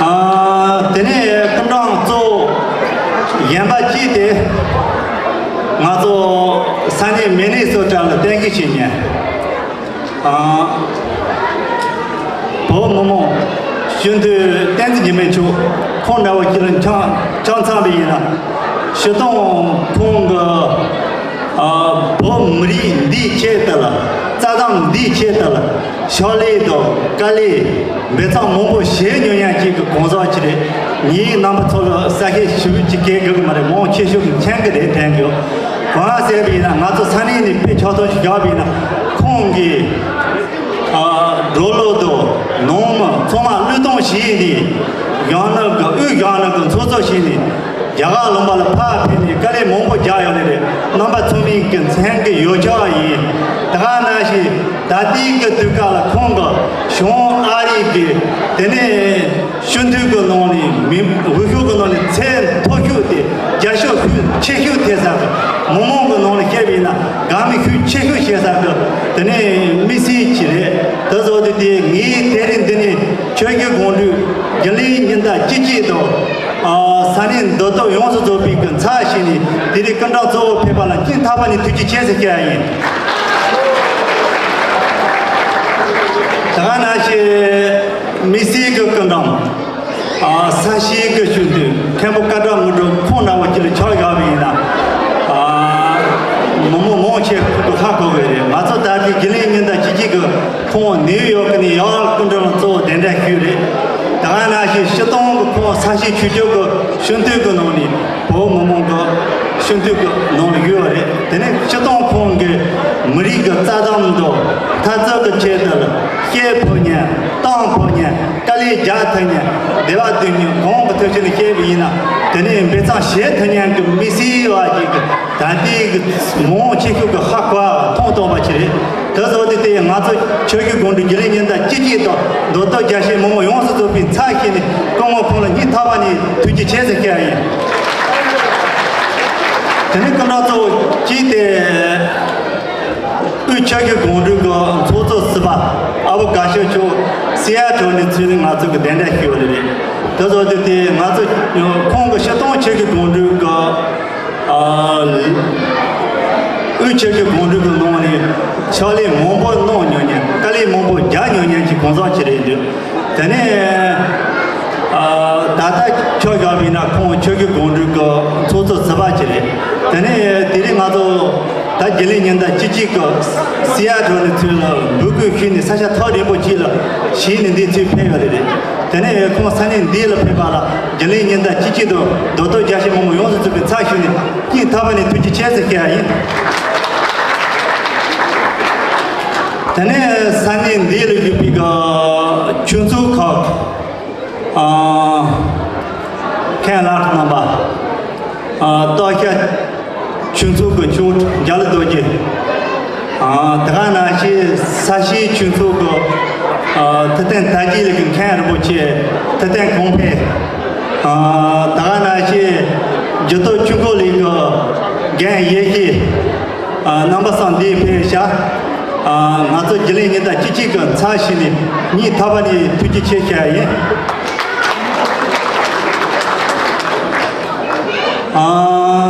ཨ། དེ་ནས་སྐུ་མགྲོན་གཙོ་བོ་གཞན་པ་གཅིག་དེ་ང་ཚོ་ས་གནས་མི་ནི་སོ་ཊ་ལ་གཏན་འཁེལ་བྱས་ཉན། ཨ། བོད་མི་མང་ སྤྱི་འཐུས་བསྟན་འཛིན་འཇིགས་མེད་མཆོག་ཁོང་འདྲ་བོ་ཅིག་ལ་ཆང་ཆང་ཚང་བ་ཡིན་ན། སྤྱིར་བཏང་ཁོང་གི་ཨ་བོད་མི་རིགས་འདིའི་ཆེད་དུ་ལ། རྩ་དོན་འདིའི་ཆེད་དུ་ལ་ཕྱག་ལས་དང་དཀའ་ལས་འབད་བརྩོན་མང་པོ་བྱེད་མྱོང་མཁན་ཅིག་གི་གང་ཟག་ཅིག་རེད། ངས་རྣམ་པ་ཚོ་ལ་གསལ་བཤད་ཞུ་རྒྱུ་གལ་དགོས་ཀྱི་མ་རེད། མང་ཆེ་ཤོས་ཀྱིས་མཁྱེན་གྱི་རེད་དྲན་གྱི་ཡོད། གང་ཟེར་བ་ཡིན་ན་ང་ཚོ་ས་གནས་ནས་དཔེ་ཆ་ཚང་ཞིག་བཞག་པ་ཡིན་ན་ཁོང་གིས་ཨ་འབྲོག་གླུ་དང་ནང་མི་ཚང་མ་བློས་གཏོང་བྱས་ནས། གཞོན་ནུ་གི་དབུས་གཞོན་ནུ་གི་ཚོགས་གཙོ་བྱས་ནས་རྒྱ་གར་ལུང་པ་ལ་ཕར་ཕེབས་ནས་དཀའ་ལས་མང་པོ་རྒྱག་ཡོད་ནི་རེད། རྣམ་པ་ཚང་མས་ཀྱི་མཚན་གྱི་ཡོད་ཆོག་ཡིན། དེ་ག་ནང་བཞིན་ད་ལྟའི་གི་དུས་སྐབས་ལ་ཁོང་གི་བྱང་ཨ་རི་གི་དེ་ནས་སྤྱི་འཐུས་ཀྱི་ནང་ནས་མི་འོས་ཤོག་གི་ནང་ནས་ཚད་མཐོ་ཤོས་དེ་རྒྱ་ཤོག་ཤོས་ཆེ་ཤོས་ཐེབས་ས་གི། མི་མང་གི་ནང་ནས་བཤད་པ་ཡིན་ན་དགའ་མི་ཤོས་ཆེ་ཤོས་བྱེད་ས་གི་དེ་ནས་དམིགས་བསལ་ཅིག་རེད། དེ་བཟོ་དུས་དེ་ངས་དེ་རིང་འདི་ནས་ཆོས་བརྒྱུད་དགོངས་འདུས་རྒྱུན་ལས་ཉིན་ལྟར་སྤྱི་སྤྱི་དང་ཨ་ས་གནས་མདོ་སྟོད་ཡོངས་སུ་རྫོགས་པའི་གི་ཚབ་བྱས་ནས་དེ་རིང་སྐུ་མགྲོན་གཙོ་བོ་ཕེབས་པ་ལ་སྙིང་ཐག་པ་ནས་ཐུགས་རྗེ་ཆེ་ཟེར་བཤད་ཡ་ཡིན། དེ་ག་ནང་བཞིན་དམིགས་བསལ་གྱི་སྐུ་མགྲོན། ཨ་ས་གཞིས་ཀྱི་སྤྱི་འཐུས་མཁན་པོ་སྐལ་བཟང་དངོས་གྲུབ་ཁོང་འདྲ་བོ་ཅིག་ལ་ཆ་བཞག་པ་ཡིན་ན། ཨ་མི་མང་མང་ཆེ་ཁོ་ཧ་གོ་གི་རེད། ང་ཚོ་ད་ལྟའི་རྒྱུན་ལས་ཉིན་ལྟར་སྤྱི་སྤྱི་གི་ཁོང་ནིའུ་ཡོག་ནས་ཡར་སྐུ་མགྲོན་ལ་གཙོ་བོ་གདན་འདྲེན་ཞུས་རེད། དེ་ག་ནང་བཞིན་སྤྱིར་བཏང་གི་ཁོང་ས་གཞིས་ཆོས་བརྒྱུད་ཀྱི་སྤྱི་འཐུས་ཀྱི་ནང་ནས་བོད་མི་མང་གི་སྤྱི་འཐུས་ཀྱི་ནང་ལ་ཡོད་པ་རེད། དེ་ནས་སྤྱིར་བཏང་ཁོང་གིས་མི་རིགས་ཀྱི་རྩ་དོན་དང་འཐབ་རྩོད་ཀྱི་ཆེད་དུ་ལ་སྐད་ཕོག་མཁན་གཏམ་ཕོག་མཁན་དཀའ་ལས་རྒྱག་ཐུབ་མཁན་སྡེ་བ་བདུན་མིན་གང་གི་ཐོག་ཆེད་ལ་བཤད་པ་ཡིན་ན་དེ་ནས་འབད་བརྩོན་བྱེད་ཐུབ་མཁན་གྱི་མི་སེར་བ་ཞིག་གི་ད་ལྟའི་གི་མང་ཆེ་ཤོས་ཀྱི་ཧ་གོ་མཐོང་ཐུབ་པ་ཞིག་རེད། དེ་བཟོ་དེ་དེ་ང་ཚོ་ཆོས་བརྒྱུད་དགོངས་འདུས་རྒྱུན་ལས་ཉིན་ལྟར་སྤྱི་སྤྱི་དང་མདོ་སྟོད་རྒྱ་ཆེ་མི་མང་ཡོངས་སུ་རྫོགས་པའི་ཚབ་བྱས་ནས་སྐུ་ངོ་ཁོང་ལ་སྙིང་ཐག་པ་ནས་ཐུགས་རྗེ་ཆེ་ཟེར་བཤད་ཡ་ཡིན། དེ་ནས་སྐུ་མགྲོན་གཙོ་བོ་གཅིག་དེ། དབུས་ཆོས་བརྒྱུད་དགོངས་འདུས་ཀྱི་ཚོགས་གཙོ་ཟུར་པ་ཨ་བུ་དགའ་ཤོས་མཆོག་སི་ཨ་ཊོལ་ནས་ཚུར་ནས་ང་ཚོ་གི་གདན་འདྲེན་ཞུས་པ་རེད། དེ་བཟོ་དུས་དེ་ང་ཚོ་ཁོང་གི་སྤྱིར་བཏང་ཆོས་བརྒྱུད་དགོངས་འདུས་ཀྱི་ཨ་དབུས་ཆོས་བརྒྱུད་དགོངས་འདུས་ཀྱི་ནང་ནས་ཕྱག་ལས་མང་པོ་གནང་མྱོང་མཁན་དཀའ་ལས་མང་པོ་རྒྱག་མྱོང་མཁན་གྱི་གང་ཟག་ཅིག་རེད་འདུག་དེ་ནས་ཨ་ད་ལྟ་ཆོས་བཞག་པ་ཡིན་ན་ཁོང་ཆོས་བརྒྱུད་དགོངས་འདུས་ཀྱི་ཚོགས་གཙོ་ཟུར་པ་ཅིག་རེད། དེ་ནས་དེ་རིང་ང་ཚོ་ད་རྒྱུན་ལས་ཉིན་ལྟར་སྤྱི་སྤྱི་གི་སི་ཨ་ཊོལ་ནས་ཚུར་ལ་འབོད་སྐུལ་ཞུས་ནས་ས་ཆ་ཐག་རིང་པོ་ཅིག་ལ་ཕྱིན་ནས་འདིར་ཚུར་ཕེབས་ཡོད་རེད། དེ་ནས་ཁོང་ས་གནས་འདི་ལ་ཕེབས་པ་ལ་རྒྱུན་ལས་ཉིན་ལྟར་སྤྱི་སྤྱི་དང་མདོ་སྟོད་རྒྱ་ཆེ་མི་མང་ཡོངས་སུ་རྫོགས་པའི་ཚབ་ཞུས་ནས་སྙིང་ཐག་པ་ནས་ཐུགས་རྗེ་ཆེ་ཟེར་བཤད་ཡ་ཡིན། དེ་ནས་ས་གནས་འདི་ལ་ཡོད་པའི་གི་ཆོས་ཚོགས་ཁག་ཨ་མཁན་བླ་སྤྲུལ་རྣམ་པ། ཨ་སྟག་ཤར་ཆོས་ཚོགས་ཀྱི་ཆོས་དྲུང་རྒྱ་ལོ་རྡོ་རྗེ། ཨ་དེ་ག་ནང་བཞིན་ས་གཞིས་ཆོས་ཚོགས་ཀྱི་ཨ་ཐུབ་བསྟན་དར་རྒྱས་ལ་གི་མཁན་རིན་པོ་ཆེ་ཐུབ་བསྟན་གོང་འཕེལ། ཨ་དེ་ག་ནང་བཞིན་རྒྱུད་སྟོད་ཆོས་འཁོར་ལ་གི་རྒན་ཡེ་ཤེས། ཨ་རྣམ་པ་ཚོ་འདིར་ཕེབས་ཤག་ཨ་ང་ཚོ་རྒྱུན་ལས་ཉིན་ལྟར་སྤྱི་སྤྱི་གི་ཚབ་ཞུས་ནས་སྙིང་ཐག་པ་ནས་ཐུགས་རྗེ་ཆེ་ཞུ་ཡ་ཡིན། ཨ་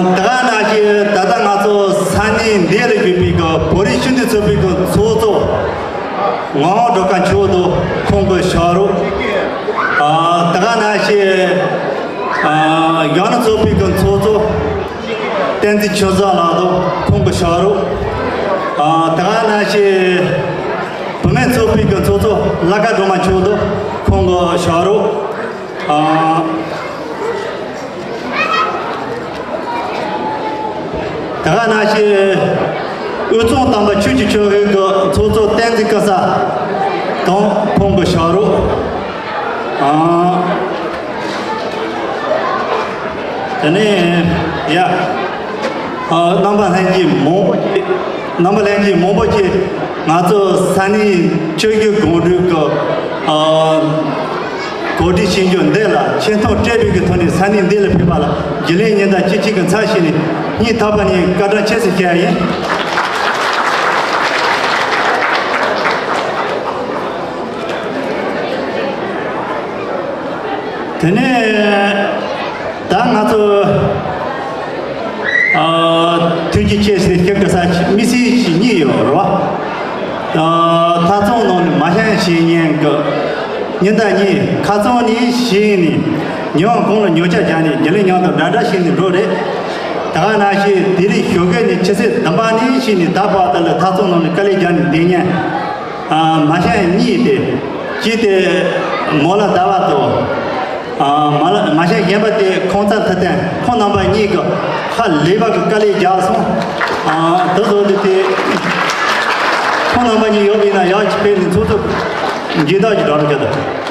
ད་ག་ནང་བཞིན་ད་ལྟ་ང་ཚོ་ས་གནས་འདི་ལ་ཡོད་པའི་གི་བོད་རིགས་སྤྱི་མཐུན་ཚོགས་པའི་གི་ཚོགས་གཙོ་ངག་དབང་སྒྲོལ་དཀར་མཆོག་ཏུ་ཁོང་གི་ཕྱག་རོགས། ཨ་ད་ག་ནང་བཞིན་ཨ་གཞོན་ནུ་ཚོགས་པའི་གི་ཚོགས་གཙོ་བསྟན་འཛིན་ཆོས་བཟང་ལགས་དང་ཁོང་གི་ཕྱག་རོགས། ཨ་ད་ག་ནང་བཞིན་བུད་མེད་ཚོགས་པའི་གི་ཚོགས་གཙོ་བླ་དགའ་སྒྲོལ་མ་མཆོག་དང་ཁོང་གི་ཕྱག་རོགས། ཨ་ད་ག་ནང་བཞིན་དབུས་གཙང་དམ་པ་ཆོས་ཀྱི་ཆོས་དབྱིངས་ཀྱི་ཚོགས་གཙོ་བསྟན་འཛིན་སྐུ་ཚབ་དང་ཁོང་གི་ཕྱག་རོགས། ཨ། དེ་ནས་ཡ། ཨ་རྣམ་པ་ལྷན་རྒྱས་མང་པོ་ཅིག་རྣམ་པ་ལྷན་རྒྱས་མང་པོ་ཅིག་ང་ཚོ་ས་གནས་ཆོས་བརྒྱུད་དགོངས་འགྲེལ་གྱི་ཨ་གོ་སྒྲིག་བྱེད་རྒྱུ་འདི་ལ་ཆེ་མཐོང་སྤྲད་པའི་གི་ཐོག་ནས་ས་གནས་འདི་ལ་ཕེབས་པ་ལ་རྒྱུན་ལས་ཉིན་ལྟར་སྤྱི་སྤྱི་གི་ཚབ་བྱས་ནས་སྙིང་ཐག་པ་ནས་བཀའ་དྲིན་ཆེ་ཟེར་ཞུ་ཡ་ཡིན། དེ་ནས་ད་ང་ཚོ་ཨ་ཐུགས་རྗེ་ཆེ་ཟེར་ཞུ་དགོས་ས་དམིགས་བསལ་ཞིག་གཉིས་ཡོད་རེད་བ། ཨ་ཐ་ཚང་ནང་ནས་མ་ཤེས་ཤེས་མཁན་གྱི་ ཉིན་དང་གཉིས་ཁ་ཚང་ནས་ཤེས་ནས་ཉི་མ་གང་ལ་ཉོ་ཆ་རྒྱག་ནས་རྒྱུན་ལས་མཉམ་དུ་འདྲ་འདྲ་བྱས་ནས་འགྲོ་རེད། ད་ག་ནང་བཞིན་དེ་རིང་ཞོགས་ཀས་ནས་ཕྱི་ཚེས་བདུན་པ་ནས་བྱས་ནས་ད་བར་དུ་ལ་ཐག་ཚོང་ནང་ནས་དཀའ་ལས་རྒྱག་ནས་བསྡད་མཁན། ཨ། མ་ཤ་གཉིས་ཏེ། གཅིག་དེ་མོ་ལ་ཟླ་བ་དང་། ཨ། མ་ལ་མ་ཤ་གཞན་པ་དེ་ཁོང་ཚ་མཐུ་བརྟན། ཁོང་རྣམ་པ་གཉིས་ཀྱིས་ཧ་ལས་པ་གི་དཀའ་ལས་རྒྱག་སོང་། ཨ། དེ་ཚོ་དེ་དེ་ཁོང་རྣམ་པ་གཉིས་ཡོད་པ་ཡིན་ན་ཡག་ཅིག་ཕེབས་ནས་ཚོགས་གཙོ་སྦྱིན་བདག་གི་གྲལ་ལ་བསྐྱལ་དང་།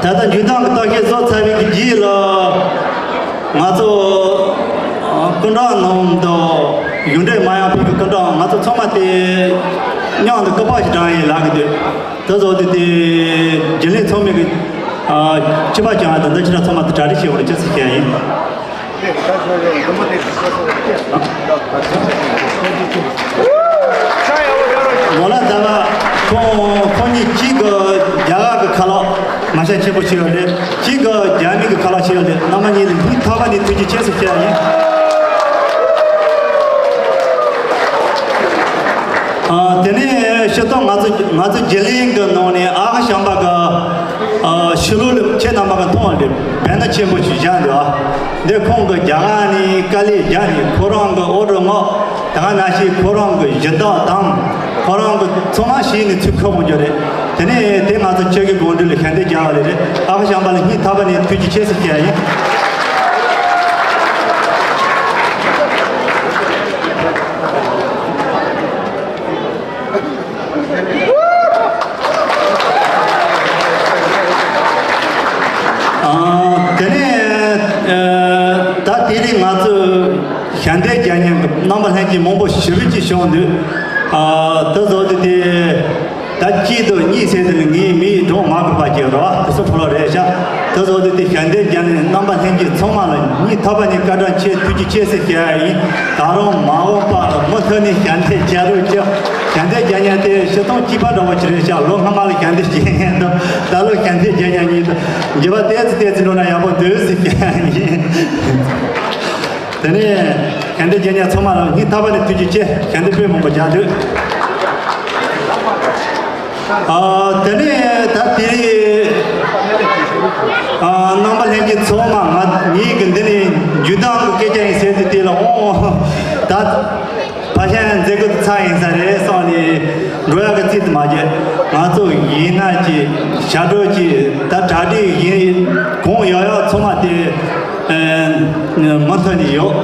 ད་ལྟ་མཇུག་སྡོམ་གྱི་གཏམ་བཤད་བཟོ་ཚར་བའི་རྗེས་ལ། ང་ཚོ་སྐུ་མགྲོན་རྣམས་དང་གཞུང་འབྲེལ་མ་ཡིན་པའི་སྐུ་མགྲོན། ང་ཚོ་ཚང་མ་དེ་མཉམ་དུ་སྐུ་པར་ཞིག་བགྲང་ཡས་ལབ་ཀྱི་འདུག་དེ་ཚོ་དེ་དེ་རྒྱུན་ལས་ཚང་མས་ཀྱི་ཕྱི་པར་བྱུང་བ་དང་། འདི་ཕྱི་ལ་ཚང་མ་དེ་གྲ་སྒྲིག་བྱེད་དགོས་རེད་ཅེས་ཟེར་བཤད་ཡིན། མོ་ལ་ཟླ་བ་ཁོང་ཁོང་གཉིས་གཅིག་གི་རྒྱ་གར་གྱི་ཁ་ལག་མ་ཤ་ཆེན་པོ་ཞིག་ཡོད་རེད། གཅིག་གི་རྒྱ་མི་གི་ཁ་ལག་ཞིག་ཡོད་རེད། རྣམ་པ་གཉིས་ལ་སྙིང་ཐག་པ་ནས་ཐུགས་རྗེ་ཆེ་ཟེར་བཤད་ཡིན། ཨ། དེ་ནས་སྤྱིར་བཏང་ང་ཚོ་ང་ཚོ་རྒྱུན་ལས་གི་ནང་ནས་ཨ་ཁུ་བྱམས་པ་གི་ཨ། ཕྱི་ལོགས་ལ་ཁྱེད་རྣམ་པ་གིས་མཐོང་བ་འདྲ་བེ་ནར་ཆེན་པོ་ཞིག་བཞག་འདུག་ཨ། འདི་ཁོང་གིས་རྒྱ་གར་ནས་དཀའ་ལས་རྒྱག་ནས་ཁོ་རང་གི་ཨོ་ཌར་མངགས། ད་ག་ནང་བཞིན་ཁོ་རང་གི་སྦྱིན་བདག་དང་ཁོ་རང་གི་ཚང་མ་བྱས་ནས་ཚུར་ཁུར་འོང་རྒྱུ་རེད། དེ་ནས་དེ་ང་ཚོ་ཆོས་ཀྱི་དགོངས་འགྲེལ་ལ་ཞལ་འདེབས་རྒྱག་པ་རེད། ཨ་ཁུ་བྱམས་པ་ལ་སྙིང་ཐག་པ་ནས་ཐུགས་རྗེ་ཆེ་ཟེར་བཤད་ཡ་ཡིན། ཨ། དེ་ནས་ཨ། ད་དེ་རིང་ང་ཚོ་ཞལ་འདེབས་རྒྱག་མཁན་གྱི་རྣམ་པ་ལྷན་རྒྱས་མང་པོ་ཞེ་པོ་ཅིག་བྱུང་འདུག་ཨ། དེ་ཚོ་དེ་དེ་ད་གཅིག་དང་གཉིས་ཟེར་དེ་ལ་ངའི་མིག་གྲོགས་མ་དགོས་པ་ཅིག་རེད་བ། དེ་ཚོ་ཕོ་ལོ་རེད་ཤག་དེ་ཚོ་དེ་དེ་ཞལ་འདེབས་རྒྱག་མཁན་རྣམ་པ་ལྷན་རྒྱས་ཚང་མ་ལ་སྙིང་ཐག་པ་ནས་བཀའ་དྲིན་ཆེ། ཐུགས་རྗེ་ཆེ་ཟེར་བཤད་ཡ་ཡིན། ད་རུང་མ་འོངས་པ་ལ་མུ་མཐུད་ནས་ཞལ་འདེབས་རྒྱག་རོགས་གྱིས། ཞལ་འདེབས་རྒྱག་མཁན་དེ་སྤྱིར་བཏང་སྐྱེས་པ་འདྲ་བོ་ཅིག་རེད་ཤག་ལོ་སྔ་མ་ལ་ཞལ་འདེབས་བྱེད་མཁན་དང་ད་ལོ་ཞལ་འདེབས་རྒྱག་མཁན་གཉིས་དང་འགྱུར་བ་ཏོག་ཙམ་ཏོག་ཙམ་འགྲོ་ན་ཡག་པོ་འདུག་ཟེར་བཤད་ཡ་ཡིན། དེ་ནས་ཞལ་འདེབས་རྒྱག་མཁན་ཚང་མ་ལ་སྙིང་ཐག་པ་ནས་ཐུགས་རྗེ་ཆེ། ཞལ་འདེབས་དཔེ་མང་པོ་རྒྱག་འདུག་ཨ། དེ་ནས་ད་དེ་རིང་ཨ། རྣམ་པ་ལྷན་རྒྱས་ཚང་མ་ང་ངེད་ཀྱི་འདི་ནས་མཇུག་སྡོམ་གྱི་སྐད་ཆ་ཡིན་ཟེར་དུས་དེ་ལ་འོང་ད། ཕ་ཤན་མཛད་སྒོ་དེ་ཚར་ཡིན་ས་རེད་བསམ་ནས་འགྲོ་ཡག་གི་རྩིས་དེ་མ་བརྒྱབ། ང་ཚོ་ཡིན་ན་ཅིག་ཞབས་བྲོ་ཅིག་ད་གྲ་སྒྲིག་ཡིན་གང་ཡག་ཡག་ཚང་མ་དེ་ཨ། མུ་མཐུད་ནས་ཡོད།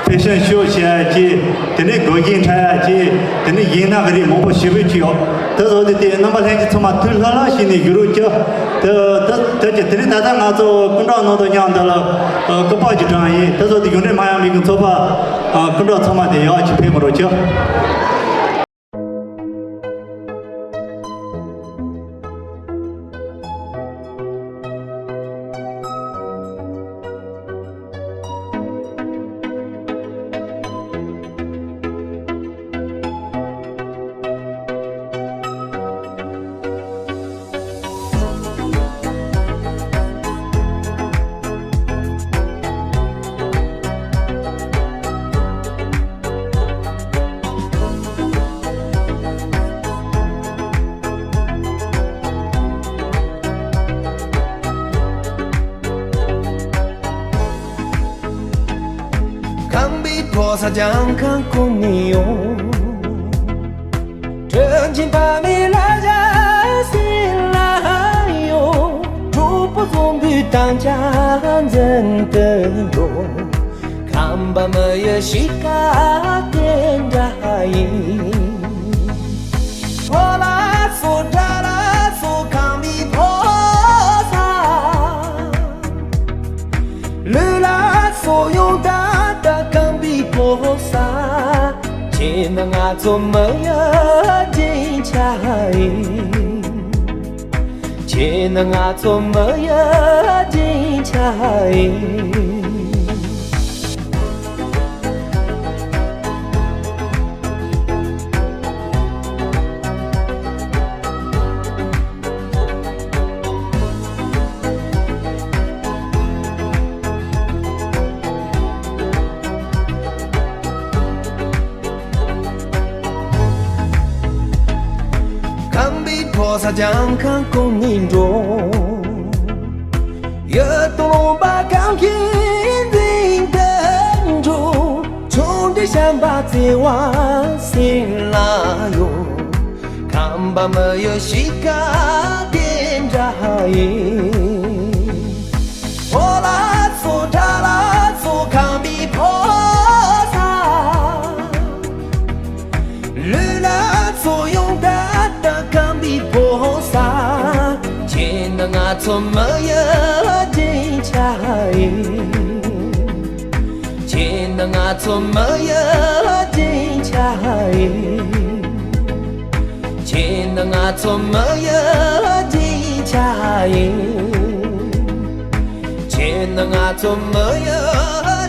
ཕེ་ཤན་ཤོ་བྱེད་ཡག་ཅིག་དེ་ནས་སྒོ་རྒྱན་འཁྲབ་ཡག་ཅིག་དེ་ནས་ཡིན་ན་ག་རེ་མང་པོ་ཞེ་པོ་ཅིག་ཡོད། དེ་ཚོ་དེ་དེ་རྣམ་པ་ལྷན་རྒྱས་ཚང་མ་ཐུགས་ལྷོད་ལྷོད་བྱས་ནས་བཞུགས་རོགས་གྱིས། དེ་དེ་དེ་དེ་རིང་ད་ལྟ་ང་ཚོ་སྐུ་མགྲོན་ནང་དུ་མཉམ་དུ་ལ་སྐུ་པར་ཅིག་བགྲངས་ཡིན། དེ་ཚོ་དེ་གཞུང་འབྲེལ་མ་ཡིན་པའི་གི་ཚོགས་པ་སྐུ་མགྲོན་ཚང་མ་དེ་ཡག་ཅིག་ཕེབས་རོགས་གྱིས། ཁམས་པའི་ཕོ་གསར་ལྗང་ཁང་ཁོ་ནི་ཡོང་། དྲིན་ཆེན་ཕ་མའི་བླ་གཞས་སྲིད་ལ་གཡོ། གྲོགས་པོ་བཟང་པོའི་དམ་བཅའ་འཛིན་དུ་འགྲོ། ཁམས་པ་མི་ཡི་གཤིས་ཀ་དེ་འདྲ་ཡིན། ཕོ་ལ་སོགས་དགྲ་ལ་སོགས་ཁམས་པའི་ཕོ་གསར། ལུས་ལ་སོགས་ཡང་དག་དག་ཁམས་པའི་ཕོ་གསར། ཁྱེད་ནི་ང་ཚོ་མི་ཡི་སྡིངས་ཆ་ཡིན། ཁྱེད་ནི་ང་ཚོ་མི་ཡི་སྡིངས་ཆ་ཡིན། ས་ལྗང་ཁང་ཀུན་ནས་འགྲོ། ཡུལ་དུ་ལུང་པ་གང་གིས་འཛིན་དུ་འགྲོ། ཆུང་འདྲིས་བྱམས་པ་བརྩེ་བ་སེམས་ལ་ཡོད། ཁམས་པ་མི་ཡུལ་གཤིས་ཀ་དེ་འདྲ་ཡིན། ཕོ་ལ་ཚོ་དགྲ་ལ་ཚོ་ཁམས་པའི་ཕོ་ས། ལུས་ལ་ཚོ་ཡོང་ད་ལྟ་ཁམས་པའི་ཕོ་ས། ཁྱེད་ནི་ང་ཚོ་མི་ཡི་རྒྱན་ཆ་ཡིན། ཁྱེད་ནི་ང་ཚོ་མི་ཡི་རྒྱན་ཆ་ཡིན། ཁྱེད་ནི་ང་ཚོ་མི་ཡི་རྒྱན་ཆ་ཡིན། ཁྱེད་ནི་ང་ཚོ་མི་ཡི་